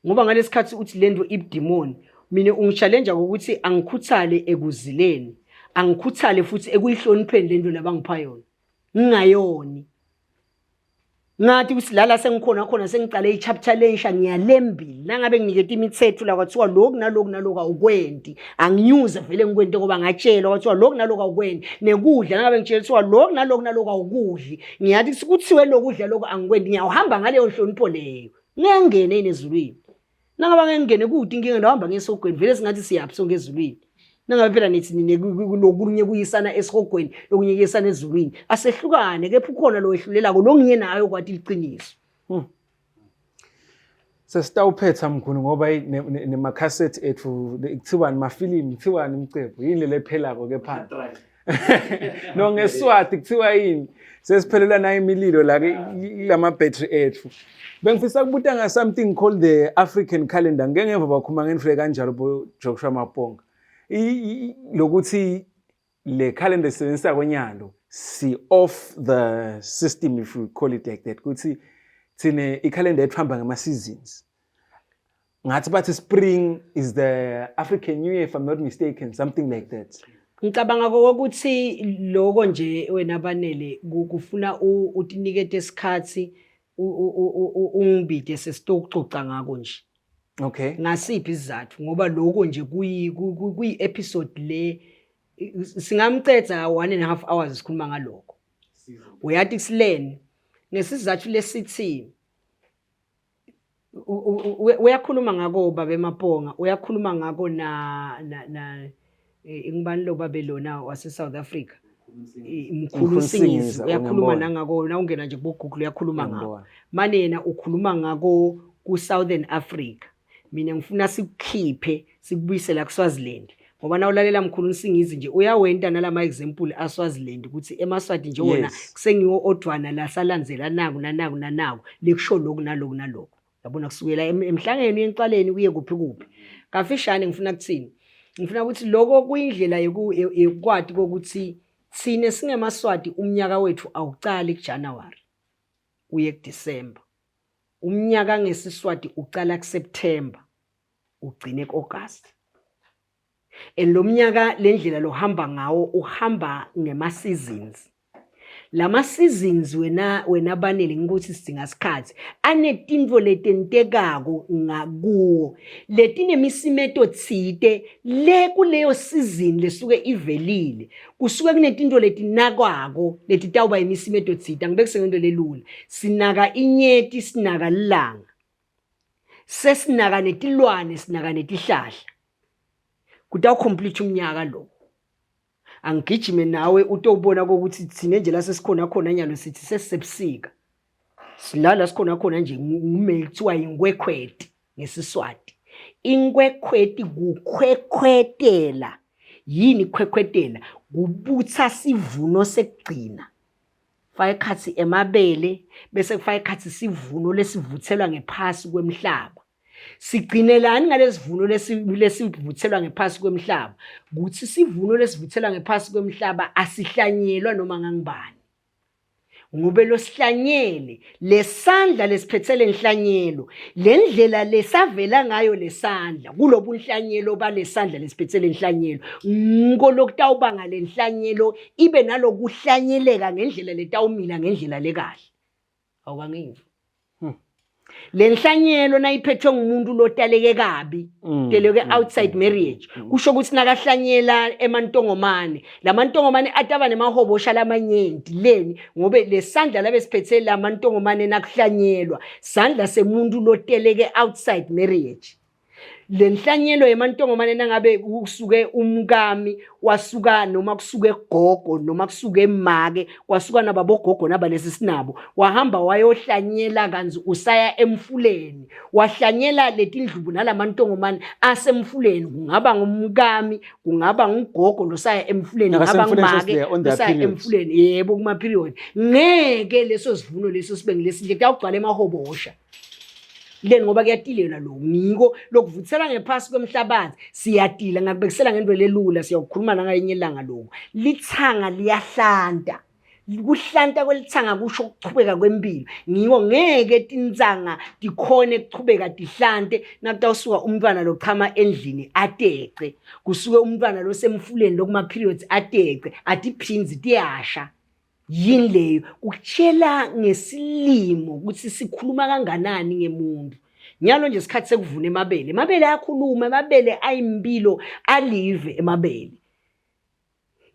Ngoba ngalesikhathi uthi lento ibudimoni mina ungichallenge ukuthi angikhuthale ekuzileni, angikhuthale futhi ekuyihlonipheni lento labangipha yona. Ngingayoni. Ngathi ukuthi lala sengikhona khona sengiqale i-chapter lensha ngiyalembili nangabe nginiketa imithetho la kwathiwa lokhu naloku naloku awukwenti anginyuze vele ngikwente ngoba ngatshelwa kwathiwa lokhu naloku awukwenti nekudla nangabe ngitshela kuthiwa lokhu naloku naloku awukudli ngiyathi kuthiwe lokudla lokhu angikwenti ngiyawuhamba ngaleyo nhlonipho leyo ngeke ngingene yini ezulwini nangabe ngeke ngingene kude inkinga ndawuhamba ngesogweni vele singathi siyaphi sonke ezulwini nangabe phela nithi nine lokunye kuyisana esihogweni lokunye kuyisana ezulwini asehlukane kepha ukhona lo wehlulelako lo ngiye nayo kwathi liqiniso. Sesitawuphetha mkhulu ngoba nemakhasethi ethu kuthiwani mafilimu kuthiwani imicebo yini le ephelako ke phansi no ngeswati kuthiwa yini sesiphelelwa nayo imililo la kulama battery ethu. Bengifisa kubuta nga something called the African calendar. Ngeke ngeva bakhuluma ngenifule kanjalo bo Joshua Maponga. Lokuthi le calendar esebenzisa konyalo si off the system if we call it like that ukuthi thine i-calendar yethu hamba ngama seasons. Ngathi bathi spring is the African New Year if I'm not mistaken, something like that. Ngicabanga kokuthi lokho nje wena banele kufuna utinikete isikhathi ungibide sesitokuxoxa ngako nje. Okay. Ngasiphi isizathu ngoba lokho nje kuyi kuyi episode le singamcedza 1.5 hours sikhuluma ngalokho. Uyathi kusilene ngesizathu lesithi uyakhuluma ngako babe Maponga, uyakhuluma ngako na na na ngibani lo babe lona wase South Africa Mkhulu Nsingizi uyakhuluma nangako na ungena nje kubo Google uyakhuluma ngako. Mane yena ukhuluma ngako ku Southern Africa. Mina ngifuna sikukhiphe sikubuyisela ku Swaziland ngoba na ulalela Mkhulu Nsingizi nje uyawenta nalama example a Swaziland ukuthi emaSwati nje wona kusengiwo odwana la salandzela naku nanaku nanaku lekusho lokhu naloku naloku. Yabona kusukela emhlangeni uye encwaleni kuye kuphi kuphi. Kafishane ngifuna kuthini? Ngifuna ukuthi lokho kuyindlela yokukwati kokuthi thine singemaSwati umnyaka wethu awucali kuJanuary uye kuDecember. Umnyaka ngesiSwati ucala kuSeptember ugcine kuAugust. And lo mnyaka lendlela lohamba ngawo uhamba ngema seasons. Lama seasons wena banele ngikuthi sidinga isikhathi anetinto letentekako ngakuwo letinemisimeto tsite le kuleyo season lesuke ivelile kusuke kunetinto letinakwako letitawuba imisimeto tsite. Angibekise ngento lelula, sinaka inyeti, sinaka lilanga, sesinaka netilwane, sinaka netihlahla. Kutawucomplete umnyaka lo. Angigijime nawe utobona kokuthi thina nje la sesikhona khona nyalo sithi sesisebusika. Silala sikhona khona nje ngume kuthiwa inkwekhweti ngesiSwati. Inkwekhweti kukhwekhwetela. Yini khwekhwetela? Kubutha sivuno sekugcina. Faka ekhatsi emabele bese kufaka ekhatsi sivuno lesivuthelwa ngephasi kwemhlaba. Sigcinelani ngalesivuno lesivuthelwa ngephasi kwemhlaba? Kuthi sivuno lesivuthelwa ngephasi kwemhlaba asihlanyelwa noma ngangibani. Ngobe losihlanyele lesandla lesiphethe lenhlanyelo, lendlela lesavela ngayo lesandla kulobunhlanyelo balesandla lesiphethe lenhlanyelo, ngiko lokutawubanga lenhlanyelo ibe nalokuhlanyeleka ngendlela letawumila ngendlela lekahle. Awukangiva? Le nhlanyelo nayiphethwe ngumuntu lotaleke kabi, teleke outside marriage, kusho ukuthi nakahlanyela emantongomane, lamantongomane ataba nemahobosha lamanyenti leni ngobe lesandla labe siphethe lamantongomane nakuhlanyelwa sandla semuntu loteleke outside marriage. Le nhlanyelo yemantongomane nangabe kusuke umkami wasuka noma kusuke gogo noma kusuke make kwasuka nababogogo nabalesi sinabo wahamba wayohlanyela kanzi usaya emfuleni wahlanyela letindlubu nalamantongomane asemfuleni, kungaba ngumkami, kungaba ngugogo losaya emfuleni, kungaba ngumake losaya emfuleni, yebo, kuma period ngeke leso sivuno leso sibe ngilesihle, kuyawugcwala emahobosha leni ngoba kuyatilelwa lo ngiko lokuvuthela ngephasi kwemhlabathi siyatila. Ngakubekisela ngento lelula, siyakukhuluma nangalinye ilanga lokhu. Lithanga liyahlanta, kuhlanta kwelithanga kusho ukuchubeka kwempilo, ngiko ngeke tintsanga tikhone kuchubeka tihlante nakutawusuka umntwana lochama endlini atece, kusuke umntwana losemfuleni lokuma periods atece, atiphindzi tiyasha. Yini leyo? Kukutshela ngesilimo ukuthi sikhuluma kanganani ngemuntu. Nyalo nje isikhathi sekuvuna emabele, emabele ayakhuluma, emabele ayimpilo, alive emabele.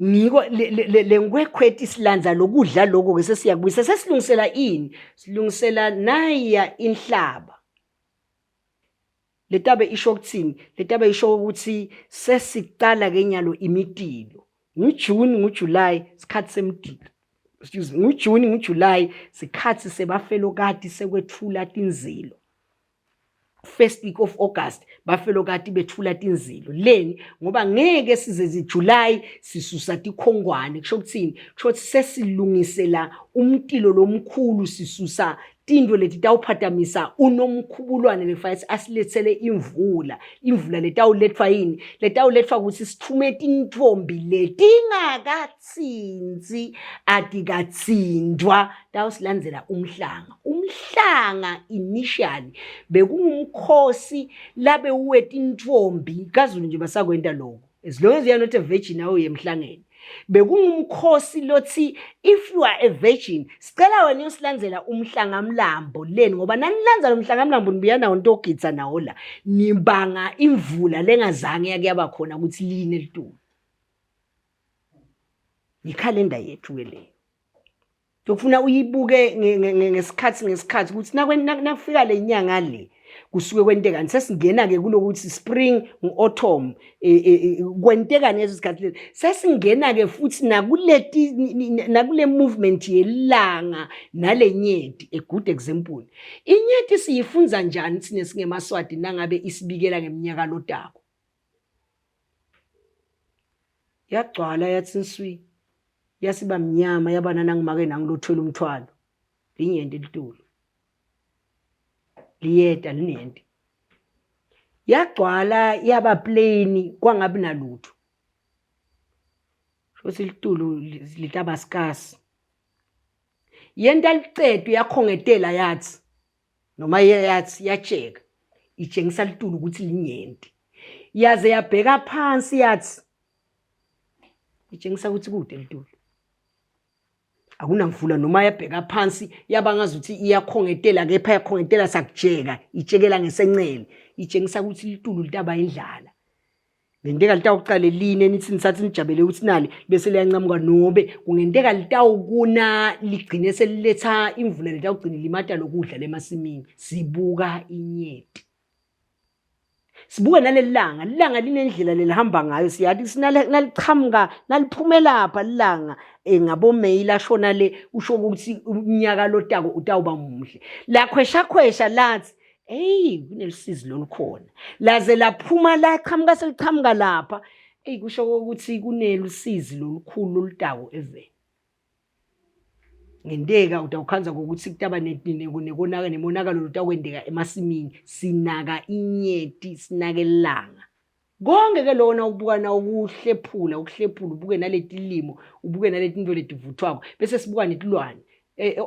Ngiko le nkwekhweti silandza lokudla lokho ke sesiyakubuyisa, sesilungisela ini? Silungisela naya inhlaba. Letabe isho ukuthini? Letabe isho ukuthi sesicala ke nyalo imitilo. NguJune, nguJuly sikhathi semdilo. Excuse me, nguJune, nguJuly sikhathi sebafelokati sekwethula tinzilo. First week of August bafelokati bethula tinzilo. Leni ngoba ngeke size ziJuly sisusa tikhongwane, kusho ukuthini? Kusho ukuthi sesilungisela umtilo lomkhulu, sisusa tinto leti tawuphatamisa unomkhubulwane lefanele asilethele imvula. Imvula letawulethwa yini? Letawulethwa ukuthi sithume tintfombi letingakatsintsi, atikatsintfwa, tawusilandzela umhlanga. Umhlanga initially bekungumkhosi labe uwetintfombi kaZulu nje basakwenta lokho. As long as you are not a virgin awuye emhlangeni. Bekungumkhosi lothi if you are a virgin sicela wena uyosilandzela umhlangamlambo leni ngoba nanilandza lo mhlangamlambo nibuya nawo nitogidza nawo la, nibanga imvula lengazange yake yaba khona ukuthi line litulu. Yikhalenda yethu ke leyo. Tokufuna uyibuke ngesikhathi ukuthi nakufika le nyanga le kusuke kwentekani. Sesingena ke kulokuthi spring ngu-autumn, kwentekani leso sikhathi lesi. Sesingena ke futhi nakuleti nakule movement yelanga nale nyeti. A good example, inyeti siyifunza njani thina singemaswati nangabe isibikela ngeminyaka lotako? Yagcwala yathi nswi, yasiba mnyama, yaba nanangimake nangilothwele umthwalo. Linyenti litulu liyeta linente, yagcwala yaba plain kwangabi nalutho, futhi litulu litaba sikasi. Yenta licetu yakhongetela yathi noma yathi yatsheka, itshengisa litulu ukuthi linyenti. Yaze yabheka phansi yathi itshengisa ukuthi kude litulu. Akunamvula noma yabheka phansi yaba ngazuthi iyakhongetela kepha yakhongetela sakujeka itshekela ngesencele itshengisa ukuthi litulu litaba indlala. Ngenteka litawuqale line nithi nisathi nijabele ukuthi nali bese liyancamuka nobe kungenteka litawukuna ligcine seliletha imvula litawugcina limata lokudla lemasimini. Sibuka inyeti. Sibuke naleli langa, lilanga linendlela lelihamba ngayo siyathi sinaliqhamuka naliphumelapha lilanga ngaboMeyi lashona le usho ukuthi unyaka lotako utawuba muhle. Lakhweshakhwesha lathi eyi kunelusizi lolukhona laze laphuma laqhamuka seliqhamuka lapha eyi kusho ukuthi kunelusizi lolukhulu lolutako eveni. Ngenteka utawukhandza ngokuthi kutaba nekonaka nemonakalo lutakwenteka emasimini. Sinaka inyeti, sinake ilanga. Konke ke lona ukubukana ukuhlephula ukuhlephula ubuke naletilimo ubuke naletinto letivuthwako bese sibuka netilwane.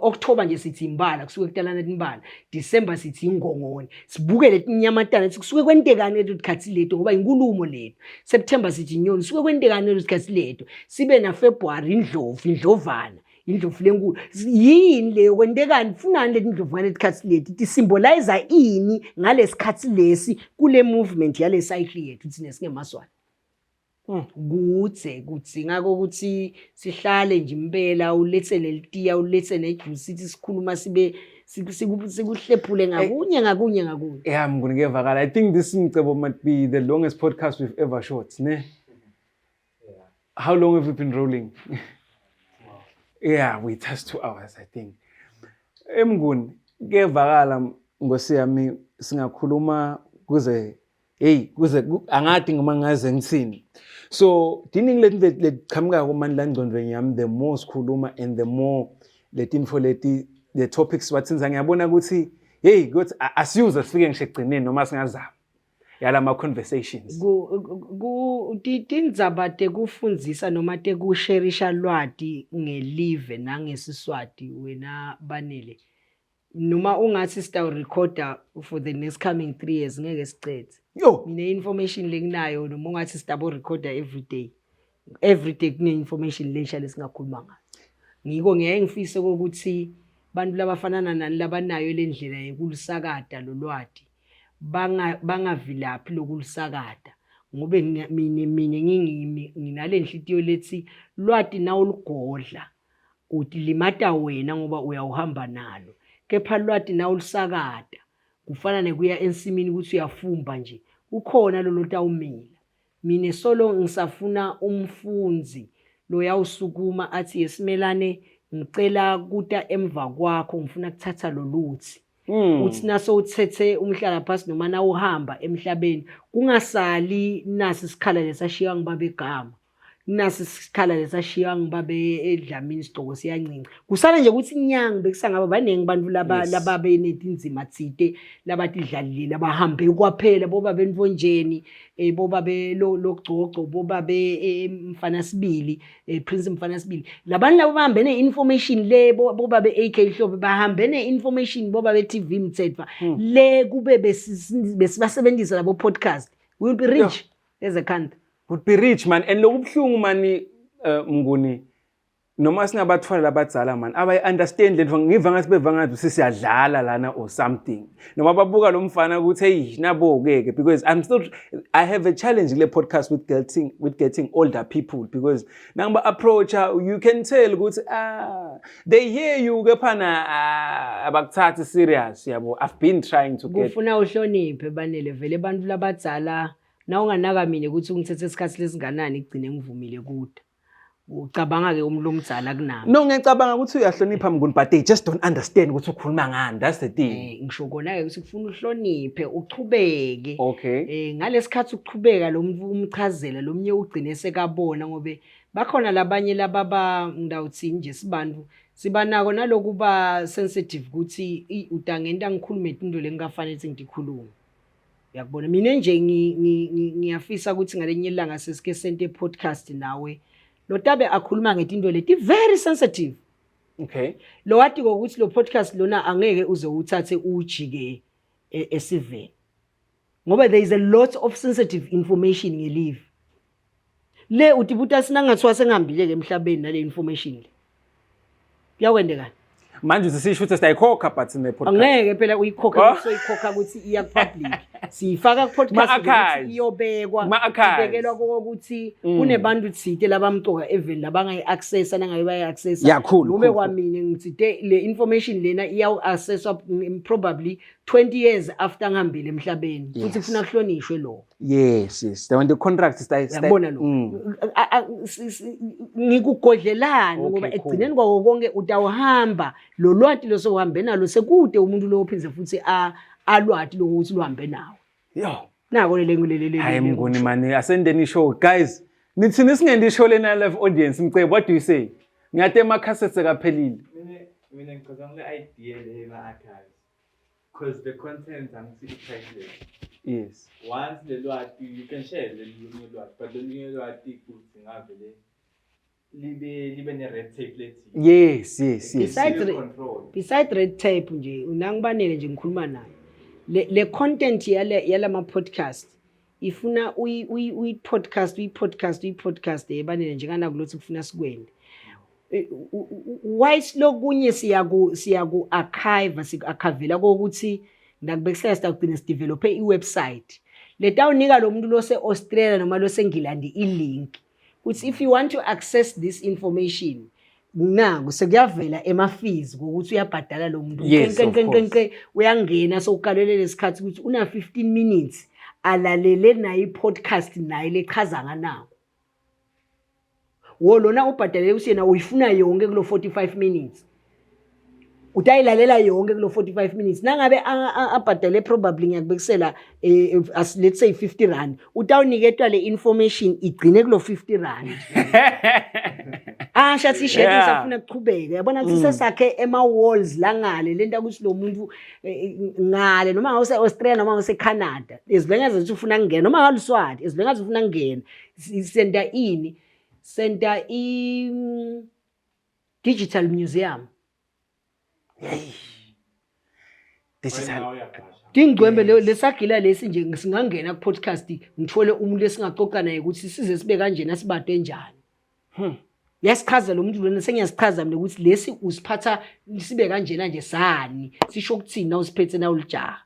October nje sithi imbala kusuke kutalana timbala. December sithi ingongoni. Sibuke letinyamatana sithi kusuke kwentekani leto tikhatsi leto ngoba inkulumo leto. September sithi inyoni kusuke kwentekani leto tikhatsi leto. Sibe na February indlovu indlovana indlovu lenkulu. Yini leyo kwentekani funani leti ndlovu ngaletikhatsi leti tisymbolize ini ngalesikhatsi lesi kule movement yale cycle yethu thina singemaswati. Kudze kudzinga ukuthi sihlale nje impela ulethe nelitiya ulethe nejuice sithi sikhuluma sibe sikuhlephule ngakunye ngakunye ngakunye. Yeah, Mnguni kuyevakala. I think this Mcebo might be the longest podcast we've ever shot, ne? Yeah. How long have we been rolling? Yeah, we touched 2 hours, I think. Mnguni, kuyevakala Nkosi yami singakhuluma kuze hey kuze angadi ngoma ngaze ngithini. So diningi leti letiqhamuka kumandla ngcondweni yami the more sikhuluma and the more letinfo leti the topics wathinza ngiyabona ukuthi hey kuthi asiyuze sifike ngisho ekugcineni noma singazama yalama conversations. Tindzaba tekufundzisa noma tekusherisha lwati ngelive nangesiswati wena Banele noma ungathi sitawurekhoda for the next coming 3 years ngeke sicedze. Yo, mina information lenginayo noma ungathi sitabo recorda every day. Every day kune information lensha lesingakhuluma ngayo. Ngiko ngiyaye ngifise ukuthi bantu labafanana nani labanayo le ndlela yekulusakata lolwati bangavilaphi lokulusakata ngobe mina ngingimi nginale nhliziyo lethi lwati nawulugodla utilimata wena ngoba uyawuhamba nalo kepha lwati nawulusakata kufana nekuya ensimini ukuthi uyafumba nje ukhona lo lotawumila. Mina solo ngisafuna umfundzi loyawusukuma athi yesimelane ngicela kuta emva kwakho ngifuna kuthatha loluthi. Uthi naso uthethe umhlala phasi noma nawuhamba emhlabeni kungasali nasi isikhala lesashiywa ngibaba egama. Nasi isikhala lesashiywa ngibabe eDlamini isigcoko siyancinca. Kusala nje ukuthi inyanga bekusangaba baningi abantu laba lababe netinzima tsite labatidlalile labahambe kwaphela boba bentfonjeni boba be logcogco boba be mfana sibili Prince mfana sibili. Labantu labo bahambe ne-information le boba be AK Hlobe bahambe ne-information boba be TV Mthethwa le kube besibasebenzisa labo podcast. We will be rich as a country. Would be rich man and lokubuhlungu mani Mnguni noma singabathwala labadzala man abayi understand lento ngiva ngathi beva ngathi sisiyadlala lana or something noma babuka lo mfana ukuthi hey nabo ke ke because I'm still I have a challenge kule podcast with getting older people because nangiba approacha you can tell ukuthi they hear you kephana abakuthathi serious yabo. I've been trying to get kufuna uhloniphe banele vele abantu labadzala na unganaka mina ukuthi ungithethe isikhathi lesinganani igcine ngivumile kude. Ucabanga ke umuntu omdala kunami. No, ngiyacabanga ukuthi uyahlonipha Mnguni but they just don't understand ukuthi ukhuluma ngani. That's the thing. Ngisho kona ke ukuthi kufuna uhloniphe uchubeke. Okay. Ngalesikhathi uchubeka lo muntu umchazela lo mnye ugcine sekabona ngobe bakhona labanye lababa ngidawuthini nje sibantu sibanako nalokuba sensitive ukuthi utangenta ngikhulume into lengafanele ukuthi ngikhulume. Uyakubona mina nje ngiyafisa ukuthi ngalenye ilanga sesike sente podcast nawe lotabe akhuluma ngetinto leti very sensitive. Okay. Lo wathi ukuthi lo podcast lona angeke uze uthathe ujike esiveni. Ngoba there is a lot of sensitive information ngelive. Le utibuta sinangathiwa sengihambile ke emhlabeni nale information le. Kuyakwendekani? Manje uthi sisho ukuthi siyayikhokha, but in the podcast. Angeke phela uyikhokhe. Oh. Soyikhokha ukuthi iya ku-public, siyifaka ku-podcast Ma-archives. ukuthi iyobekwa. Ma-archives. Ibekelwa kokuthi kunebantu thite labamcoka eveni labangayi-accessa, nangabe bayi-accessa. Yeah, cool, Nome cool, kwamine ngithite le information lena iyawu-accesswa probably 20 years after ngihambile emhlabeni, futhi kufuna kuhlonishwe lokho. Yes, the one, the contract is Uyabona lo ngikugodlelani ngoba ekugcineni kwako konke utawuhamba lo lwati losewuhambe nalo sekude, umuntu lo ophinze futhi alwati lokuthi luhambe nawe. Yo. Nako lele lele. Hayi Mnguni mani, asendeni show guys. Nithini singendi show lena live audience? Mcebo, what do you say? Ngiyate ema cassettes akaphelile. Mina ngicabanga le idea le ema-archives, because the content angithi i-priceless. Once le lwati, you can share lolunye lwati, but lolunye lwati kuthi ngavele libe ne-red tape lethi control. Beside red tape nje, unangibanele nje ngikhuluma naye, le content yale yalama podcast ifuna uyi podcast, uyi podcast, uyi podcast ebanele njenganakulothi kufuna sikwende. Why silokunye siyaku archive, siku-archivela kokuthi ngakubekisela sitawugcina sidevelope i-website letawunika lo muntu lose Australia noma losengilandi i-link ukuthi if you want to access this information, naku sekuyavela ema-fees ngokuthi uyabhadala lo muntu. Yes, of Nqe, nqe, course. nqe, uyangena sowukalelele lesikhathi ukuthi una 15 minutes alalele naye i-podcast naye lechaza nganako wo lona ubhadalele ukuthi yena uyifuna yonke kulo 45 minutes, utayilalela yonke kulo 45 minutes. Nangabe abhadale probably, ngiyakubekisela, as let's say R50, utawuniketwa le information igcine kulo R50. Asha athi shedi ngisafuna kuchubeka, yabona ukuthi sesakhe ema-walls langale lento ukuthi lo muntu ngale noma ngawuse Australia noma ngawuse Canada, izilenge zethu ufuna kungena, noma ngaluswati izilenge ufuna kungena. Senta ini? Senta i digital museum. Digital. Now uyabhasha. Tingcwembe lesagila lesi nje singangena ku podcast, ngithole umuntu esingaxoxa naye ukuthi size sibe kanjena, sibade njani. Yasichaza lo muntu lona, sengiyasichaza mina ukuthi lesi usiphatha sibe kanjena nje, sani sisho ukuthini na usiphethe na ulijaha.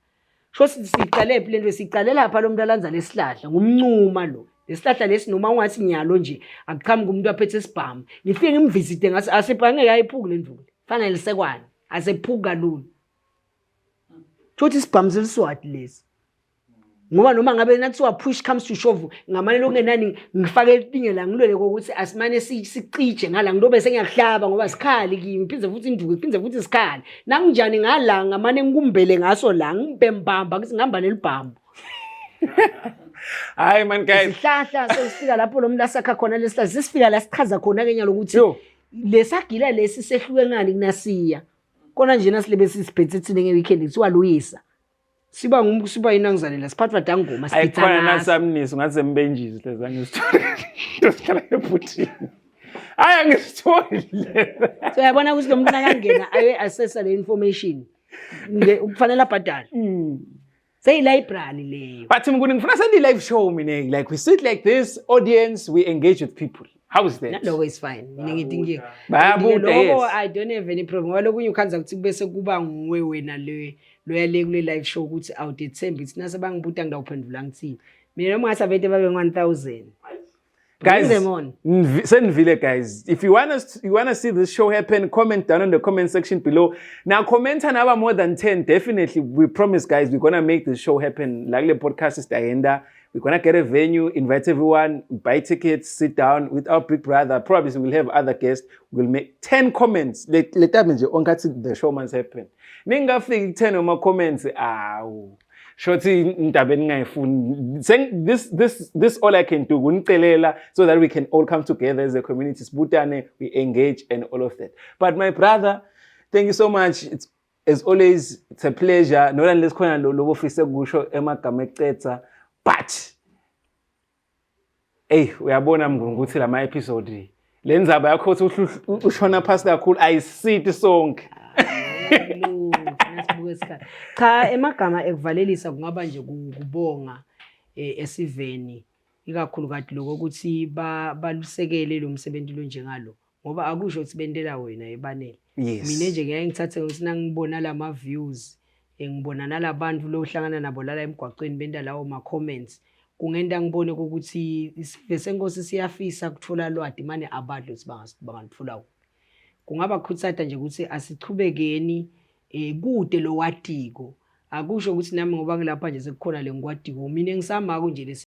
Sho siqale phi lento? Siqale lapha lo muntu alanza lesihlahla ngumncuma lo lesihlahla lesi, noma ungathi nyalo nje akuqhamuki umuntu aphethe isibhamu, ngifike ngimvisite ngathi asebhangeke ayiphuki le ndvuku, fanele lisekwane, asephuki kalula. Thothi isibhamu seliswati lesi, ngoba noma ngabe nakuthiwa push comes to shove, ngamane lokungenani ngifake elinye la ngilwele kokuthi asimane sicije ngala, ngilobe sengiyakuhlaba ngoba sikhali kimi, ngiphinde futhi induku, ngiphinde futhi sikhali nakunjani ngala, ngamane ngikumbele ngaso la, ngibembamba kuthi ngihamba nelibhambu. Hayi man guys. Isihlahla sesifika lapho lo muntu asakha khona lesihlahla, sesifika la sichaza khona ke nyalo ukuthi Yo. lesagila lesi sehluke ngani kunasiya kona nje nasilebe sisiphethe thina nge-weekend kuthiwa luyisa siba siba yinangizalela siphathwa dangoma. Ayikhona nasamnisi ngathi sembenjisi leza ngisithole. Sihlala ebhuthini. Hayi, angisitholi. So uyabona ukuthi lo muntu nakangena aye-accessa le information, kufanele abhadale, seyi-library leyo. But Mnguni, ngifuna send live show mina, like we sit like this audience, we engage with people. How is that? Naloko is fine, mina ngithi nje Bayabuda, loko yes. I don't have any problem, ngoba lokunye ukhanza ukuthi bese kuba nguwe wena le loya le kule live show ukuthi awudethembi ukuthi nase bangibuta ngidawuphendula ngithini mina, noma ngathi avete babe 1000. Guys, Bring them on. Senivile guys. If you want us, you want to see this show happen, comment down in the comment section below. Now, comment and have more than 10. Definitely, we promise, guys, we're gonna make this show happen. Like the podcast is the. We're gonna get a venue, invite everyone, buy tickets, sit down with our big brother. Probably we'll have other guests. We'll make 10 comments. Let that mean the show must happen. Ningafiki 10 oma comments. Aw. Shothi indaba eningayifuni. This all I can do kunicelela so that we can all come together as a community, sibutane, we engage and all of that. But my brother, thank you so much. It's as always, it's a pleasure. Not unless khona lo lobofise kusho emagama ecetha, but hey, uyabona Mnguni ukuthi lama episode le ndzaba yakho uthi ushona phasi kakhulu, ayisithi sonke. Nasibuke. Isikhathi. Cha, emagama ekuvalelisa kungaba nje kubonga esiveni, ikakhulukati lokho ukuthi balusekele lo msebenzi lo njengalo, ngoba akusho ukuthi bentela wena ebanele. Mina nje ngeke ngithathe ngokuthi nangibona lama views, ngibona nalabantu lo hlangana nabo lala emgwaqweni benta lawo ma comments, kungenta ngibone ukuthi isive senkosi siyafisa kuthola lwati, mane abadli ukuthi bangaluthola kuphi. Kungaba khutsata nje ukuthi asichubekeni, kude lo watiko. Akusho ukuthi nami ngoba ngilapha nje sekukhona le ngikwatiko, mina ngisamako nje lesi.